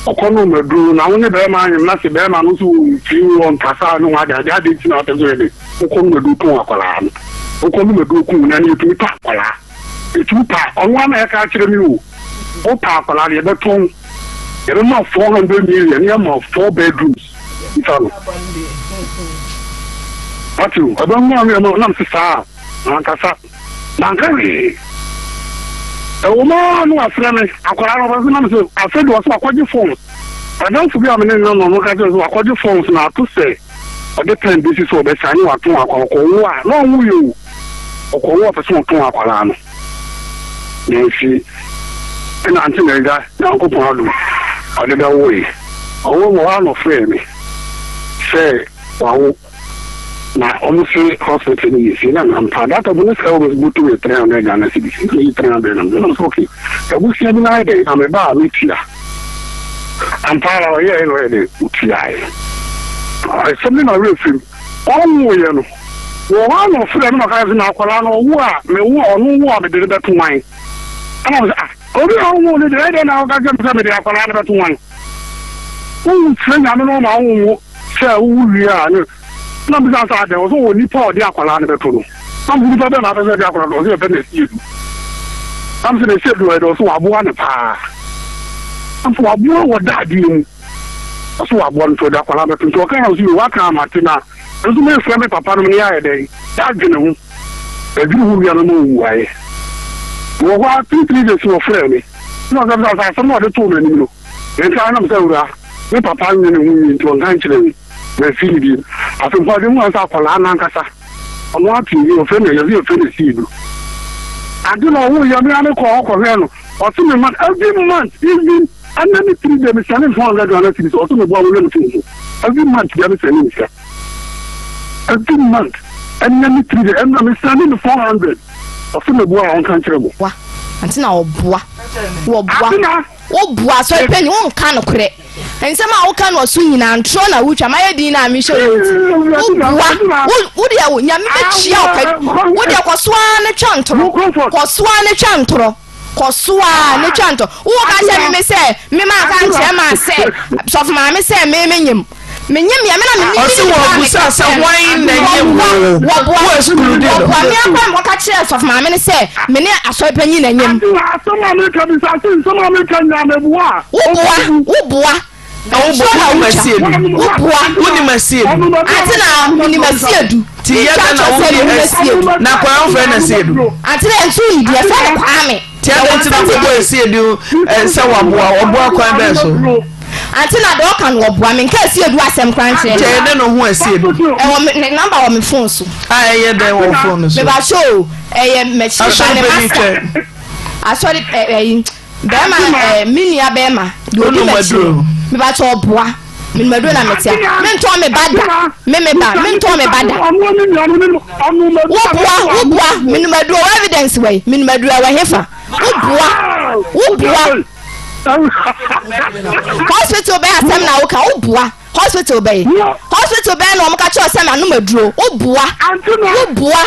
ɔkɔ nom aduro na wo ne bɛrima anyem na sɛ bɛrima no nso mfiri wo ɔnkasa ne ho ade ade adɛn nti na wopɛ sɛ ɔyɛ de wokɔ nom aduro tɔn akwadaa no wokɔ nom aduro kum na ne yɛtumi tɔ akwadaa Ɛtumi pa a, ɔno ara na ɛka akyerɛ me o, wopɛ akwadaa no yɛbɛtɔn, yɛbɛma 400 million na yɛama 4 bedrooms nsa no. Ate o, ɛbɛma no yɛma nam se saa a, mankasa, manka hwee. Ɛwɔ mu ara na wafrɛ me, akwadaa no ɔbɛsɛ nam se afei de ɔsɛ wakɔgye phones. Adamfo bi a me ne no nam no ka kyerɛ sɛ wakɔgye phones na ato sɛ ɔde pɛn besi so ɔbɛsan ne watɔn akwa ɔkɔwo a na ɔnwo yɛ o ɔkɔwo a ɔpɛ sɛ ɔtɔn akwadaa no nansi ɛna ante na agya nyankopɔn adom ɔde bɛwoe ɔwo wɔ hɔ a na ɔfrɛɛ me sɛ wawo na ɔmo se hospital no yɛ sie na nampa data bo ne sika wɔ me bɔtɔ yɛ 300 Ghana cedis na meyi 300 na mede nam sɛ okay abusua bi na ayɛ dɛn na meba a metua Ampa ara ɔyɛe na ɔyɛ dɛ otuae. Asɛm no na werɛ firim. Ɔnwoeɛ no, wɔ hɔ ara na ɔfrɛɛ me na ɔka kyerɛɛ me sɛ, na akwadaa no ɔwo a, mewo a, ɔno wo a mede no bɛto hwan? Ɛna ɔsɛ, ah, obi a ɔnwoo no deɛ, ɛyɛ dɛn na ɔka kyerɛ me sɛ mede akwadaa no bɛto hwan? Wowu kyerɛ Nyame na ɔma wonwo sɛ wowo wie a, ne Na mebisa no sɛ, Adɛn? Ɔse, Ɔwɔ nipa a ɔde akwadaa no bɛto no. Na mese, Nipa bɛn na apɛ sɛ ɔde akwadaa no to? Ɔse, Yɛfrɛ no Asiedu. Na mese, Na Asiedu ɔyɛ dɛn? Ɔse, Waboa no paa. Na mese, Waboa wɔ dadeɛ mu? Ɔse, Waboa no nti ɔde akwadaa no bɛto. Nti ɔkaa na ɔse, Yoo, waka a mate na me nso mefrɛ me papa nom na yɛayɛ dɛn? Yɛadwene ho. Yɛdwene ho wie a mɛma wo mmuaeɛ. Mewɔ hɔ ara three days na ɔfrɛɛ me. Na ɔsɛ bisa sɛ asɛm no a ɔde too m'anim no, menka? Na mese, Awuraa, me papa nnwene ho yie nti ɔnka nkyerɛɛ me. Mamfi no bio. Afei mpo ade mu ansa akwadaa no ankasa ɔno ate yie ɔfrɛ no yɛsɛ yɛfrɛ no sii no ade na ɔwo yɛ me ane kɔ hɔ kɔhwɛ no ɔse me man every month even ɛnɛ ne three day mesane 400 Ghana cedis ɔse me boa wo ne me so every month bia mesane ne sika every month ɛnɛ ne three day ɛnna mesane ne 400 ɔse me boa a ɔnka nkyerɛ mo. Wa ante na ɔboa wɔboa woboa asɔre panyin wonka nokorɛ. Nsɛm a woka no ɔso nyinaa ntorɔ na wotwa mayɛ din na mehyɛ wo nti woboa wo deɛ wo nyame bɛkyia wo ka wo deɛ kɔ so ara ne twa ntorɔ kɔ so ara ne twa ntorɔ kɔ so ara ne twa ntorɔ wowɔ ka kyerɛ me sɛ me ma nka nkyerɛ ma sɛ sɔfo maame sɛ me me nyem menyem yɛ me na me ɔse me wɔ busa sɛ hwan na nyem wo wɔboa wo exclude no wɔboa me akɔ mekɔka kyerɛ sɔfo maame no sɛ me ne asɔre panyin na nyem Asɛm a meka bisa se nsɛm a meka nyinaa meboa a. Woboa, woboa. Na wo bɔ wonim asiedu. Woboa. Wonim asiedu. Ante na menim asiedu. Ti yɛ dɛ na wo ni asiedu. Na akwadaa wo frɛ no asiedu. Ante na nso yi deɛ fɛ no Kwame. Ti adɛ nti na kɔbɔ asiedu sɛ waboa ɔboa kwan bɛn so. Ante na deɛ ɔka no ɔboa me nka asiedu asɛm kora nkyerɛ. Kyɛ ne no ho asiedu. Ɛwɔ me ne number wɔ me phone so. A ɛyɛ dɛn wɔ phone so. Meba so ɛyɛ mɛkyerɛ ba ne master. Asɔre ɛyi. Bɛɛma ɛɛ me nua bɛɛma deɛ odi m'akyi no mebakyɛ ɔboa menim aduro na metea mentɔn me ba da me me ba mentɔn me ba da woboa woboa menim aduro wɔ evidence wɔ yi menim aduro ɛwɔ hefa woboa woboa hospital bɛyɛ asɛm na woka woboa hospital bɛyɛ hospital bɛyɛ na wɔn ka kyerɛ sɛ manom aduro woboa woboa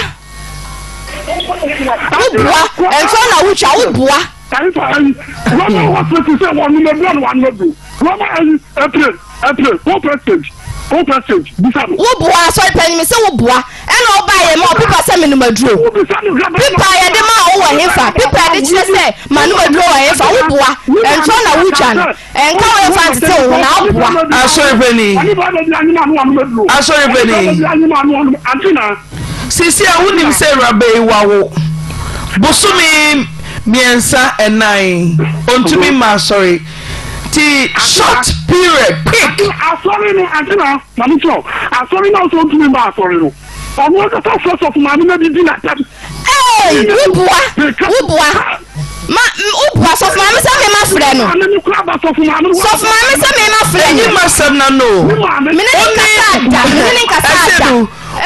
woboa ɛnso na wotwa woboa. Wɔma ayi April April Hope Exchange Hope Exchange bisa no. Wo boa asɔre panyin me se wo boa ɛna ɔbaa yɛ ma wo pipa sɛ menom aduro pipa a yɛde maa wo wɔ hefa pipa a yɛde kyerɛ sɛ manom aduro wɔ hefa wo boa ɛntorɔ na wotwa no ɛnka wo yɛfa ntete wo ho na wo boa. Asɔre panyin Asɔre panyin Sisi a wonim sɛ awuraba yi wawo bosome mmiɛnsa ɛnan ɔntumi mma asɔre Nti short period quick. Asɔre no ante na maame kyerɛ asɔre na ɔsɛ ɔntumi mba asɔre no ɔno ankasa frɛ sɔfo maame na didi n'atɛm. Ee wo boa wo boa ma wo boa sɔfo maame sɛ me ma frɛ no sɔfo maame sɛ me ma frɛ no. Ɛyi ma sɛm na no. Me ne ne nkasa da me ne ne nkasa da. Ɛsɛ du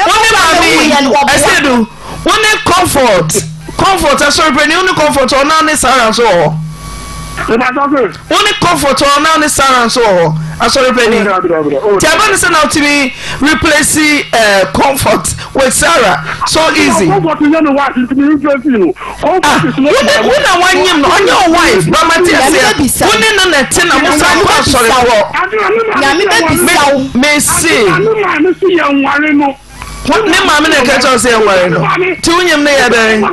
wo ne maame ɛsɛ du. Wo ne Comfort, Comfort asɔrepanin, wo ne Comfort ɔna ne Sarah nso wɔ hɔ. Wo ne Comfort ɔna ne Sarah nso wɔ hɔ asɔrepanin. Ti aba ne sɛ na wotumi replace uh, Comfort with Sarah so easy. Comfort nyɛ ne wife nti mi replace no. Ah, wo ne wo na wanyim no ɔnyɛ wo wife bama te aseɛ wo ne no na ɛte na mo san kɔ asɔre korɔ. Nyame bɛbisa wo. Mesi. Ne maame na ɛka kyerɛ sɛ yɛware no nti wonyim ne yɛ dɛn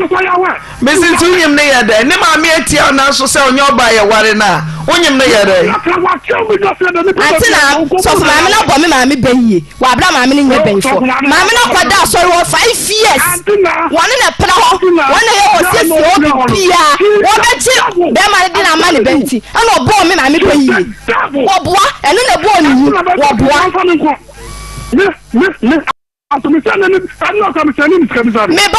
mesi nti wonyim ne yɛ dɛn ne maame atia wo nanso sɛ ɔnyɛ ɔbaa yɛware no a wonyim ne yɛ dɛn. Ante na sɔfo maame no abɔ me maame bɛ yie wɔ abira maame no nyɛ bɛyifoɔ maame no akɔda asɔre hɔ 5 years wɔne na ɛpena hɔ wɔne na yɛ wɔ siesie hɔ biribiara wɔbɛgye bɛrima no de na ama ne bɛ nti ɛna ɔbɔɔ me maame bɛ yie wɔboa ɛno na ɛbɔɔ ne wu wɔboa. Me ba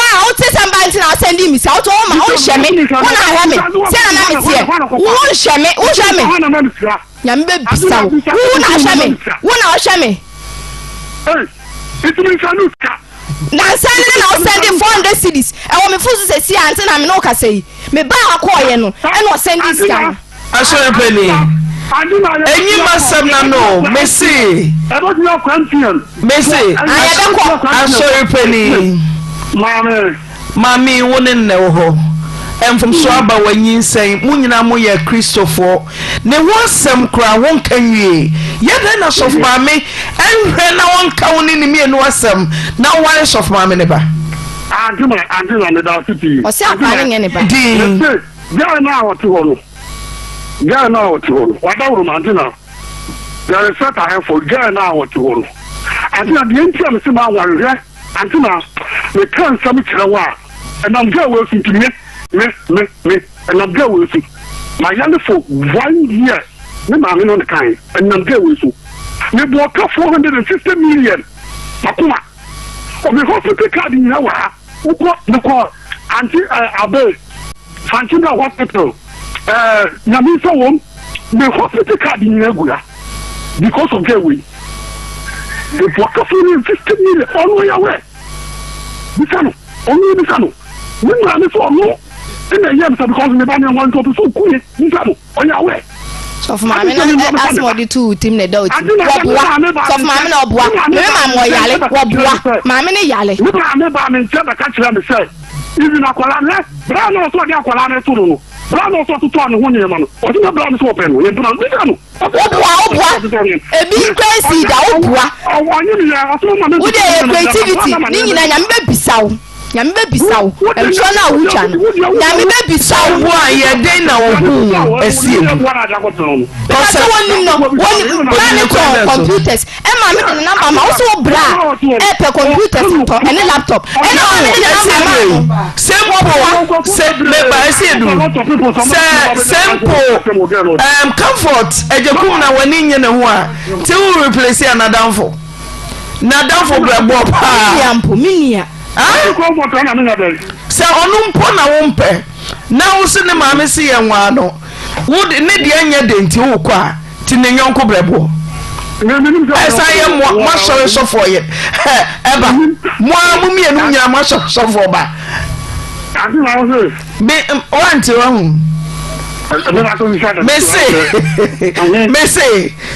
a wote sɛ mba nti na asɛn di mi sa wote wo ma wonhyɛ me wo na ahwɛ me sɛ na na meteɛ wonhyɛ me wohwɛ me nyame bɛbisa wo wo na ahwɛ me wo na ɔhwɛ me nansa ne na ɔsɛn de 400 cedis ɛwɔ me fo so sɛ si a nti na me ne wo kasa yi me ba a akɔɔyɛ no ɛna ɔsɛn de sika no Asɔre panin, enyi m'asɛm na no, mese. Mese, asɔre panin. Maame, wo ne nnɛ wɔ hɔ. Mfomsoɔ aba w'anyinsɛn, mo nyinaa moyɛ Kristofoɔ. Ne ho asɛm koraa wonka nwie. Yɛ dɛn na sɔfo maame nhwɛ na ɔnka wo ne ne mmienu asɛm na woware sɔfo maame ne ba? Ɔse akwadaa no nyɛ ne ba. Din. Guy no a ɔte hɔ no, guy no a ɔte hɔ no, wadaworo ma ante na there is set ahead for guy no a ɔte hɔ no. Ante na deɛ nti a mese ma aware hwɛ, ante na meka nsɛm kyerɛ wo a, ɛnam guy wei so nti me, me, me, me, ɛnam guy wei so. Mayale for one year, me maame no ne kan, ɛnam guy wei so. Mebɔɔ ka 450 million, makoma. Me hospital card nyina wɔ ha. Wokɔ mekɔ ante eh, abe Fankyina hospital eh, nyame nsa wom me hospital card nyina gu ha because of girl wei meboakafo ne 50 million ɔno ɔyɛ awɛ bisa no ɔno bisa no me maame sɛ ɔno ɛna ɛyɛ me sɛ because me ba ne ɛwɔ nti ɔpɛ sɛ ɔku me bisa no ɔyɛ awɛ. Sɔfo maame no asɛm ɔde to wo tirim na ɛda wo tirim. Wɔboa. Sɔfo maame na ɔboa. Me me maame ɔyale. Wɔboa. Maame no yale. Me maame baa me nkyɛn bɛka kyerɛ me sɛ even akwadaa no hwɛ bere a na ɔsɛ ɔde akwadaa no to no no bere a na ɔsɛ ɔtotɔ ne ho nneɛma no ɔsɛ na bere a no sɛ ɔpɛ no yɛn mpena no bisa no. Woboa woboa ebi nkura nsi da woboa. Wo deɛ yɛ creativity ne nyinaa nyame bɛbisa wo. Nyame bɛbisa wo ntwerɛ no a wotwa no Nyame bɛbisa wo. Wo a yɛ dɛn na wohuu asie mu? Because wɔnim no wɔnim bra ne tɔn computers ɛma me de ne number ma wo sɛ wo bra ɛpɛ computers atɔ ɛne laptop ɛna ma me de ne number ma no. Sɛ mpo sɛ meba ɛsɛ edu sɛ sɛ mpo ɛm comfort agyakum na w'ani nye ne ho a ti wo replace anadamfo. N'adamfo brɛboɔ paa. Me nua mpo, me nua. Sɛ ɔno mpo na wompɛ na wo se ne maame se yɛ nwaa no, wo de ne deɛ nyɛ de nti wokɔ a, ti ne yɔnko brɛboɔ. Ɛsan yɛ mo mo asɔre sɔfoɔ yɛ ɛba mo ara mo mmienu nyinaa mo asɔre sɔfoɔ ba. Me wante wahu. Mese mese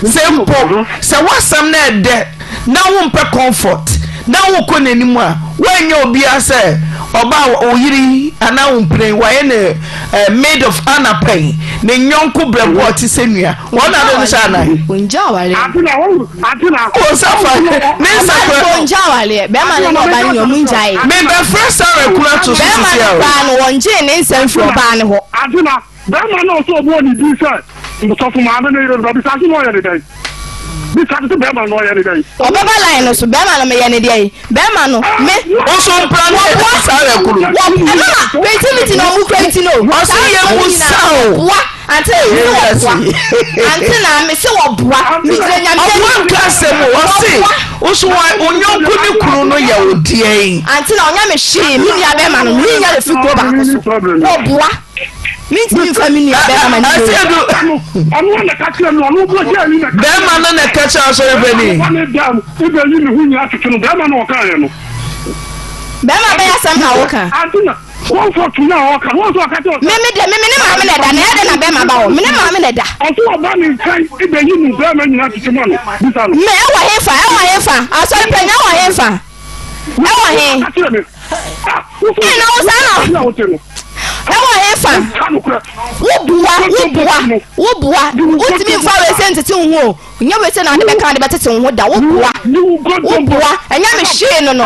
sɛ mpo sɛ woasɛm no ɛdɛ na wompɛ comfort na wokɔ n'anim a woanyɛ obiara sɛ Ɔbaa wo yere yi anaa wo mpena yi wayɛ ne eh, maid of honor pɛn, ne nyɔnko brɛbo a ɔte sɛ nua. Wɔn na ade no hyɛ anan. Ongya awareɛ. Ante na wɔn ante na. Wo nsa fa ne nsa Ɔbaa kura. no ongya awareɛ. Bɛrima no ne ɔbaa no nyɛ ɔmo ngyae. Mebɛfrɛ Sarah kunu ato so Bɛrima sisi no a o. koraa no wɔngyee ne nsa mfiri ɔbaa no hɔ. Ante na bɛrima no ɔsɛ ɔbɔ ne din sɛ sɔfo maame no yere no bisa se na ɔyɛ ne dɛn. Bisa se bɛrima no ɔyɛ ne dɛn. Ɔbɛba line no so bɛrima no meyɛ ne deɛn bɛrima no me. Wo so mpra no yɛ Sarah kunu. Wɔ ɛno na creativity na ɔmo create no. Ɔse Saa yɛ nsɛm mu nyinaa sa o. wɔboa ante na me se wɔboa ante na me se wɔboa me gyina nyame Ɔboa anim nka asɛm o ɔse wɔboa. wo so wa wo nyɔnko ne kunu no yɛ wo deɛn. Ante na ɔnya me hwee me nua bɛrima no me ne nya refi kuro baako so wɔboa. Mintumi nfa me nua bɛrima ma ne Asiedu. Ɔno na ɛka kyerɛ no ɔno bɔ gya ni na. Bɛrima no na ɛka kyerɛ asɔre panyin. Ɔno ne dam ebe yi ne ho nyinaa twetwe no bɛrima no ɔka yɛ no. Bɛrima bɛyɛ asɛm na woka. Ante na wɔn fɔ tu na ɔka wɔn nso ɔka kyerɛ. Me me de me me ne maame na ɛda na ɛyɛ dɛ na bɛrima ba hɔ me ne maame na ɛda. Ɔso ɔba ne nkyɛn ebe yi ne bɛrima nyinaa twetwe ma no bisa no. Me ɛwɔ he fa ɛwɔ he fa asɔre panyin ɛwɔ he fa. Ɛwɔ he? Ee, na wo saa na ɛwɔ he fa? Woboa, woboa, woboa. Wotumi nfa wei sɛ ntete wo ho o. Nyɛ wei sɛ na ade bɛka ade bɛtete wo ho da. Woboa, woboa. Ɛnyɛ me hwee no no.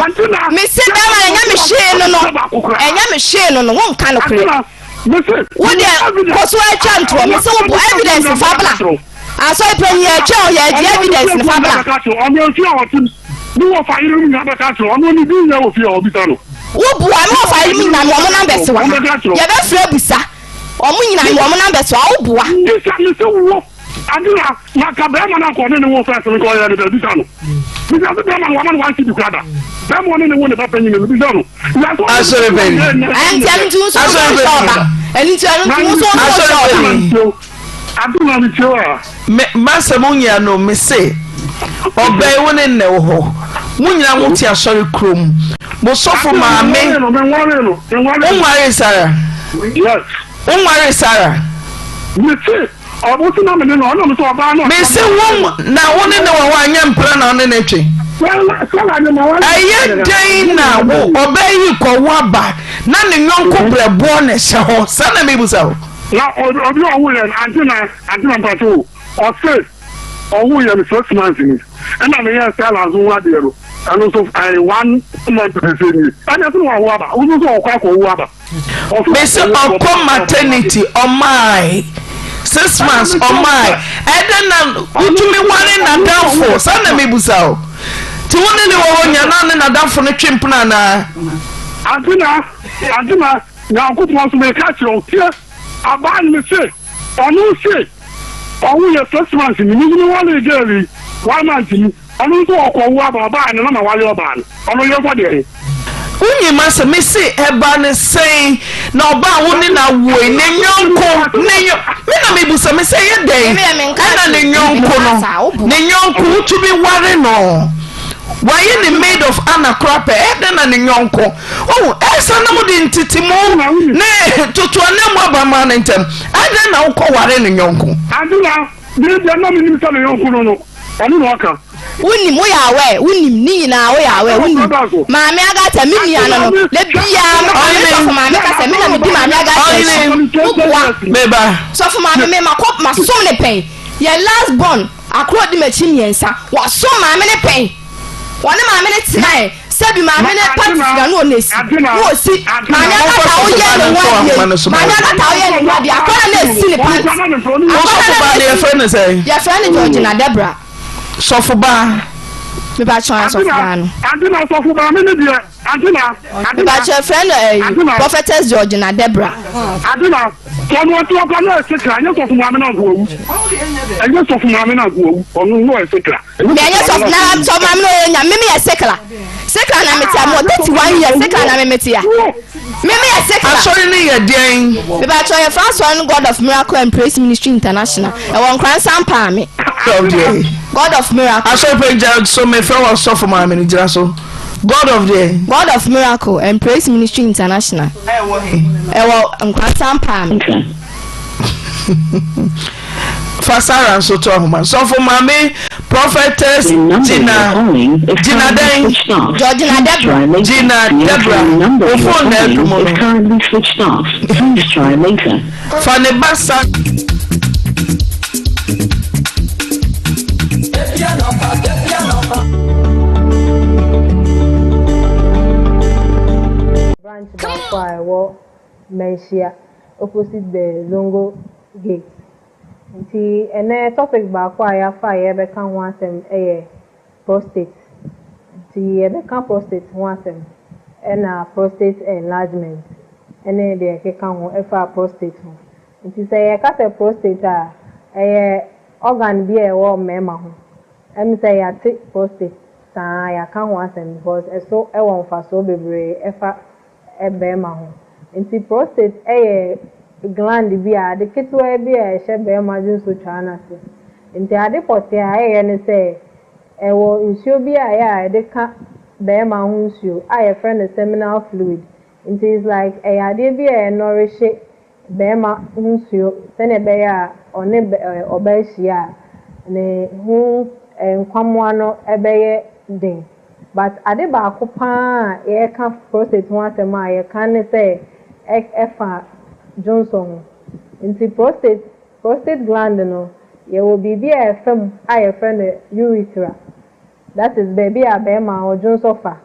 Mese bɛrima no ɛnyɛ me hwee no no. Ɛnyɛ me hwee no no. Wonka nokorɛ. Wo deɛ kɔ so atwa ntorɔ. Mese woboa evidence fa bla. Asɔre panyin yɛtwɛn o yɛgye evidence no fa bra. Ne wɔfa yerenom nyinaa bɛka akyerɛ ɔno ne din nyɛ wɔ fie a ɔbisa no. Wo bua me wɔfa yerenom nyinaa me wɔn numbers wɔ ha yɛbɛfrɛ abusa wɔn nyinaa me wɔn numbers wɔ ha wo bua. Bisa ne sɛ wo ade na na ka bɛrima no akɔ ne ne wo fɛs no nka ɔyɛ ne dɛ bisa no bisa sɛ bɛrima no wama no one cedi kora da bɛrima ɔne ne wo ne ba panyin no bisa no. Asɔre panyin. Ɛnti ɛno nti wo nso wo nso ɔba ɛno nti ɛno nti wo nso wo nso ɔba. Adom a metie wo a. Me m'asɛm nyia no me se ɔbɛn wo ne nnɛ wɔ hɔ mo nyina mo te asɔre kurom mo sɔfo maame wo nware Sara wo nware Sara. Me se ɔbo se na me ne no ɔno me se ɔbaa no. Me se wo na wo ne ne wɔ hɔ anyɛ mpena na wo ne ne twe. Ɛyɛ dɛn na wo ɔbɛn yi kɔ wo aba na ne yɔnko brɛboɔ na ɛhyɛ hɔ saa na mebusa wo. Na obi a ɔwoo yɛn ante na ante na mpakyɛ o ɔse ɔwoo yɛn six months ni ɛna meyɛɛ Stella nso ho adeɛ no ɛno nso ɛyɛ one month sese nie ɛna ɛsɛ na wawo aba wo nso ɔkɔ akɔ wo aba. Mese ɔkɔ maternity ɔmae six months ɔmae ɛdɛ na wotumi ware nadamfo saa na mebusa o nti wo ne ne wɔ hɔ nya na ne nadamfo no twe mpena anaa. Ante na ante na Nyankopɔn so meka kyerɛ wo, tie, abaa no mese, ɔno se ɔwo yɛ six months ni, me nso me waree girl yi one month ni, ɔno nso ɔkɔ wo aba, ɔbaa no na ma wale ɔbaa no, ɔno yɛnkɔ deɛ he? Wonyim asɛm, mese ɛbaa no sɛn na ɔbaa wo ne no awoe, ne nyɔnko, ne nyɔ, me na mebusa, mese ɛyɛ dɛn ɛna ne nyɔnko no, ne nyɔnko wotumi ware no, wayɛ ne maid of honour koraa pɛ, ɛyɛ dɛn na ne nyɔnko Wohu, ɛsa na mode ntetemu ne totoananmu aba maa no ntɛm. Adɛn na wokɔware ne yɔnko? Ade na me deɛ na menim sɛ ne yɔnko no no, ɔno na ɔka. Wonim, woyɛ aware, wonim, ne nyinaa woyɛ aware, wonim. Maame Agatha, me nua no no, da biara mekɔ me sɔfo maame ka sɛ me na medi maame Agatha akyi. Woboa. Meba. Sɔfo maame, me makɔ, masom ne pɛn. Yɛn last born, akoro odi m'akyi mmiɛnsa, wasom maame ne pɛn. Wɔne maame no tenae. Sɛbi maame no panties na no ɔna esi na osi maame akata oyɛ ne ho adeɛ maame akata oyɛ ne ho adeɛ akɔla na esi ne pant akɔla na esi yɛfrɛ no sɛ yɛfrɛ no Georgina Debra sɔfobaa mepa kyɛn sɔfobaa no antina sɔfobaa me ne deɛ antina mepa kyɛn frɛ no ɛyi prophetess Georgina Debra antina ɔno ɔte ɔkɔ na ɛsɛ kra ɛnyɛ sɔfo maame na nko awu ɛnyɛ sɔfo maame na nko awu ɔno no ɛsɛ kra Me ɛnyɛ sɔfo na sɔfo maame na ɔyɛ nya me me yɛ sekla sekla na me tia mo 31 years sekla na me me tia me me yɛ sekla. Asɔre no yɛ deɛn. Me ba kyɛ yɛ fa asɔre no God of Miracle and Praise Ministry International ɛwɔ Nkoransa Mpaame. God of Miracle. Asɔre pɛ gyina so me fɛ wɔ sɔfo maame no gyina so God of deɛ. God of Miracle and Praise Ministry International. Ɛwɔ he. Ɛwɔ Nkoransa Mpaame. Fa Sarah nso to ahoma. Sɔfo Maame Prophetess Gina Gina dɛn? Georgina Deborah. Gina Deborah. Wo phone na adum no. Fa ne ba sa. Branch baako a ɛwɔ Manhyia opposite the Zongo gate. Nti ɛnɛ topic baako a yɛafa a yɛrebɛka ho asɛm yɛ prostate. Nti yɛbɛka prostate ho asɛm ɛna prostate enlargement ɛne deɛ ɛkeka ho ɛfa prostate ho. Nti sɛ yɛka sɛ prostate a, ɛyɛ organ bi a ɛwɔ mmarima ho. Ɛm sɛ yɛate prostate saa yɛaka ho asɛm because ɛso ɛwɔ mfasoɔ bebree ɛfa barima ho. Nti prostate yɛ gland bi a ade ketewa bi a ɛhyɛ barima dwonsotwaa no ase. Nti ade pɔtee a ɛyɛ ne sɛ ɛwɔ nsuo bi a ɛyɛ a yɛde ka barima ho nsuo a yɛfrɛ no seminal fluid. Nti it's like ɛyɛ adeɛ bi a ɛnɔrehye barima ho nsuo sɛdeɛ ɛbɛyɛ a ɔne ɔbaa hyia a ne ho nkwammoa no bɛyɛ den. But ade baako paa a yɛreka prostate ho asɛm a yɛka ne sɛ ɛfa dwonsɔ ho. Nti prostate prostate gland no yɛwɔ biribi a ɛfa mu a yɛfrɛ no urethra. That is baabi a barima ɔdwonsɔ fa.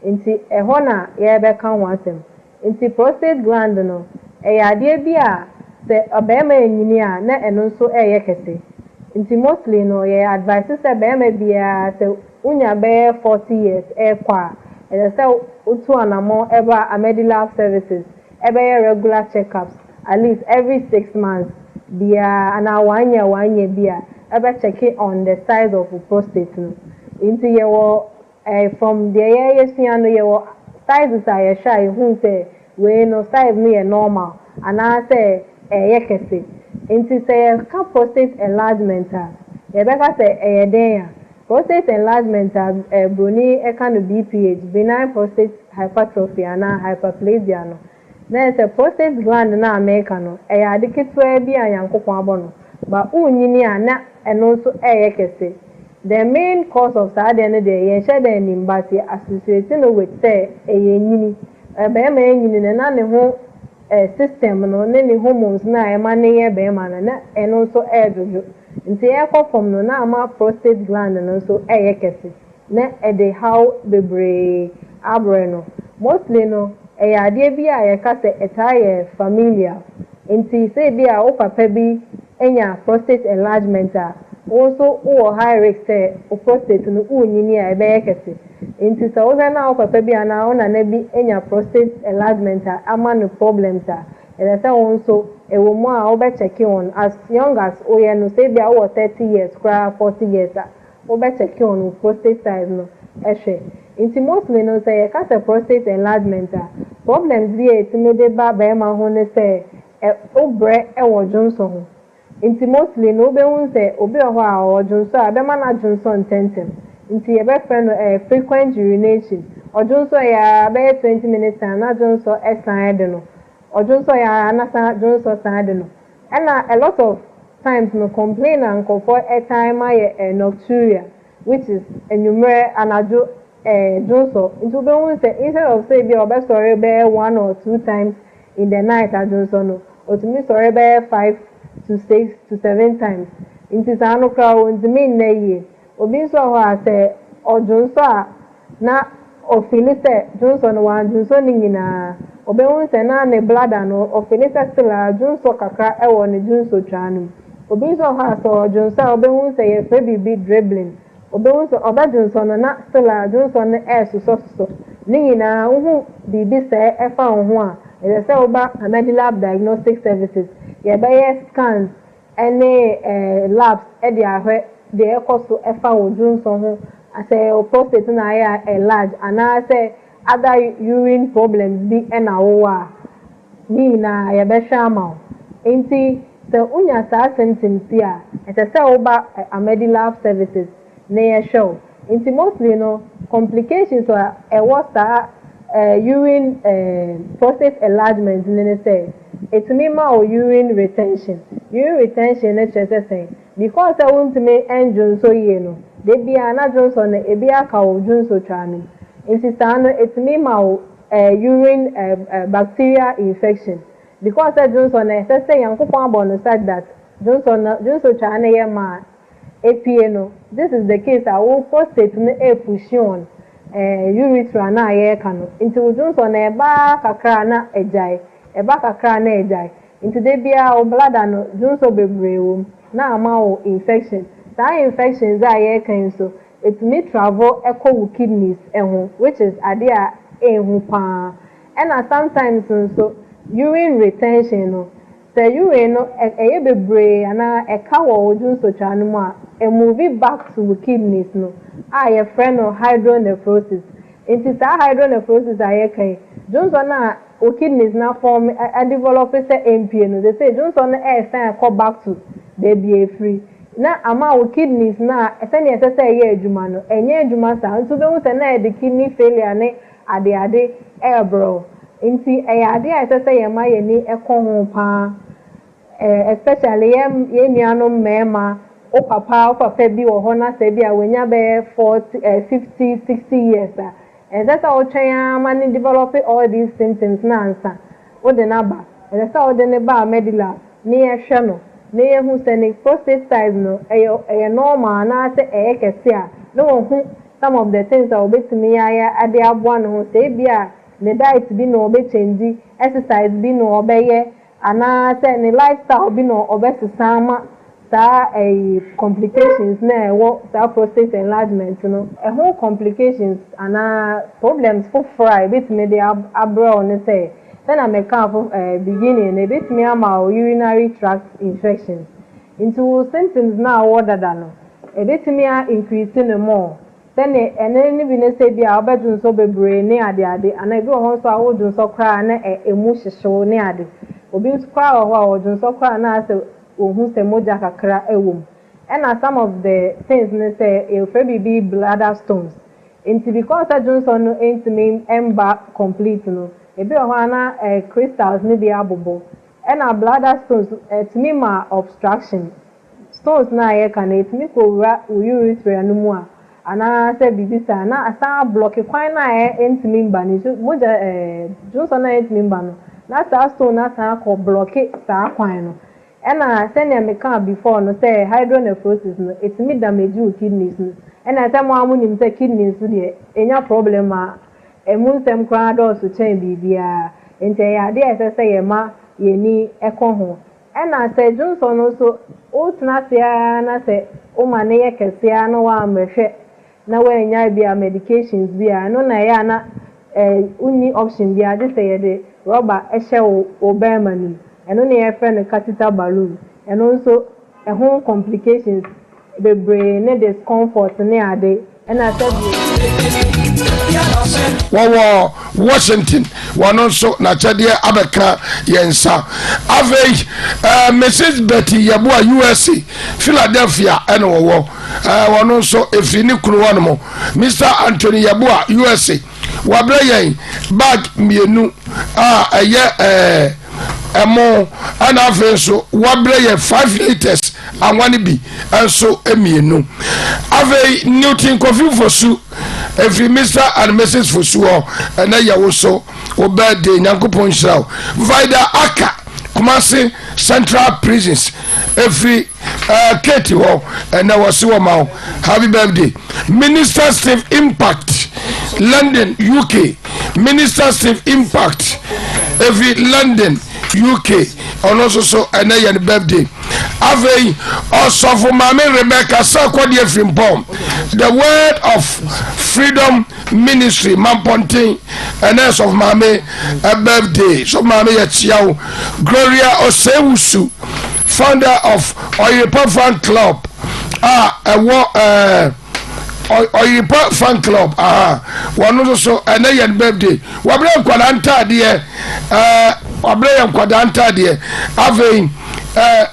Nti ɛhɔ na yɛrebɛka ho asɛm. Nti prostate gland no ɛyɛ adeɛ bi a sɛ ɔbarima anyini a na ɛno nso ɛyɛ kɛse. Nti mostly no yɛ advice sɛ barima biara sɛ wonya bɛyɛ 40 years ɛrekɔ a, ɛsɛ sɛ wotu anammɔn ɛba Amedilab Services ɛbɛyɛ regular checkups at least every 6 months biara anaa one year one year bi a ɛbɛ check on the size of prostate no. Nti yɛwɔ from deɛ yɛyɛsua no, yɛwɔ sizes a yɛhwɛ a yɛhu sɛ wei no size no yɛ normal anaasɛ ɛyɛ kɛse. Nti sɛ yɛka prostate enlargement a, yɛbɛka sɛ ɛyɛ den a prostate enlargement a broni ɛka no BPH, benign prostate hypertrophy anaa hyperplasia no, na yɛ sɛ prostate gland no a meka no ɛyɛ ade ketewa bi a Nyankopɔn abɔ no ba wonyini a na ɛno nso ɛyɛ kɛse. The main cause of saa adeɛ no deɛ, yɛnhyɛ da anim, but yɛ associate no with sɛ ɛyɛ nyini. Bɛrima nyini no na ne ho system no ne ne hormones no a ɛma ne yɛ bɛrima no na ɛno nso ɛɛdwodwo. Nti ɛkɔ fam no na ama prostate gland no nso ɛyɛ kɛse na ɛde haw bebree abrɛ no. Mostly no ɛyɛ adeɛ bi a yɛka sɛ ɛtaa yɛ familial. Nti sɛ ebi a wo papa bi anya prostate enlargement a, wo nso wowɔ high risk sɛ wo prostate no wonyini a ɛbɛyɛ kɛse. Nti sɛ wohwɛ na wo papa bi anaa wo nana bi anya prostate enlargement a ama no problems a, ɛsɛ sɛ wo nso ɛwɔ mu a wobɛkyɛke on as young as woyɛ no. Sɛ ebi a wowɔ 30 years koraa, 40 years a, wobɛkyɛke on wo prostate size no ɛhwɛ. Nti mostly no sɛ yɛka sɛ prostate enlargement a, problems bi a ɛtumi de ba bɛrima ho ne sɛ ɛ wobrɛ ɛwɔ dwonsɔ ho. Nti mostly no wobɛhu sɛ obi wɔ hɔ a ɔdwonsɔ a ɛbɛma no adwonsɔ ntɛmntɛm. Nti yɛbɛfrɛ no frequent urination. Ɔdwonsɔ yɛ a bɛyɛ 20 minutes time na dwonsɔ ɛsan de no, ɔdwonsɔ yɛ a na san dwonsɔ san de no. Ɛna a lot of times no complain a nkurɔfoɔ ɛtan ma yɛ nocturia, which is enwummerɛ anadwo dwonsɔ. Nti wobɛhu sɛ instead of sɛ ebi a ɔbɛsɔre bɛyɛ one or two times in the night adwonsɔ no, otumi sɔre bɛyɛ five to six to seven times. Nti saa no koraa ontumi nna yie. Obi nso wɔ hɔ a sɛ ɔdwonsɔ a na ɔfeel sɛ dwonsɔ no wandwonsɔ ne nyinaa. Ɔbɛhu sɛ na ne bladder no ɔfeel sɛ still a dwonsɔ kakra ɛwɔ ne dwonsɔ twaa no mu. Obi nso wɔ hɔ a sɛ ɔdwonsɔ a ɔbɛhu sɛ yɛfrɛ biribi dribbling. Ɔbɛhu sɛ ɔbɛdwonsɔ no na still a dwonsɔ no ɛɛsosɔsosɔ. Ne nyinaa wohu biribi sɛɛ ɛfa wo ho a, ɛsɛ sɛ woba Amedilab Diagnostic Services, yɛbɛyɛ scans ɛne labs ɛde ahwɛ deɛ ɛkɔ so ɛfa wo dwonsɔ ho, sɛ wo prostate na ayɛ enlarge anaasɛ other urine problems bi ɛna wowɔ a, ne nyinaa yɛbɛhwɛ ama wo. Nti sɛ wonya saa symptoms yi a, ɛsɛ sɛ woba Amedilab Services na yɛhwɛ wo. Nti mostly no complications a ɛwɔ saa urine prostate enlargement no ne sɛ ɛtumi ma wo urine retention. Urine retention no kyerɛ sɛ sɛn? Because sɛ wontumi ndwonsɔ yie no, da biara na dwonsɔ no ebi aka wo dwonsɔtwaa no mu. Nti saa no ɛtumi ma wo eh, urine eh, eh, bacterial infection. Because sɛ dwonsɔ no ɛsɛ sɛ Nyankopɔn abɔ no such that dwonsɔ no dwonsɔtwaa no yɛ ma a epue no, this is the case a wo prostate no repushi on eh, urethra no a yɛreka no. Nti wo dwonsɔ no ɛba ara kakra a na agyae, ɛba kakra a na agyae. Nti da biara wo bladder no dwonsɔ bebree wɔ mu na ama wo infection. Saa infections a yɛreka yi nso, ɛtumi travel kɔ wo kidneys ho which is adeɛ a ɛnhu pa ara. Ɛna sometimes nso urine retention no, sɛ urine no ɛyɛ bebree anaa ɛka wɔ wo dwonsɔtwaa no mu a, ɛmove back to wo kidneys no a yɛfrɛ no hydronephrosis. Nti saa hydronephrosis a yɛreka yi, dwonsɔ no a wo kidneys no afɔɔme, adevelɔpe sɛ ɛmpue no, seesei dwonsɔ no ɛresan kɔ back to baabi a ɛfiri, na ama wo kidneys no a sɛdeɛ ɛsɛ sɛ ɛyɛ adwuma no, ɛnyɛ adwuma saa. Nti wobɛhu sɛ na ɛde kidney failure ne adeade rebrɛ wo. Nti ɛyɛ adeɛ a ɛsɛ sɛ yɛma yɛn ani kɔ ho pa ara, especially yɛn yɛn nuanom mmarima, wo papa, wo papa bi wɔ hɔ na sɛ ebia wanya bɛyɛ 40, 50, 60 years a, Ɛnsɛ sɛ wotwɛn ara ma no develop all these symptoms no ansa wode no aba. Ɛsɛ sɛ wode no ba Medilab na yɛhwɛ no na yɛhu sɛ ne prostate size no ɛyɛ ɛyɛ normal anaasɛ ɛyɛ kɛse a na wahu some of the things a ɔbɛtumi ayɛ de aboa ne ho. Sɛ ebia ne diet bi na ɔbɛ change, exercise bi na ɔbɛyɛ Anaa sɛ ne lifestyle bi na ɔbɛsesa ama saa ɛyi complications no a ɛwɔ saa prostate enlargement no. Ɛho complications anaa problems foforɔ a ɛbɛtumi de abrɛ wo ne sɛ, sɛnea mekaa fo ɛɛ beginning no, ɛbɛtumi ama wo urinary tract infections. Nti wo symptoms no a wowɔ dada no, ɛbɛtumi a increase no more. Sɛdeɛ ɛno no bi ne sɛ ebia wobɛdwonsɔ bebree ne adeade, anaa ebi wɔ hɔ nso a wodwonsɔ koraa a na ɛmu hyehye wo ne ade. Obi nso koraa wɔ hɔ a ɔdwonsɔ koraa a na asɛ ɔhu sɛ mogya kakra wɔ mu. Ɛna some of the things ne sɛ yɛfrɛ biribi bladder stones. Nti because sɛ dwonsɔ no ntumi mba complete no, ebi wɔ hɔ a na crystals no bi abobɔ. Ɛna bladder stones ɛtumi ma obstruction. Stones no a yɛka no, ɛtumi kɔwura wo urethra no mu a, anaa sɛ biribi saa, na asan ablɔke kwan no a ɛntumi mba no, nsu, mogya ɛɛ, dwonsɔ no a ɛntumi mba no, na saa stone no asan akɔ blɔke saa kwan no. Ɛna sɛnea mekaa before no sɛ hydronephrosis no, ɛtumi damage wo kidneys no. Ɛna sɛ mo ara monim sɛ kidney nso deɛ, ɛnya problem a, ɛmu nsɛm koraa dɔɔso kyɛn biribiara. Nti ɛyɛ adeɛ a ɛsɛ sɛ yɛma yɛn ani kɔ ho. Ɛna sɛ dwonsɔ no nso wotena ase ara na sɛ woma no yɛ kɛse ara na woammɛhwɛ na woannya ebia medications bi a, ɛno na ɛyɛ a na wonni option biara gye sɛ yɛde rɔba hyɛ wo wo bɛrima no mu. Ɛno na yɛfrɛ no catheter balloon. Ɛno nso ɛho complications bebree ne discomfort ne ade ɛna sɛdeɛ. Wɔwɔ Washington, wɔn nso n'akyɛdeɛ abɛka yɛn nsa. Afei eh, Mrs. Betty Yeboah USA, Philadelphia ɛna wɔwɔ. Eh, wɔn nso efiri ne kunu hɔ nom. Mr. Anthony Yeboah USA, wabrɛ yɛn bag mmienu a ɛyɛ eh, ɛmo ɛna afei nso wabrɛ yɛn 5 litres anwa no bi nso mmienu. Afei Newton Kofi Fosu ɛfiri Mr and Mrs Fosu hɔ ɛnɛ yɛ wo so wo birthday Nyankopɔn nhyira wo. Vida Aka Kumasi Central Prisons ɛfiri uh, Kate hɔ ɛnɛ wɔse wɔ ma wo happy birthday. Minister Steve Impact London UK Minister Steve Impact ɛfiri London UK ɔno nso so ɛnɛ yɛ ne birthday. Afei ɔsɔfo maame Rebecca Sarkodie Frimpong the word of freedom ministry Mampɔnten ɛnɛ sɔfo maame birthday. Sɔfo maame yɛ kyia wo. Gloria Osei-Wusu founder of Ɔyerepa Fan Club a ɛwɔ ɛɛ. Ɔyerepa Fan Club aha wɔn nso so ɛnɛ yɛn birthday. Wɔabrɛ nkwadaa ntaadeɛ ɛɛ wɔabrɛ yɛn nkwadaa ntaadeɛ afei ɛɛ.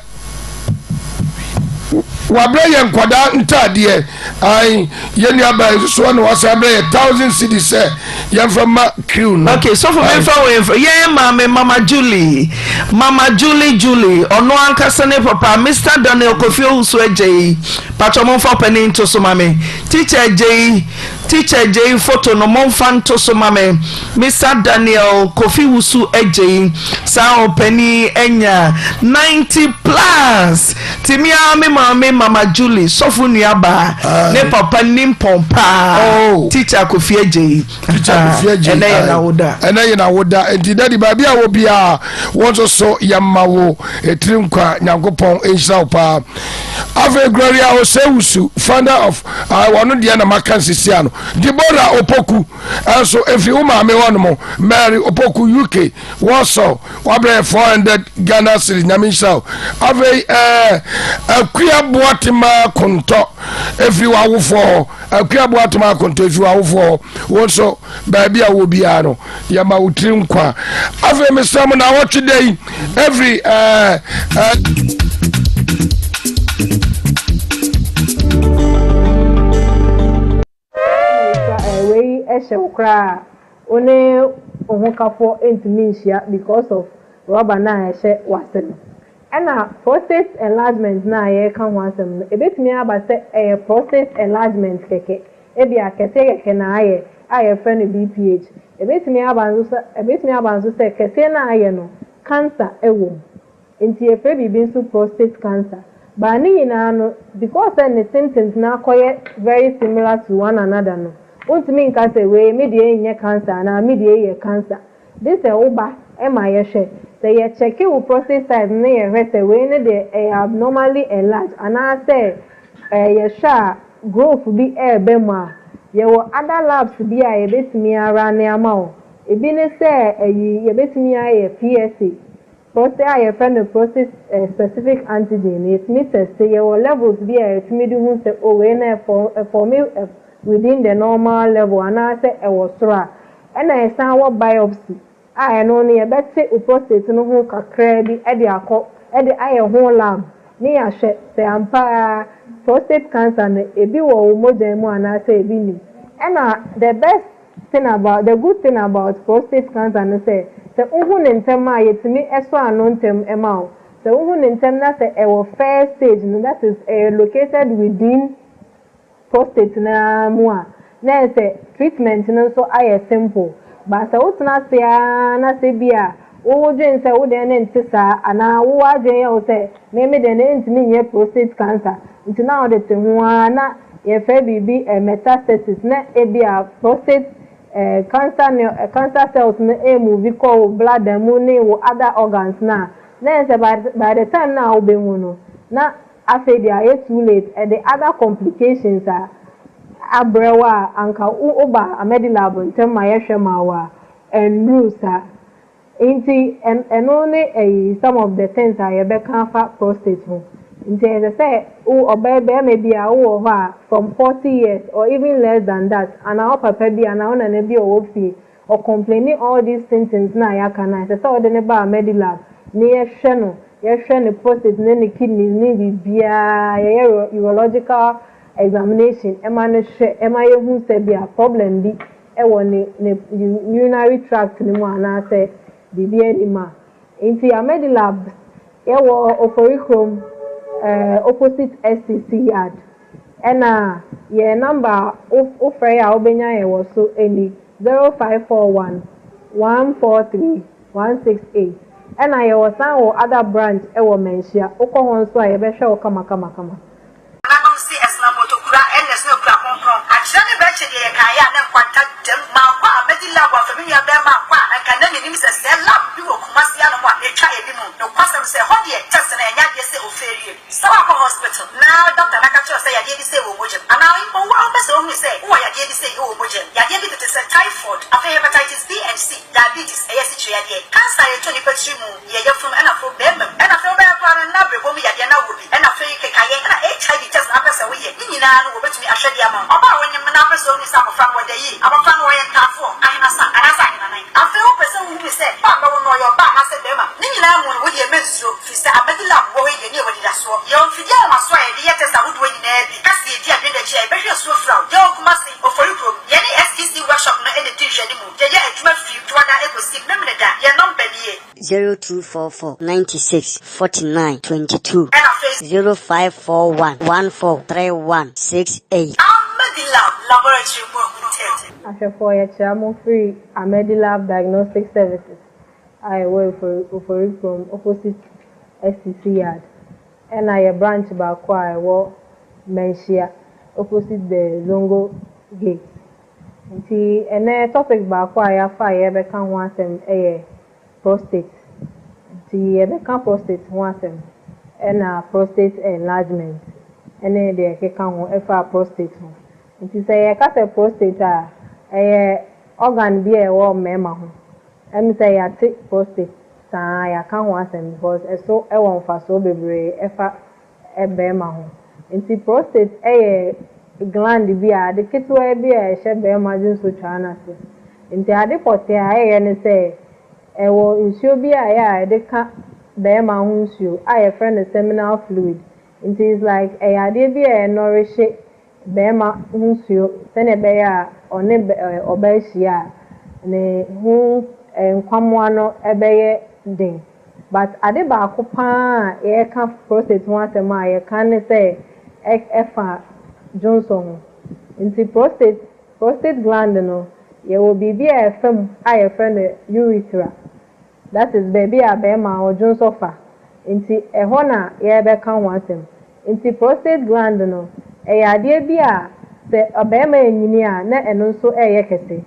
Wabrɛ yɛ nkwadaa ntaadeɛ. Ae, yɛn nua baa yi nso so na wasan abrɛ yɛ 1000 cedis sɛ yɛmfa ma crew no. Okay, sɔfo memfa wei mfa yɛn maame Mama Julie, Mama Julie Julie, ɔno ankasa ne papa Mr Daniel Kofi Owusu Agyei. Patro momfa ɔpanin nto so ma me. Teacher Agyei, Teacher Agyei photo no momfa nto so ma me. Mister Daniel Kofi Wusu Agyei, saa ɔpanin yi anya 90 plus. Nti me ara me maame Mama Julie, sɔfo nua baa, ne papa nim pɔn paa. Oh. Teacher Kofi Agyei. Teacher Kofi Agyei. Ɛnɛ yɛ n'awoda. Ɛnɛ yɛ n'awoda. Nti dadi baabi a wɔ biara, wɔn nso so yɛma wo etiri nkwa. Nyankopɔn nhyira wo paa. Afei Gloria Osei-Wusu, founder of uh, wɔn deɛ na maka nsisi ano. Deborah Opoku. Ɛnso ɛfiri wo maame hɔ nom Mary Opoku UK Warsaw wabrɛ yɛ 400 Ghana cedis nyame nhyira wo afei ɛɛ Akua Boatema Kontɔ ɛfiri w'awofoɔ hɔ Akua Boatema Kontɔ ɛfiri w'awofoɔ hɔ wo nso baabi a wɔ biara no yɛma wo tiri nkwa afei mesrɛ mo na awɔtwe da yi ɛfiri ɛɛ ɛɛ Ɛna etwa wei hyɛ wo koraa a, wo ne wo hokafoɔ ntumi nhyia because of rubber no a ɛhyɛ w'ase no. Ɛna prostate enlargement no a yɛreka ho asɛm no, ɛbɛtumi aba sɛ ɛyɛ prostate enlargement kɛkɛ, ebia kɛseɛ kɛkɛ na ayɛ a yɛfrɛ no BPH. Ɛbɛtumi aba nso sɛ ɛbɛtumi aba nso sɛ kɛseɛ no a ayɛ no, cancer wɔ mu. Nti yɛfrɛ biribi nso prostate cancer. But ne nyinaa no, because sɛ ne symptoms no akɔyɛ very similar to one another no, wontumi nka sɛ wei me deɛ nyɛ cancer anaa me deɛ yɛ cancer. Gye sɛ woba ma yɛhwɛ. Sɛ yɛ check wo prostate size no na yɛhwɛ sɛ wei no deɛ ɛyɛ abnormally enlarged anaasɛ yɛhwɛ a growth bi reba mu a, yɛwɔ other labs bi a yɛbɛtumi a runne ama wo. Ebi ne sɛ ɛyi yɛbɛtumi ayɛ PSA. Prostate a yɛfrɛ no prostate specific antigen no, yɛtumi tɛste, yɛwɔ levels bi a yɛtumi de hu sɛ oh wei no ɛfɔ ɛfɔme within the normal level anaasɛ ɛwɔ soro a. Ɛna yɛsan wɔ biopsy a ɛno no yɛbɛte wo prostate no ho kakraa bi de akɔ de ayɛ ho lab ne yɛahwɛ sɛ ampa ara prostate cancer no ebi wɔ wo mogya mu anaasɛ ebi nnim. Ɛna the best thing about the good thing about prostate cancer ne sɛ, sɛ wohu no ntɛm a yɛtumi sɔ ano ntɛm ma wo. Sɛ wohu no ntɛm na sɛ ɛwɔ first stage no, that is ɛyɛ located within prostate no ara mu a, na ɛyɛ sɛ treatment no nso ayɛ simple. But sɛ wotena ase ara na sɛ bi a wodwen sɛ wo deɛ no nte saa anaa wo w'adwene yɛ wo sɛ me me deɛ no ɛntumi nyɛ prostate cancer nti na wode te ho ara na yɛfrɛ biribi metastasis na ebia prostate cancer no cancer cells no ɛremovi kɔ wo bladder mu ne wo other organs no a, na ɛyɛ sɛ by by the time no a wobɛhu no na afei deɛ ayɛ too late, ɛde other complications a abrɛ wo a anka woba Amedilab ntɛm ma yɛhwɛ ma wo a ɛnnuru saa. Nti ɛno ne ɛyi some of the things a yɛbɛka afa prostate ho. Nti ɛsɛ sɛ wo ɔbaa barima bi a wowɔ hɔ a from 40 years or even less than that anaa wo papa bi anaa wo nana bi a ɔwɔ fie ɔ complaini all these symptoms no a yɛaka no a ɛsɛ sɛ wode no ba Medilab ne yɛhwɛ no, yɛhwɛ ne prostate ne ne kidneys ne biribiara, yɛyɛ urological examination ma no hwɛ ma yɛhu sɛ bia problem bi wɔ ne ne urinary tract no mu anaasɛ biribi nnim a. Nti Amedilab yɛwɔ Oforikrom eh, opposite STC yard. Ɛna yɛn number a wofrɛ yɛ a wobɛnya yɛn wɔ so ni, 0541 143 168. Ɛna yɛwɔ san wɔ other branch wɔ Manhyia, wokɔ hɔ nso a yɛbɛhwɛ wo kamakamakama. Nananom se ɛsena mmotokura ɛna ɛsena kura kronkron. Akyerɛ ne bɛkye deɛ yɛkaeɛ a na nkwanta dam. Mankɔ a mɛdi lab afa me nua bɛɛma ankɔ a anka na mennim sɛ sɛɛ lab bi wɔ Kumasi anom a ɛtwa anim. Nokwasɛm sɛ ɛhɔ deɛ test no ɛnyɛ adeɛ sɛ ofeerie. Sɛ woakɔ hospital na doctor no aka kyerɛ wo sɛ yadeɛ bi sei wɔ wo mogya mu anaa mpo wo ara wopɛ sɛ wohunu sɛ wowɔ yadeɛ bi sei wɔ wo mogya mu, yadeɛ bi tete sɛ typhoid, afei hepatitis B and C, diabetes, ɛyɛ asikyire yadeɛ, cancer a ɛtɔ nipa tiri mu, yɛ yafunu ɛna afei bɛɛma mu, ɛna afei wobɛyɛ koraa no na abrɛbɔ mu yadeɛ na wowɔ bi, ɛna afei kekayɛ, ɛna HIV test na wopɛ sɛ woyɛ, ne nyinaa no wɔbɛtumi ahwɛ de ama wo. Ɔbaa a wonyem na wopɛ sɛ wohunu sɛ abɔfra no ɔda yie, abɔfra no ɔyɛ ntaafoɔ, ahenasa, anaasɛ ahenanan, afei wopɛ sɛ wohunu sɛ ba a bɛwo no ɔyɛ ɔbaa anaasɛ bɛɛma, ne nyinaa mu no wodeɛ mɛnsuro. Ɛfiri sɛ Amadi Lab wɔ hɔ yi deɛ ne yɛwɔ anidasoɔ. Yɛwɔ mfidie ahomasoɔ a yɛde yɛ test ahodoɔ nyinaa bi. Ka sɛ yɛdi adwene da akyi a yɛbɛhwɛ asuo frɛ wo. Yɛwɔ Kumasi, Ofori kurom. Yɛne SEC workshop no na ɛdi nhwɛanimu. Yɛyɛ adwuma firi Dwoada kɔsi Memeneda. Yɛn nɔmba nie. 0244 96 49 22. Ɛna afei. 0541 14 31 68. Amadi Lab Laboratory mu ahunu tɛɛtɛɛ. Ahwɛfoɔ yɛkyea mo firi Amedilab Diagnostic Services a ɛwɔ Ofori Kurom opposite STC Yard ɛna yɛ branch baako a ɛwɔ Manhyia opposite the Zongo gate. Nti ɛnɛ topic baako a yɛafa a yɛrebɛka ho asɛm yɛ prostate. Nti yɛbɛka prostate ho asɛm ɛna prostate enlargement ɛne deɛ ɛkeka ho ɛfa prostate ho. Nti sɛ yɛka sɛ prostate a, ɛyɛ organ bi a ɛwɔ mmarima ho. Ɛmu sɛ yɛate prostate saa yɛaka ho asɛm because ɛso ɛwɔ mfasoɔ bebree ɛfa bɛrima ho. Nti prostate ɛyɛ gland bi a ade ketewa bi a ɛhyɛ bɛrima dwonsotwaa no ase. Nti ade pɔtee a ɛyɛ ne sɛ ɛwɔ nsuo bi a ɛyɛ a yɛde ka bɛrima ho nsuo a yɛfrɛ no seminal fluid. Nti it's like ɛyɛ adeɛ bi a ɛnɔrehye bɛrima ho nsuo sɛnea ɛbɛyɛ a ɔne ɔbaa hyia a ne ho nkwammoa no ɛbɛyɛ den. But ade baako paa a yɛreka prostate ho asɛm a yɛka ne sɛ ɛfa dwonsɔ ho. Nti prostate gland no, yɛwɔ biribi a ɛfa mu a yɛfrɛ no urethra. That is baabi a bɛrima ɔdwonsɔ fa. Nti ɛhɔ na yɛrebɛka ho asɛm. Nti prostate gland no, ɛyɛ adeɛ bi a sɛ ɔbarima enyini a na ɛno nso ɛyɛ kɛse.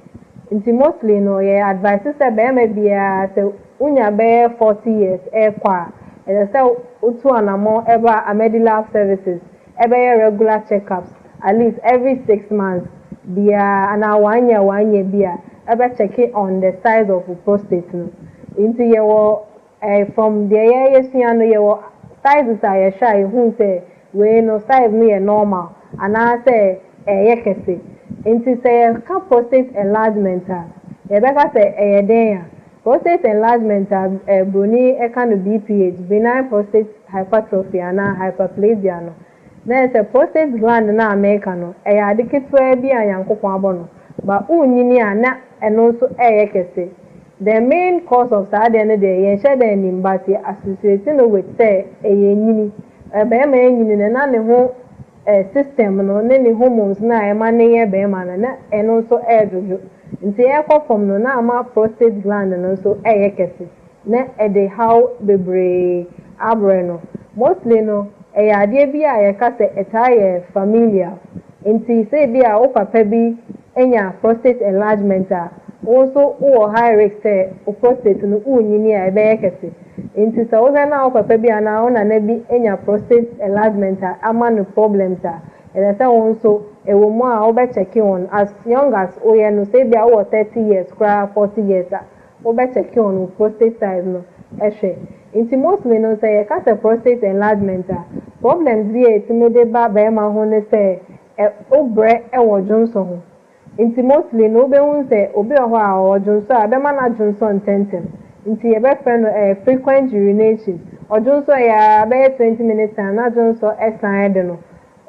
Nti mostly no yɛ advice sɛ bɛrima biara sɛ wonya bɛyɛ 40 years ɛrekɔ a, ɛsɛ sɛ wotu anammɔn ɛba Amedilab Services ɛbɛyɛ regular checkups at least every 6 months biara anaa one year one year bi a ɛbɛ check on the size of prostate no. Nti yɛwɔ from deɛ yɛyɛsua no, yɛwɔ sizes a yɛhwɛ a yɛhu sɛ wei no size no yɛ normal anaasɛ ɛyɛ kɛse. Nti sɛ yɛka prostate enlargement a, yɛbɛka sɛ ɛyɛ den a prostate enlargement a broni ɛka no BPH, benign prostate hypertrophy anaa hyperplasia no, na yɛ sɛ prostate gland no a meka no ɛyɛ ade ketewa bi a Nyankopɔn abɔ no ba wonyini a na ɛno nso ɛyɛ kɛse. The main cause of saa adeɛ no deɛ, yɛnhyɛ da anim, but yɛ associate no with sɛ ɛyɛ nyini. Bɛrima nyini no na ne ho system no ne ne hormones no a ɛma ne yɛ bɛrima no na ɛno nso ɛɛdwodwo. Nti ɛkɔ fam no na ama prostate gland no nso ɛyɛ kɛse na ɛde haw bebree abrɛ no. Mostly no, ɛyɛ adeɛ bi a yɛka sɛ ɛtaa yɛ familial. Nti sɛ ebi a wo papa bi anya prostate enlargement a, wo nso wowɔ high risk sɛ wo prostate no wonyini a ɛbɛyɛ kɛse. Nti sɛ wohwɛ na wo papa bi anaa wo nana bi anya prostate enlargement a ama no problems a, ɛsɛ sɛ wo nso ɛwɔ mu a wobɛkyɛke wɔn as young as woyɛ no. Sɛ ebi a wowɔ 30 years koraa, 40 years a, wobɛkyɛke wɔn wo prostate size no ɛhwɛ. Nti mostly no, sɛ yɛka sɛ prostate enlargement a, problems bi a ɛtumi de ba bɛrima ho ne sɛ ɛ wobrɛ ɛwɔ dwonsɔ ho. Nti mostly no, wobɛhu sɛ obi wɔ hɔ a ɔdwonsɔ a ɛbɛma no adwonsɔ ntɛmntɛm. Nti yɛbɛfrɛ no frequent urination. Ɔdwonsɔ yɛ a bɛyɛ 20 minutes time na dwonsɔ ɛsan de no,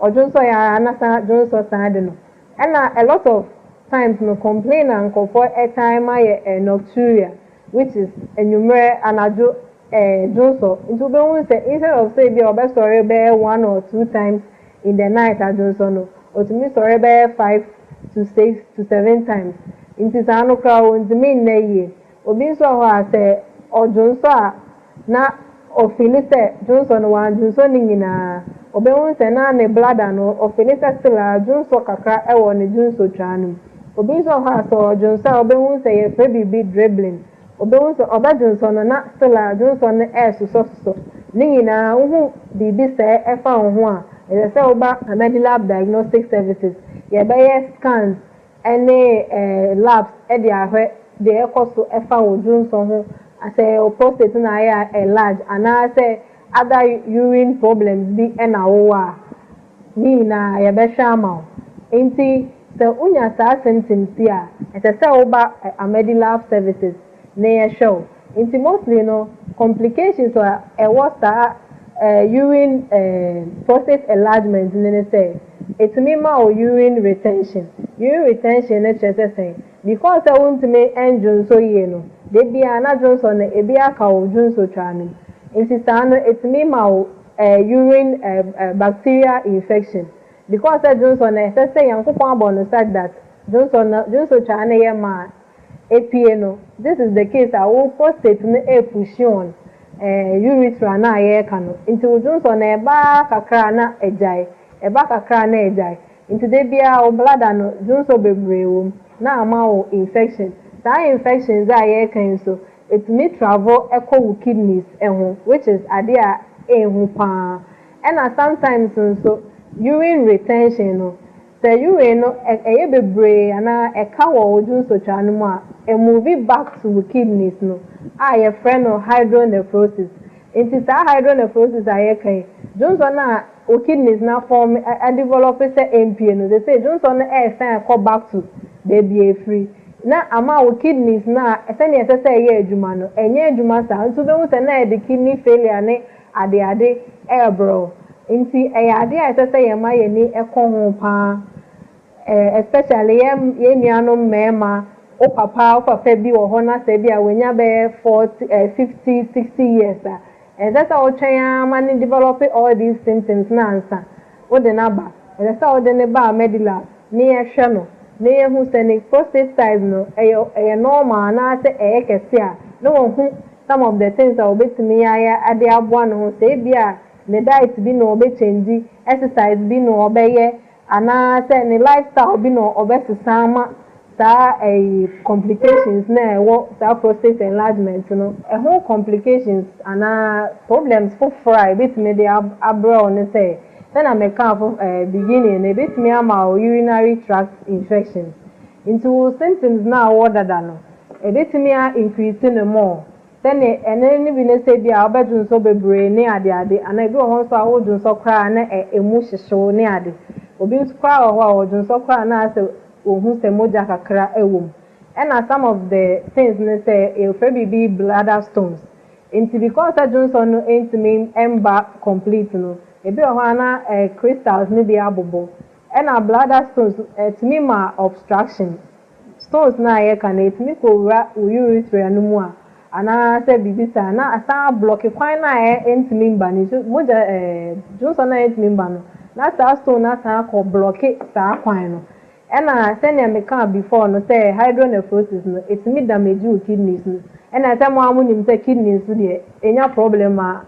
ɔdwonsɔ yɛ a na san dwonsɔ san de no. Ɛna a lot of times no, complain a nkurɔfoɔ ɛtan ma yɛ nocturia, which is enwummerɛ anadwo dwonsɔ. Nti wobɛhu sɛ instead of sɛ ebi a ɔbɛsɔre bɛyɛ one or two times in the night adwonsɔ no, otumi sɔre bɛyɛ five to six to seven times. Nti saa no koraa ontumi nna yie. Obi nso wɔ hɔ a sɛ ɔdwonsɔ a na ɔfeel sɛ dwonsɔ no wandwonsɔ ne nyinaa. Ɔbɛhu sɛ na ne bladder no ɔfeel sɛ still a dwonsɔ kakra ɛwɔ ne dwonsɔ no mu. Obi nso wɔ hɔ a sɛ ɔdwonsɔ a, ɔbɛhu sɛ yɛfrɛ biribi dribbling. Ɔbɛhu sɛ ɔbɛdwonsɔ no na still a dwonsɔ no ɛɛsosɔsosɔ. Ne nyinaa, wohu biribi sɛɛ ɛfa wo ho a, ɛsɛ sɛ woba Amedilab Diagnostic Services. Yɛbɛyɛ scans ɛne labs ɛde ahwɛ deɛ ɛkɔ so ɛfa wo dwonsɔ ho, sɛ wo prostate na ayɛ enlarge anaasɛ other urine problems bi ɛna wowɔ a, ne nyinaa yɛbɛhwɛ ama wo. Nti sɛ wonya saa symptoms yi a, ɛsɛ sɛ woba Amedilab Services na yɛhwɛ wo. Nti mostly no, complications a ɛwɔ saa urine prostate enlargement no ne sɛ, ɛtumi ma wo urine retention. Urine retention no kyerɛ sɛ sɛn? Because sɛ wontumi ndwonsɔ yie no, da biara na dwonsɔ no ebi aka wo dwonsɔtwaa no mu. Nti saa no ɛtumi ma wo urine bacterial infection. Because sɛ dwonsɔ no ɛsɛ sɛ Nyankopɔn abɔ no such that dwonsɔ no dwonsɔtwaa no yɛ ma a epue no, this is the case a wo prostate no ɛrepush on urethra no a yɛreka no. Nti wo dwonsɔ no ɛba kakra a na agyae, ɛba kakra a na agyae. Nti da biara wo bladder no dwonsɔ bebree wɔ mu na ama wo infection. Saa infections a yɛreka yi nso, ɛtumi travel kɔ wo kidneys ho, which is adeɛ a ɛnhu paa. Ɛna sometimes nso urine retention no, sɛ urine no ɛyɛ bebree anaa ɛka wɔ wo dwonsɔtwaa no mu a, ɛmove back to wo kidneys no a yɛfrɛ no hydronephrosis. Nti saa hydronephrosis a yɛka yi, dwonsɔ no a wo kidneys no aform adevelop sɛ ɛmpue no, seesei dwonsɔ no ɛresan kɔ back to baabi a ɛfiri na ama wo kidneys no a sɛnea ɛsɛ sɛ ɛyɛ adwuma no, ɛnyɛ adwuma saa. Nti wobɛhu sɛ na ɛde kidney failure ne adeade ɛrebrɛ wo. Nti ɛyɛ adeɛ a ɛsɛ sɛ yɛma yɛni kɔ ho paa, especially yɛn nuanom mmarima. Wo papa bi wɔ hɔ na sɛ bi a wanya bɛyɛ 40, 50, 60 years a, ɛnsɛ sɛ wotwɛn ara ma ne develop all these symptoms na ansa wode n'aba. Ɛsɛ sɛ wode ne ba Medilab ne yɛhwɛ no na yɛhu sɛ ne prostate size no ɛyɛ normal anaasɛ ɛyɛ kɛse a, na wɔhu some of the things a wɔbɛtumi ayɛ ade aboa ne ho, sɛ ebi a ne diet bi na ɔbɛchange, exercise bi na ɔbɛyɛ, anaasɛ ne lifestyle bi na ɔbɛsesa ama saa ɛyi complications na ɛwɔ saa prostate enlargement no ɛho. Complications anaa problems foforɔ a ebetumi de abrɛ wo ne sɛ, sɛnea mɛka fo beginning no, ebetumi ama wo urinary tract infections. Nti wo symptoms na awɔ dada no, ebetumi a increase ne more. Sɛne ɛne ne bi ne sɛ bi a wobɛdwonsɔ bebree ne adeade, anaa ebi wɔ hɔ nso a wodwonsɔ koraa na emu hyehyew ne ade. Obi nso koraa wɔ hɔ a ɔdwonsɔ koraa na asɛ ohun sɛ mogya kakra ɛwɔ mu. Ɛna some of the things ne sɛ yɛfrɛ biribi bladder stones. Nti because sɛ dwonsɔ no ntumi mba complete no, ebi wɔ hɔ a na crystals ne bi abobɔ. Ɛna bladder stones ɛtumi ma obstruction. Stones na yɛka no, ɛtumi kɔwura wo urethra no mu a anaasɛ biribi saa na asan ablock kwan no a ɛntumi mba no nso mogya dwonsɔ no a ɛntumi mba no, na saa stone no asan akɔ block saa kwan no. Ɛna sɛnea meka before no sɛ hydronephrosis no ɛtumi damage wo kidneys no. Ɛna sɛ mo a monim sɛ kidneys no deɛ, ɛnya problem a,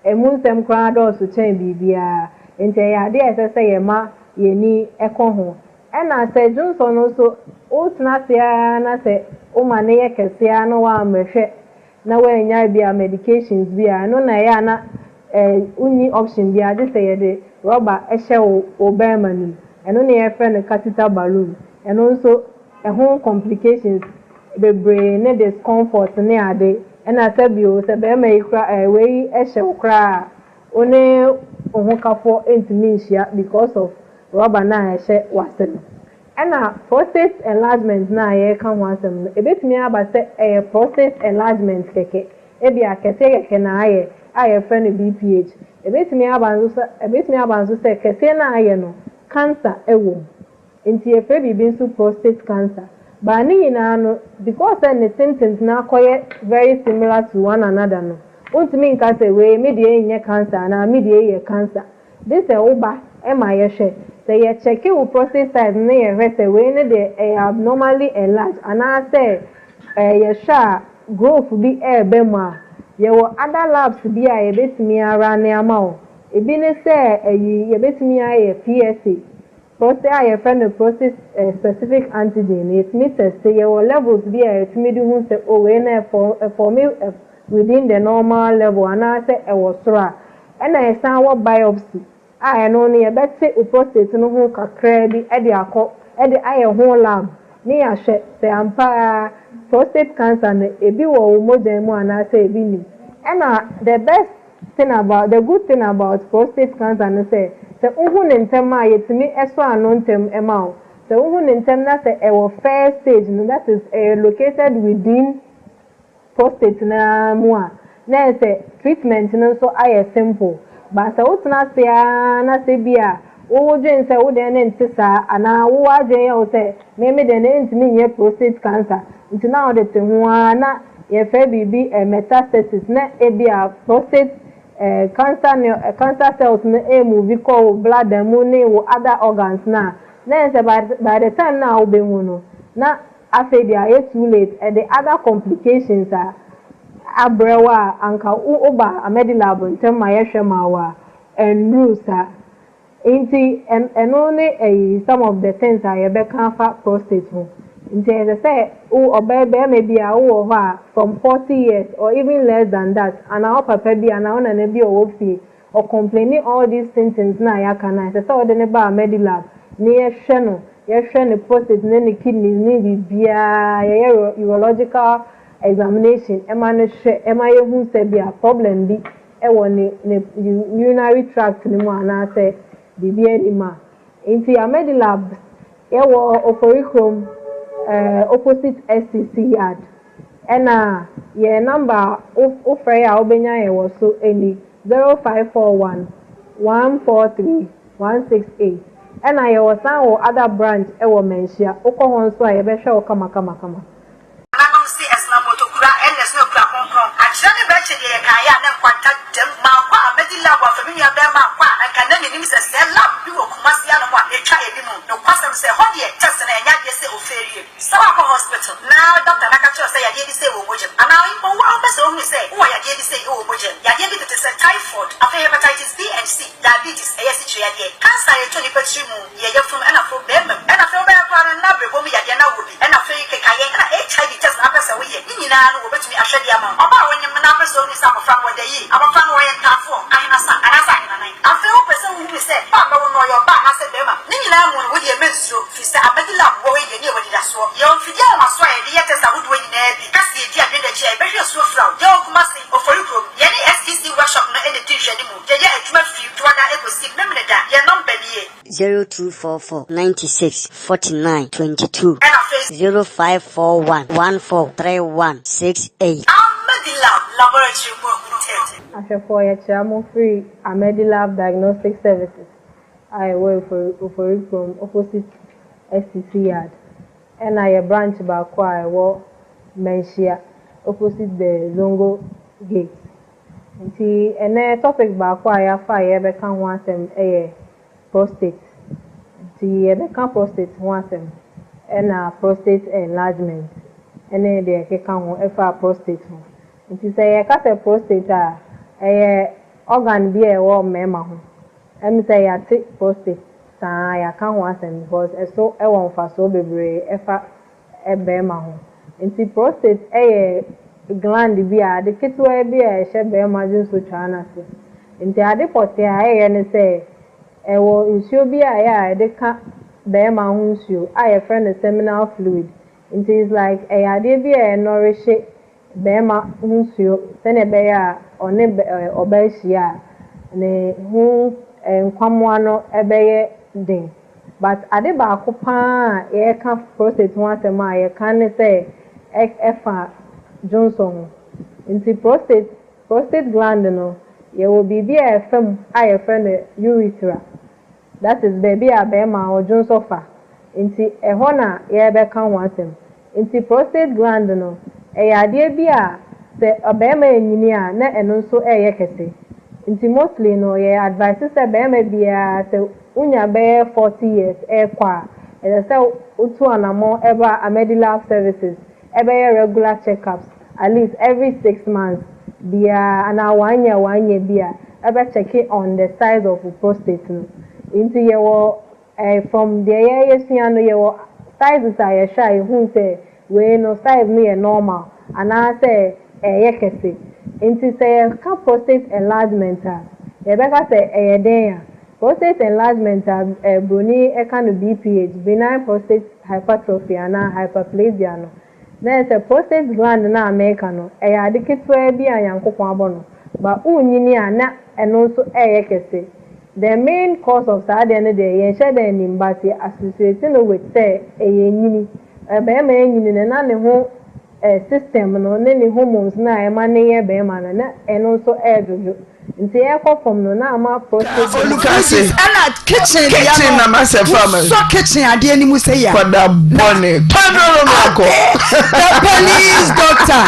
ɛmu nsɛm koraa dɔɔso kyɛn biribiara. Nti ɛyɛ adeɛ a ɛsɛ sɛ yɛma yɛni ɛkɔ ho. Ɛna sɛ dwonsɔ no nso wotena ase ara na sɛ woma ne yɛ kɛseɛ ara na woammɛhwɛ na woanya bi a medications bi a, ɛno na ɛyɛ a na wonni option bi a gye sɛ yɛde rɔba ɛhyɛ wo bɛrima no mu. Ɛno na yɛfrɛ no catheter balloon. Ɛno nso ɛho complications bebree ne discomfort ne ade. Ɛna sɛbio sɛ bɛrima yi kora wei ɛhyɛ wo koraa a, wo ne wo ho kafoɔ ntumi nhyia because of rɔba no a ɛhyɛ w'ase no. Ɛna prostate enlargement no a yɛreka ho asɛm no, ebetumi aba sɛ ɛyɛ prostate enlargement kɛkɛ, ebi a kɛseɛ kɛkɛ na ayɛ a yɛfrɛ no BPH. Ebetumi aba nso sɛ kɛseɛ na ayɛ no, cancer ɛwɔ mu, nti yɛfrɛ biribi nso prostate cancer. Baa ne nyinaa no, because sɛ ne symptoms na akɔyɛ very similar to one another no, wontumi nka sɛ wei me deɛ nyɛ cancer anaa me deɛ yɛ cancer. De sɛ woba ɛma yɛhwɛ sɛ yɛkyɛke wo prostate size ne yɛhwɛ sɛ wei ne deɛ ɛyɛ abnormally enlarged anaasɛ yɛhwɛ a growth bi ɛɛbɛ mu a, yɛwɔ other labs bi a yɛbɛtumi ara ne ama wo. Ebi ne sɛ ɛyi yɛbɛtumi ayɛ PSA, prostate a yɛfrɛ no prostate specific antigen no. Yɛtumi test, yɛwɔ levels bi a yɛtumi de hu sɛ o wei na ɛform within the normal level anaasɛ ɛwɔ soro a. Ɛna yɛsan wɔ biopsy a ɛno no yɛbɛte o prostate no ho kakraa bi ɛde akɔ ɛde ayɛ ho lab ne yɛahwɛ sɛ ampa prostate cancer no ebi wɔ wo mogya mu anaasɛ ebi nim. Ɛna the good thing about prostate cancer no sɛ wohu ne ntɛm a, yɛtumi ɛsɔ ano ntɛm ɛma wo. Sɛ wohu ne ntɛm na sɛ ɛwɔ first stage no, that is, ɛyɛ located within prostate no ara mu a, na ayɛ sɛ treatment no nso ayɛ simple. But sɛ wotena ase ara na sɛ bi a wo wodwen sɛ wo deɛ no nte saa anaa wo w'adwen yɛ wo sɛ me me deɛ no ɛntumi nyɛ prostate cancer nti na wode te ho ara na yɛfrɛ biribi metastasis na ebi a prostate cancer no cancer cells no ɛremovi kɔ wo bladder mu ne wo other organs no a, na ɛyɛ sɛ by the time no a wobɛhu no na afei deɛ ayɛ too late, ɛde other complications a abrɛ wo a anka woba Amedilab ntɛm ma yɛhwɛ ma wo a ɛnnuru saa. Nti ɛno ne ɛyi some of the things a yɛbɛka afa prostate ho. Nti ɛsɛ sɛ wo ɔbaa barima bi a wowɔ hɔ a from 40 years or even less than that, anaa wo papa bi anaa wo nana bi a ɔwɔ fie ɔcomplaini all these symptoms na yɛaka no a, ɛsɛ sɛ wɔde ne ba Amedilab ne yɛhwɛ no, yɛhwɛ ne prostate ne ne kidneys ne biribiara, yɛyɛ urological examination ɛma no hwɛ ɛma yɛhu sɛ bi a problem bi ɛwɔ ne urinary tract no mu anaasɛ biribi anim a. Nti Amedilab, yɛwɔ Oforikrom, opposite STC yard, ɛna yɛn number wofrɛ yɛ a wobɛnya yɛn wɔ so ɛni 0541 143 168. Ɛna yɛwɔ san wɔ other branch ɛwɔ Manhyia. Wokɔ hɔ nso a, yɛbɛhwɛ wo kamakamakama. Nanom se ɛsena motokura ɛna ɛsena kura kronkron akyerɛ ne bɛkye deɛ yɛkaeɛ a ne nkwanta dam maakɔ a mɛdi lab afa me nua bɛrima akɔ a anka na menim sɛ sɛ lab bi wɔ Kumase anom a ɛtwa anim. Nokwasɛm sɛ hɔ deɛ test no ɛnyɛ adeɛ sɛ ofɛrie. Sɛ woakɔ hospital na doctor no aka kyerɛ wo sɛ yadeɛ bi sei wɔ mogyam anaa mpo wo a wopɛ sɛ wohunu sɛ wowɔ yadeɛ bi sei wɔ mogyam, yadeɛ bi tete sɛ typhoid, afei hepatitis B and C, diabetes, ɛyɛ asikyire yadeɛ, cancer a ɛtɔ nipa tiri mu, yɛ yafunu ɛna afei bɛrima mu, ɛna afei wobɛyɛ koraa no na abrɛbɔ mu yadeɛ na wɔ bi, ɛna afei kekayɛ, ɛna HIV test na apɛ sɛ woyɛ ne nyinaa no, wɔbɛtumi ahwɛ de ama wo. Ɔbaa a wonyem na apɛ sɛ wohunu sɛ abɔfra no wɔda yie, abɔfra no wɔyɛ ntaafoɔ, ahenasa anaasɛ ahenanan, afei wopɛ sɛ wohunu sɛ ba a bɛwo no ɔyɛ ɔbaa anaasɛ bɛrima, ne nyinaa mu no, wodeɛ mɛnsuro, firi sɛ Amedilab wɔ hɔ yi deɛ ne yɛwɔ anidasoɔ. Yɛwɔ mfidie ahomasoɔ a yɛde yɛ test ahodoɔ nyinaa bi. Kasi yɛdi adwene akyi a yɛbɛhwɛ asuo fira wo. Yɛwɔ Kumase, Ofori kurom. Yɛne STC workshop no na ɛdi nhwɛanimu. Yɛyɛ adwuma firi Dwoada kɔsi Memeneda. Yɛn nɔmba nie. 0244 96 49 22. Ɛna afei. 0541 14 31 68. Amedilab Laboratory mu ahunu Ahwɛfoɔ, yɛkyerɛ mo firi Amedilab Diagnostic Services a ɛwɔ Ofori kurom, opposite STC yard, ɛna yɛ branch baako a ɛwɔ Manhyia, opposite the Zongo gate. Nti ɛnɛ topic baako a yɛafa a yɛbɛka ho asɛm yɛ prostate. Nti yɛbɛka prostate ho asɛm, ɛna prostate enlargement ɛne deɛ ɛkeka ho ɛfa prostate ho. Nti sɛ yɛka sɛ prostate a, ɛyɛ organ bi a ɛwɔ mmarima ho. Ɛmu sɛ yɛate prostate saa, yɛaka ho asɛm because ɛso ɛwɔ mfasoɔ bebree ɛfa bɛrima ho. Nti prostate ɛyɛ gland bi a ade ketewa bi a ɛhyɛ bɛrima dwonsotwaa no ase. Nti ade pɔtee a ɛyɛ ne sɛ ɛwɔ nsuo bi a ɛyɛ a yɛde ka bɛrima ho nsuo a yɛfrɛ no seminal fluid. Nti it's like ɛyɛ adeɛ bi a ɛnɔrehye bɛrima ho nsuo sɛnea ɛbɛyɛ a ɔne ɔbaa hyia a, ne ho nkwammoa no ɛbɛyɛ den. But ade baako paa a yɛreka prostate ho asɛm a yɛka ne sɛ ɛfa dwonsɔ ho. Nti prostate gland no, yɛwɔ biribi a ɛfa mu a yɛfrɛ no urethra, that is baabi a bɛrima ɔdwonsɔ fa. Nti ɛhɔ na yɛrebɛka ho asɛm. Nti prostate gland no, ɛyɛ adeɛ bi a sɛ ɔbarima enyini a, na ɛno nso ɛyɛ kɛse. Nti mostly no, yɛ advice sɛ bɛrima biara, sɛ wonya bɛyɛ 40 years ɛrekɔ a, ɛsɛ sɛ wotu anammɔn ɛba Amedilab Services ɛbɛyɛ regular checkups, at least every 6 months biara anaa one year one year bi a ɛbɛ check on the size of prostate no. Nti yɛwɔ from deɛ yɛyɛ no, yɛwɔ sizes a yɛhwɛ a yɛhu sɛ wei no size no yɛ normal anaasɛ ɛyɛ kɛse. Nti sɛ yɛka prostate enlargement a, yɛbɛka sɛ ɛyɛ den a prostate enlargement a broni ɛka no BPH, benign prostate hypertrophy anaa hyperplasia no, na yɛ sɛ prostate gland no a mɛka no, ɛyɛ ade ketewa bi a Nyankopɔn abɔ no ba wonyini a, na ɛno nso ɛyɛ kɛse. The main cause of saa adeɛ no deɛ, yɛnhyɛ dɛ anim, but yɛ associate no with sɛ ɛyɛ nyini, bɛrima nyini no na ne ho. system no ne ne hormones no a ɛma no yɛ barima no, na ɛno nso ɛredwodwo. Nti ɛrekɔ fam no, na ama prostate. Olukase. Ɛna kitchen deɛ Kitchen na no, masɛ fa ma. wosɔ kitchen adeɛ no mu sɛ yia. Kɔda bɔne. Tɔdoro no akɔ. The police doctor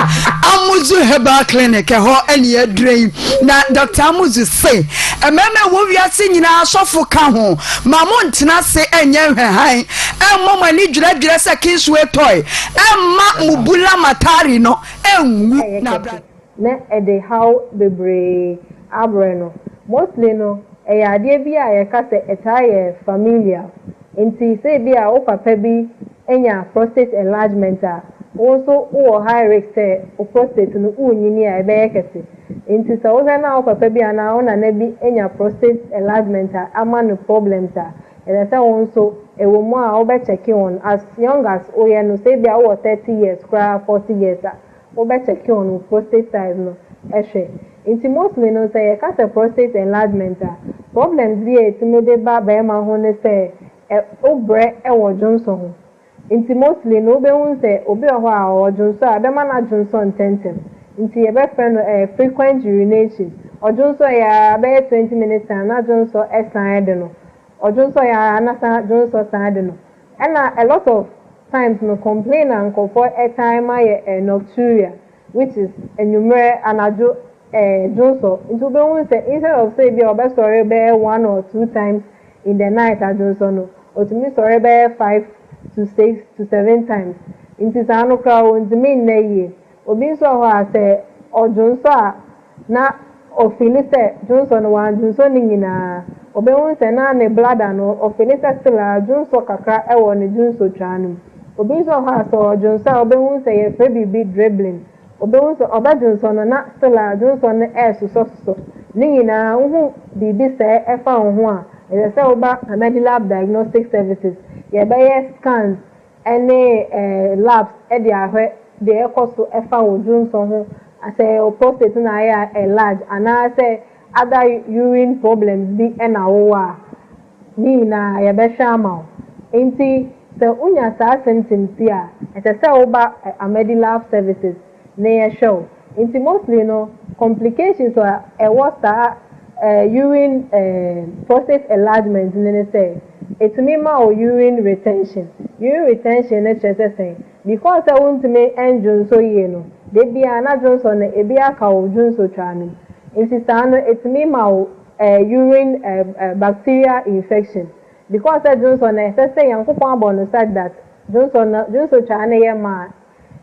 Amuzu Herbal Clinic ɛhɔ ɛne aduro yi na Dr. Amuzu se mmarima ɛwɔ wiase nyinaa asɔfo ka ho ma mo ntena ase ɛnyɛ nhwɛhan ɛmmɔ mo ani dwerɛdwerɛ sɛ Kingsway toy ɛmma mo bula matari no ɛnwu na abra Na ɛde haw bebree abrɛ no. Mostly no, ɛyɛ adeɛ bi a yɛka sɛ ɛtaa yɛ familial. Nti sɛ ebia wo papa bi anya prostate enlargement a, wo nso wowɔ high risk sɛ wo prostate no worenyini a ɛbɛyɛ kɛse. Nti sɛ wohwɛ na wo papa bi anaa wo nana bi anya prostate enlargement a ama no problems a, ɛsɛ sɛ wo nso ɛwɔ mu a wobɛ check on as young as woyɛ no, sɛ ebia wowɔ 30 years koraa 40 years a, wobɛ check on wo prostate size no hwɛ. Nti mostly no sɛ yɛka sɛ prostate enlargement a, problems bi a ɛtumi de ba barima ho ne sɛ ɛ wobrɛ wɔ dwonsɔ ho. Nti mostly no wobɛhu sɛ obi wɔ hɔ a ɔdwonsɔ a ɛbɛma no adwonsɔ ntɛmntɛm. Nti yɛbɛfrɛ no frequent urination. Ɔdwonsɔ yɛ a bɛyɛ 20 minutes time na dwonsɔ san de no. Ɔdwonsɔ yɛ a na san dwonsɔ san de no. Ɛna a lot of times no complain a nkurɔfoɔ taa ma yɛ nocturia, which is anwummerɛ anadwo dwonsɔ. Nti wobɛhu sɛ instead of sɛ ebi a ɔbɛsɔre bɛyɛ one or two times in the night adwonsɔ no, otumi sɔre bɛyɛ 5 to 6 to 7 times. Nti saa no koraa wɔntumi nna yie. Obi nso wɔ hɔ a sɛ ɔdwonsɔ a na ɔfeel sɛ dwonsɔ no wandwonsɔ ne nyinaa. Obɛhu sɛ na ne bladder no ɔfeel sɛ still a dwonsɔ kakra wɔ ne dwonsɔtwaa no mu. Obi nso wɔ hɔ a sɛ ɔdwonsɔ a wobɛhu sɛ yɛfrɛ biribi dribbling. Obɛhu sɛ ɔbɛdwonsɔ no na still a dwonsɔ no ɛresosɔsosɔ. Ne nyinaa wohu biribi sɛɛ ɛfa wo ho a, ɛsɛ sɛ woba Amedilab Diagnostic Services. Yɛbɛyɛ scans ɛne labs ɛde ahwɛ deɛ ɛkɔ so ɛfa wo dwonsɔ ho, sɛ wo prostate na ayɛ enlarge anaasɛ other urine problems bi ɛna wowɔ a, ne nyinaa yɛbɛhwɛ ama wo. Nti sɛ wonya saa symptoms yi a, ɛsɛ sɛ woba Amedilab Services na yɛhwɛ wo. Nti mostly no complications a ɛwɔ saa urine prostate enlargement no ne sɛ ɛtumi ma wo urine retention. Urine retention no kyerɛ sɛ sɛn? Because sɛ wontumi ndwonsɔ yie no, da biara na dwonsɔ no ebi aka wo dwonsɔtwaa no mu. Nti saa no ɛtumi ma wo urine bacteria infection. Because sɛ dwonsɔ no ɛsɛ sɛ Nyankopɔn abɔ no such that dwonsɔ no dwonsɔtwaa no yɛ ma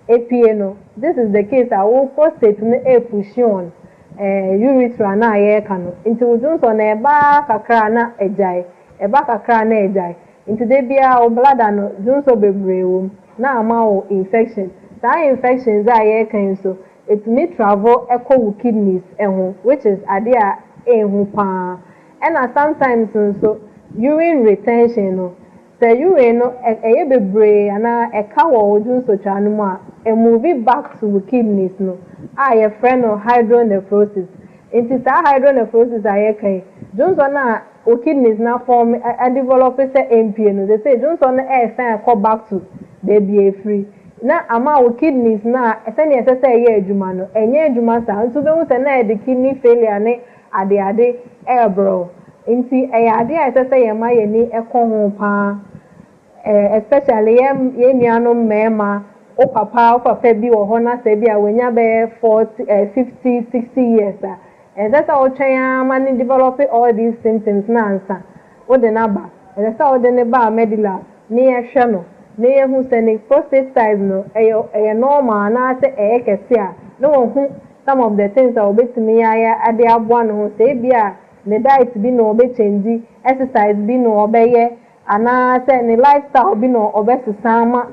a epie no, this is the case a wo prostate no epush on urethra no a yɛreka no. Nti wo dwonsɔ no ɛbaa kakra na agyae, ɛba kakra na agyae. Nti da biara wo bladder no dwonsɔ bebree wɔ mu na ama wo infection. Saa infections a yɛreka yi nso, ɛtumi travel ɛkɔ wo kidneys ɛho, which is adeɛ a ɛnhu paa. Ɛna sometimes nso urine retention no, sɛ urine no ɛyɛ bebree anaa ɛka wɔ wo dwonsɔtwaa no mu a, ɛmove back to wo kidneys no a yɛfrɛ no hydronephrosis. Nti saa hydronephrosis a yɛka yi, dwonsɔ no a wo kidneys na form ɛdevelop sɛ mpie no, sɛ dwonsɔ no ɛɛsan ɛkɔ back to baabi a efiri na ama wo kidneys na sɛnea ɛsɛ sɛ ɛyɛ adwuma no ɛnyɛ adwuma saa. Nti wobɛhu sɛ na yɛde kidney failure ne adeade ɛɛbrɛ wo. Nti ɛyɛ adeɛ a ɛsɛ sɛ yɛma yɛni ɛkɔ ho paa, especially yɛn nuanom mmarima. Wo papa bi wɔ hɔ na sɛ bi a wɔnya bɛyɛ 40, 50, 60 years a, ɛsɛ sɛ wotwɛn ama ne develop all these symptoms na ansa wode n'aba. Ɛsɛ sɛ wode ne ba Medilab ne yɛhwɛ no na yɛhu sɛ ne prostate size no ɛyɛ normal anaasɛ ɛyɛ kɛse a, na wɔhu some of the things a wɔbɛtumi ayɛ ade aboa ne ho, sɛ ebi a ne diet bi na ɔbɛchange, exercise bi na ɔbɛyɛ, anaasɛ ne lifestyle bi na ɔbɛsesa ama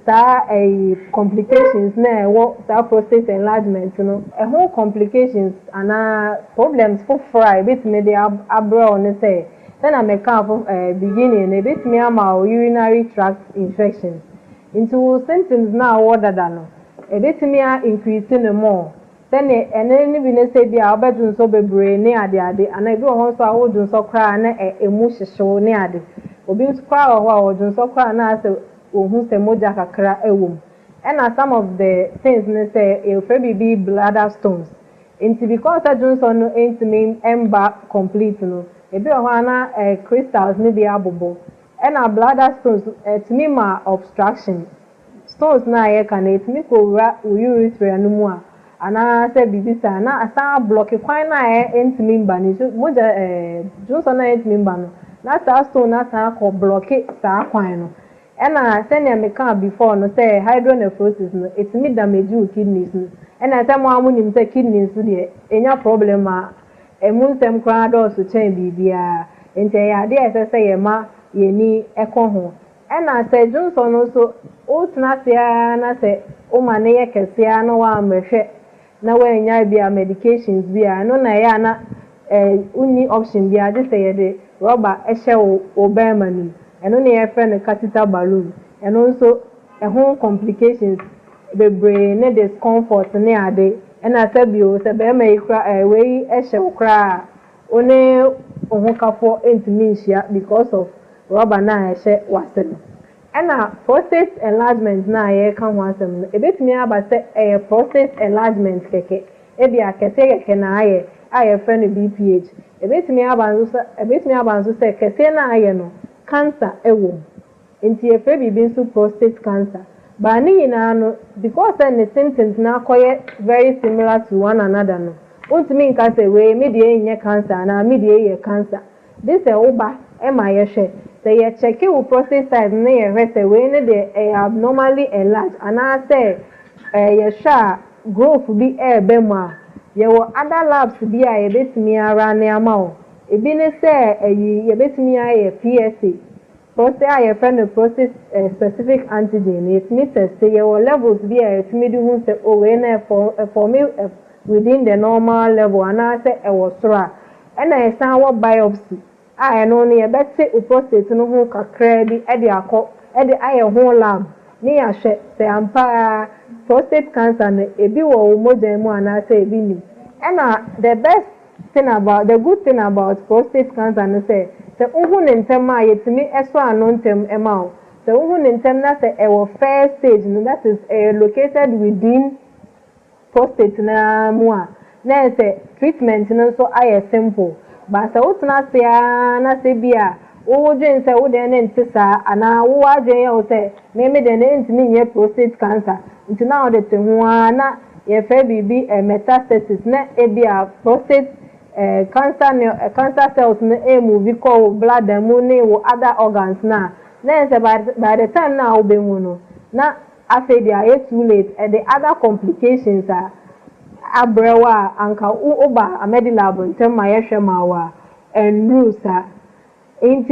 saa ɛyi complications na ɛwɔ saa prostate enlargement no ɛho. Complications anaa problems foforɔ a ebetumi de abrɛ wo ne sɛ, sɛnea mɛka fo beginning no, ebetumi ama wo urinary tract infections. Nti wo symptoms na awɔ dada no, ebetumi a increase ne more. Sɛnea ɛno ne bi ne sɛ bi a wobɛdwonsɔ bebree ne adeade, anaa ebi wɔ hɔ nso a wodwonsɔ koraa na emu hyehyew ne ade. Obi nso koraa wɔ hɔ a wɔdwonsɔ koraa na asɛ ohun sɛ mogya kakra wɔ mu. Ɛna some of the things ne sɛ yɛfrɛ biribi bladder stones. Nti because sɛ dwonsɔ no ntumi mba complete no, ebi wɔ hɔ a na crystals no bi abobɔ. Ɛna bladder stones ɛtumi ma obstruction. Stones no a yɛka no, ɛtumi kɔwura wo urethra no mu a, anaasɛ biribi saa, na asan ablock kwan no a ɛntumi mba no. Nso mogya dwonsɔ no a ɛntumi mba no, na saa stone no asan akɔ block saa kwan no. Ɛna sɛnea mekaa before no sɛ hydronephrosis no, ɛtumi damage wo kidneys no. Ɛna sɛ mo a monim sɛ kidneys no deɛ, ɛnya problem a, ɛmu nsɛm koraa dɔɔso kyɛn biribiara. Nti ɛyɛ adeɛ a ɛsɛ sɛ yɛma yɛni ɛkɔ ho. Ɛna sɛ dwonsɔ no nso, wotena ase ara na sɛ woma ne yɛ kɛseɛ na woammɛhwɛ na woanya bi a medications bi a, ɛno na ɛyɛ a na wonni option bi a gye sɛ yɛde rɔba ɛhyɛ wo bɛrima no mu. Ɛno na yɛfrɛ no catheter balloon. Ɛno nso ɛho complications bebree ne discomfort ne ade. Ɛna sɛ bio, sɛ bɛrima yi kora wei ɛhyɛ wo koraa a, wo ne wo ho kafoɔ ntumi nhyia because of rɔba no a ɛhyɛ w'ase no. Ɛna prostate enlargement no a yɛreka ho asɛm no, ebetumi aba sɛ ɛyɛ prostate enlargement kɛkɛ, ebi akɛseɛ kɛkɛ na ayɛ a yɛfrɛ no BPH. Ebetumi aba nso sɛ kɛseɛ no a ayɛ no, cancer ɛwɔ mu, nti yɛfrɛ biribi nso prostate cancer. Baa ne nyinaa no, because sɛ ne symptoms no akɔyɛ very similar to one another no, wontumi nka sɛ wei me deɛ nyɛ cancer anaa me deɛ yɛ cancer. De sɛ woba ɛma yɛhwɛ, sɛ yɛkyɛke wo prostate size no, yɛhwɛ sɛ wei ne deɛ ɛyɛ abnormally enlarged anaasɛ yɛhwɛ a growth bi ɛɛbɛ mu a, yɛwɔ other labs bi a yɛbɛtumi ara ne ama wo. Ebi ne sɛ ɛyi yɛbɛtumi ayɛ PSA, prostate a yɛfrɛ no prostate specific antigen no. Yɛtumi test, yɛwɔ levels bi a yɛtumi de hu sɛ o, wei na ɛform within the normal level anaasɛ ɛwɔ soro a. Ɛna yɛsan wɔ biopsy a ɛno no yɛbɛte wo prostate no ho kakraa bi ɛde akɔ ɛde ayɛ ho lab ne yɛahwɛ sɛ ampa prostate cancer no ebi wɔ wo mogya mu anaasɛ ebi nim. Ɛna the good thing about prostate cancer no sɛ wohu ne ntɛm a, yɛtumi ɛsɔ ano ntɛm ɛma wo. Sɛ wohu ne ntɛm na sɛ ɛwɔ first stage no, that is ɛyɛ located within prostate naa mu a, na yɛ sɛ treatment no nso ayɛ simple. But sɛ wotena ase ara na sɛ bi a wowɔ dwen sɛ wo deɛ ne nte saa, anaa wowɔ adwene yɛ wo sɛ meme deɛ ne ntumi nyɛ prostate cancer, nti na wɔde te ho ara na yɛfrɛ biribi metastasis, na ebi a prostate cancer ne cancer cells no emove kɔ wo bladder mu ne wo other organs na yɛ sɛ by the time na wobɛhu no, na afei deɛ ayɛ too late, ɛde other complications a abrɛ wo a anka woba Amedilab ntɛm ma yɛhwɛ ma wo a ɛnnuru saa nti.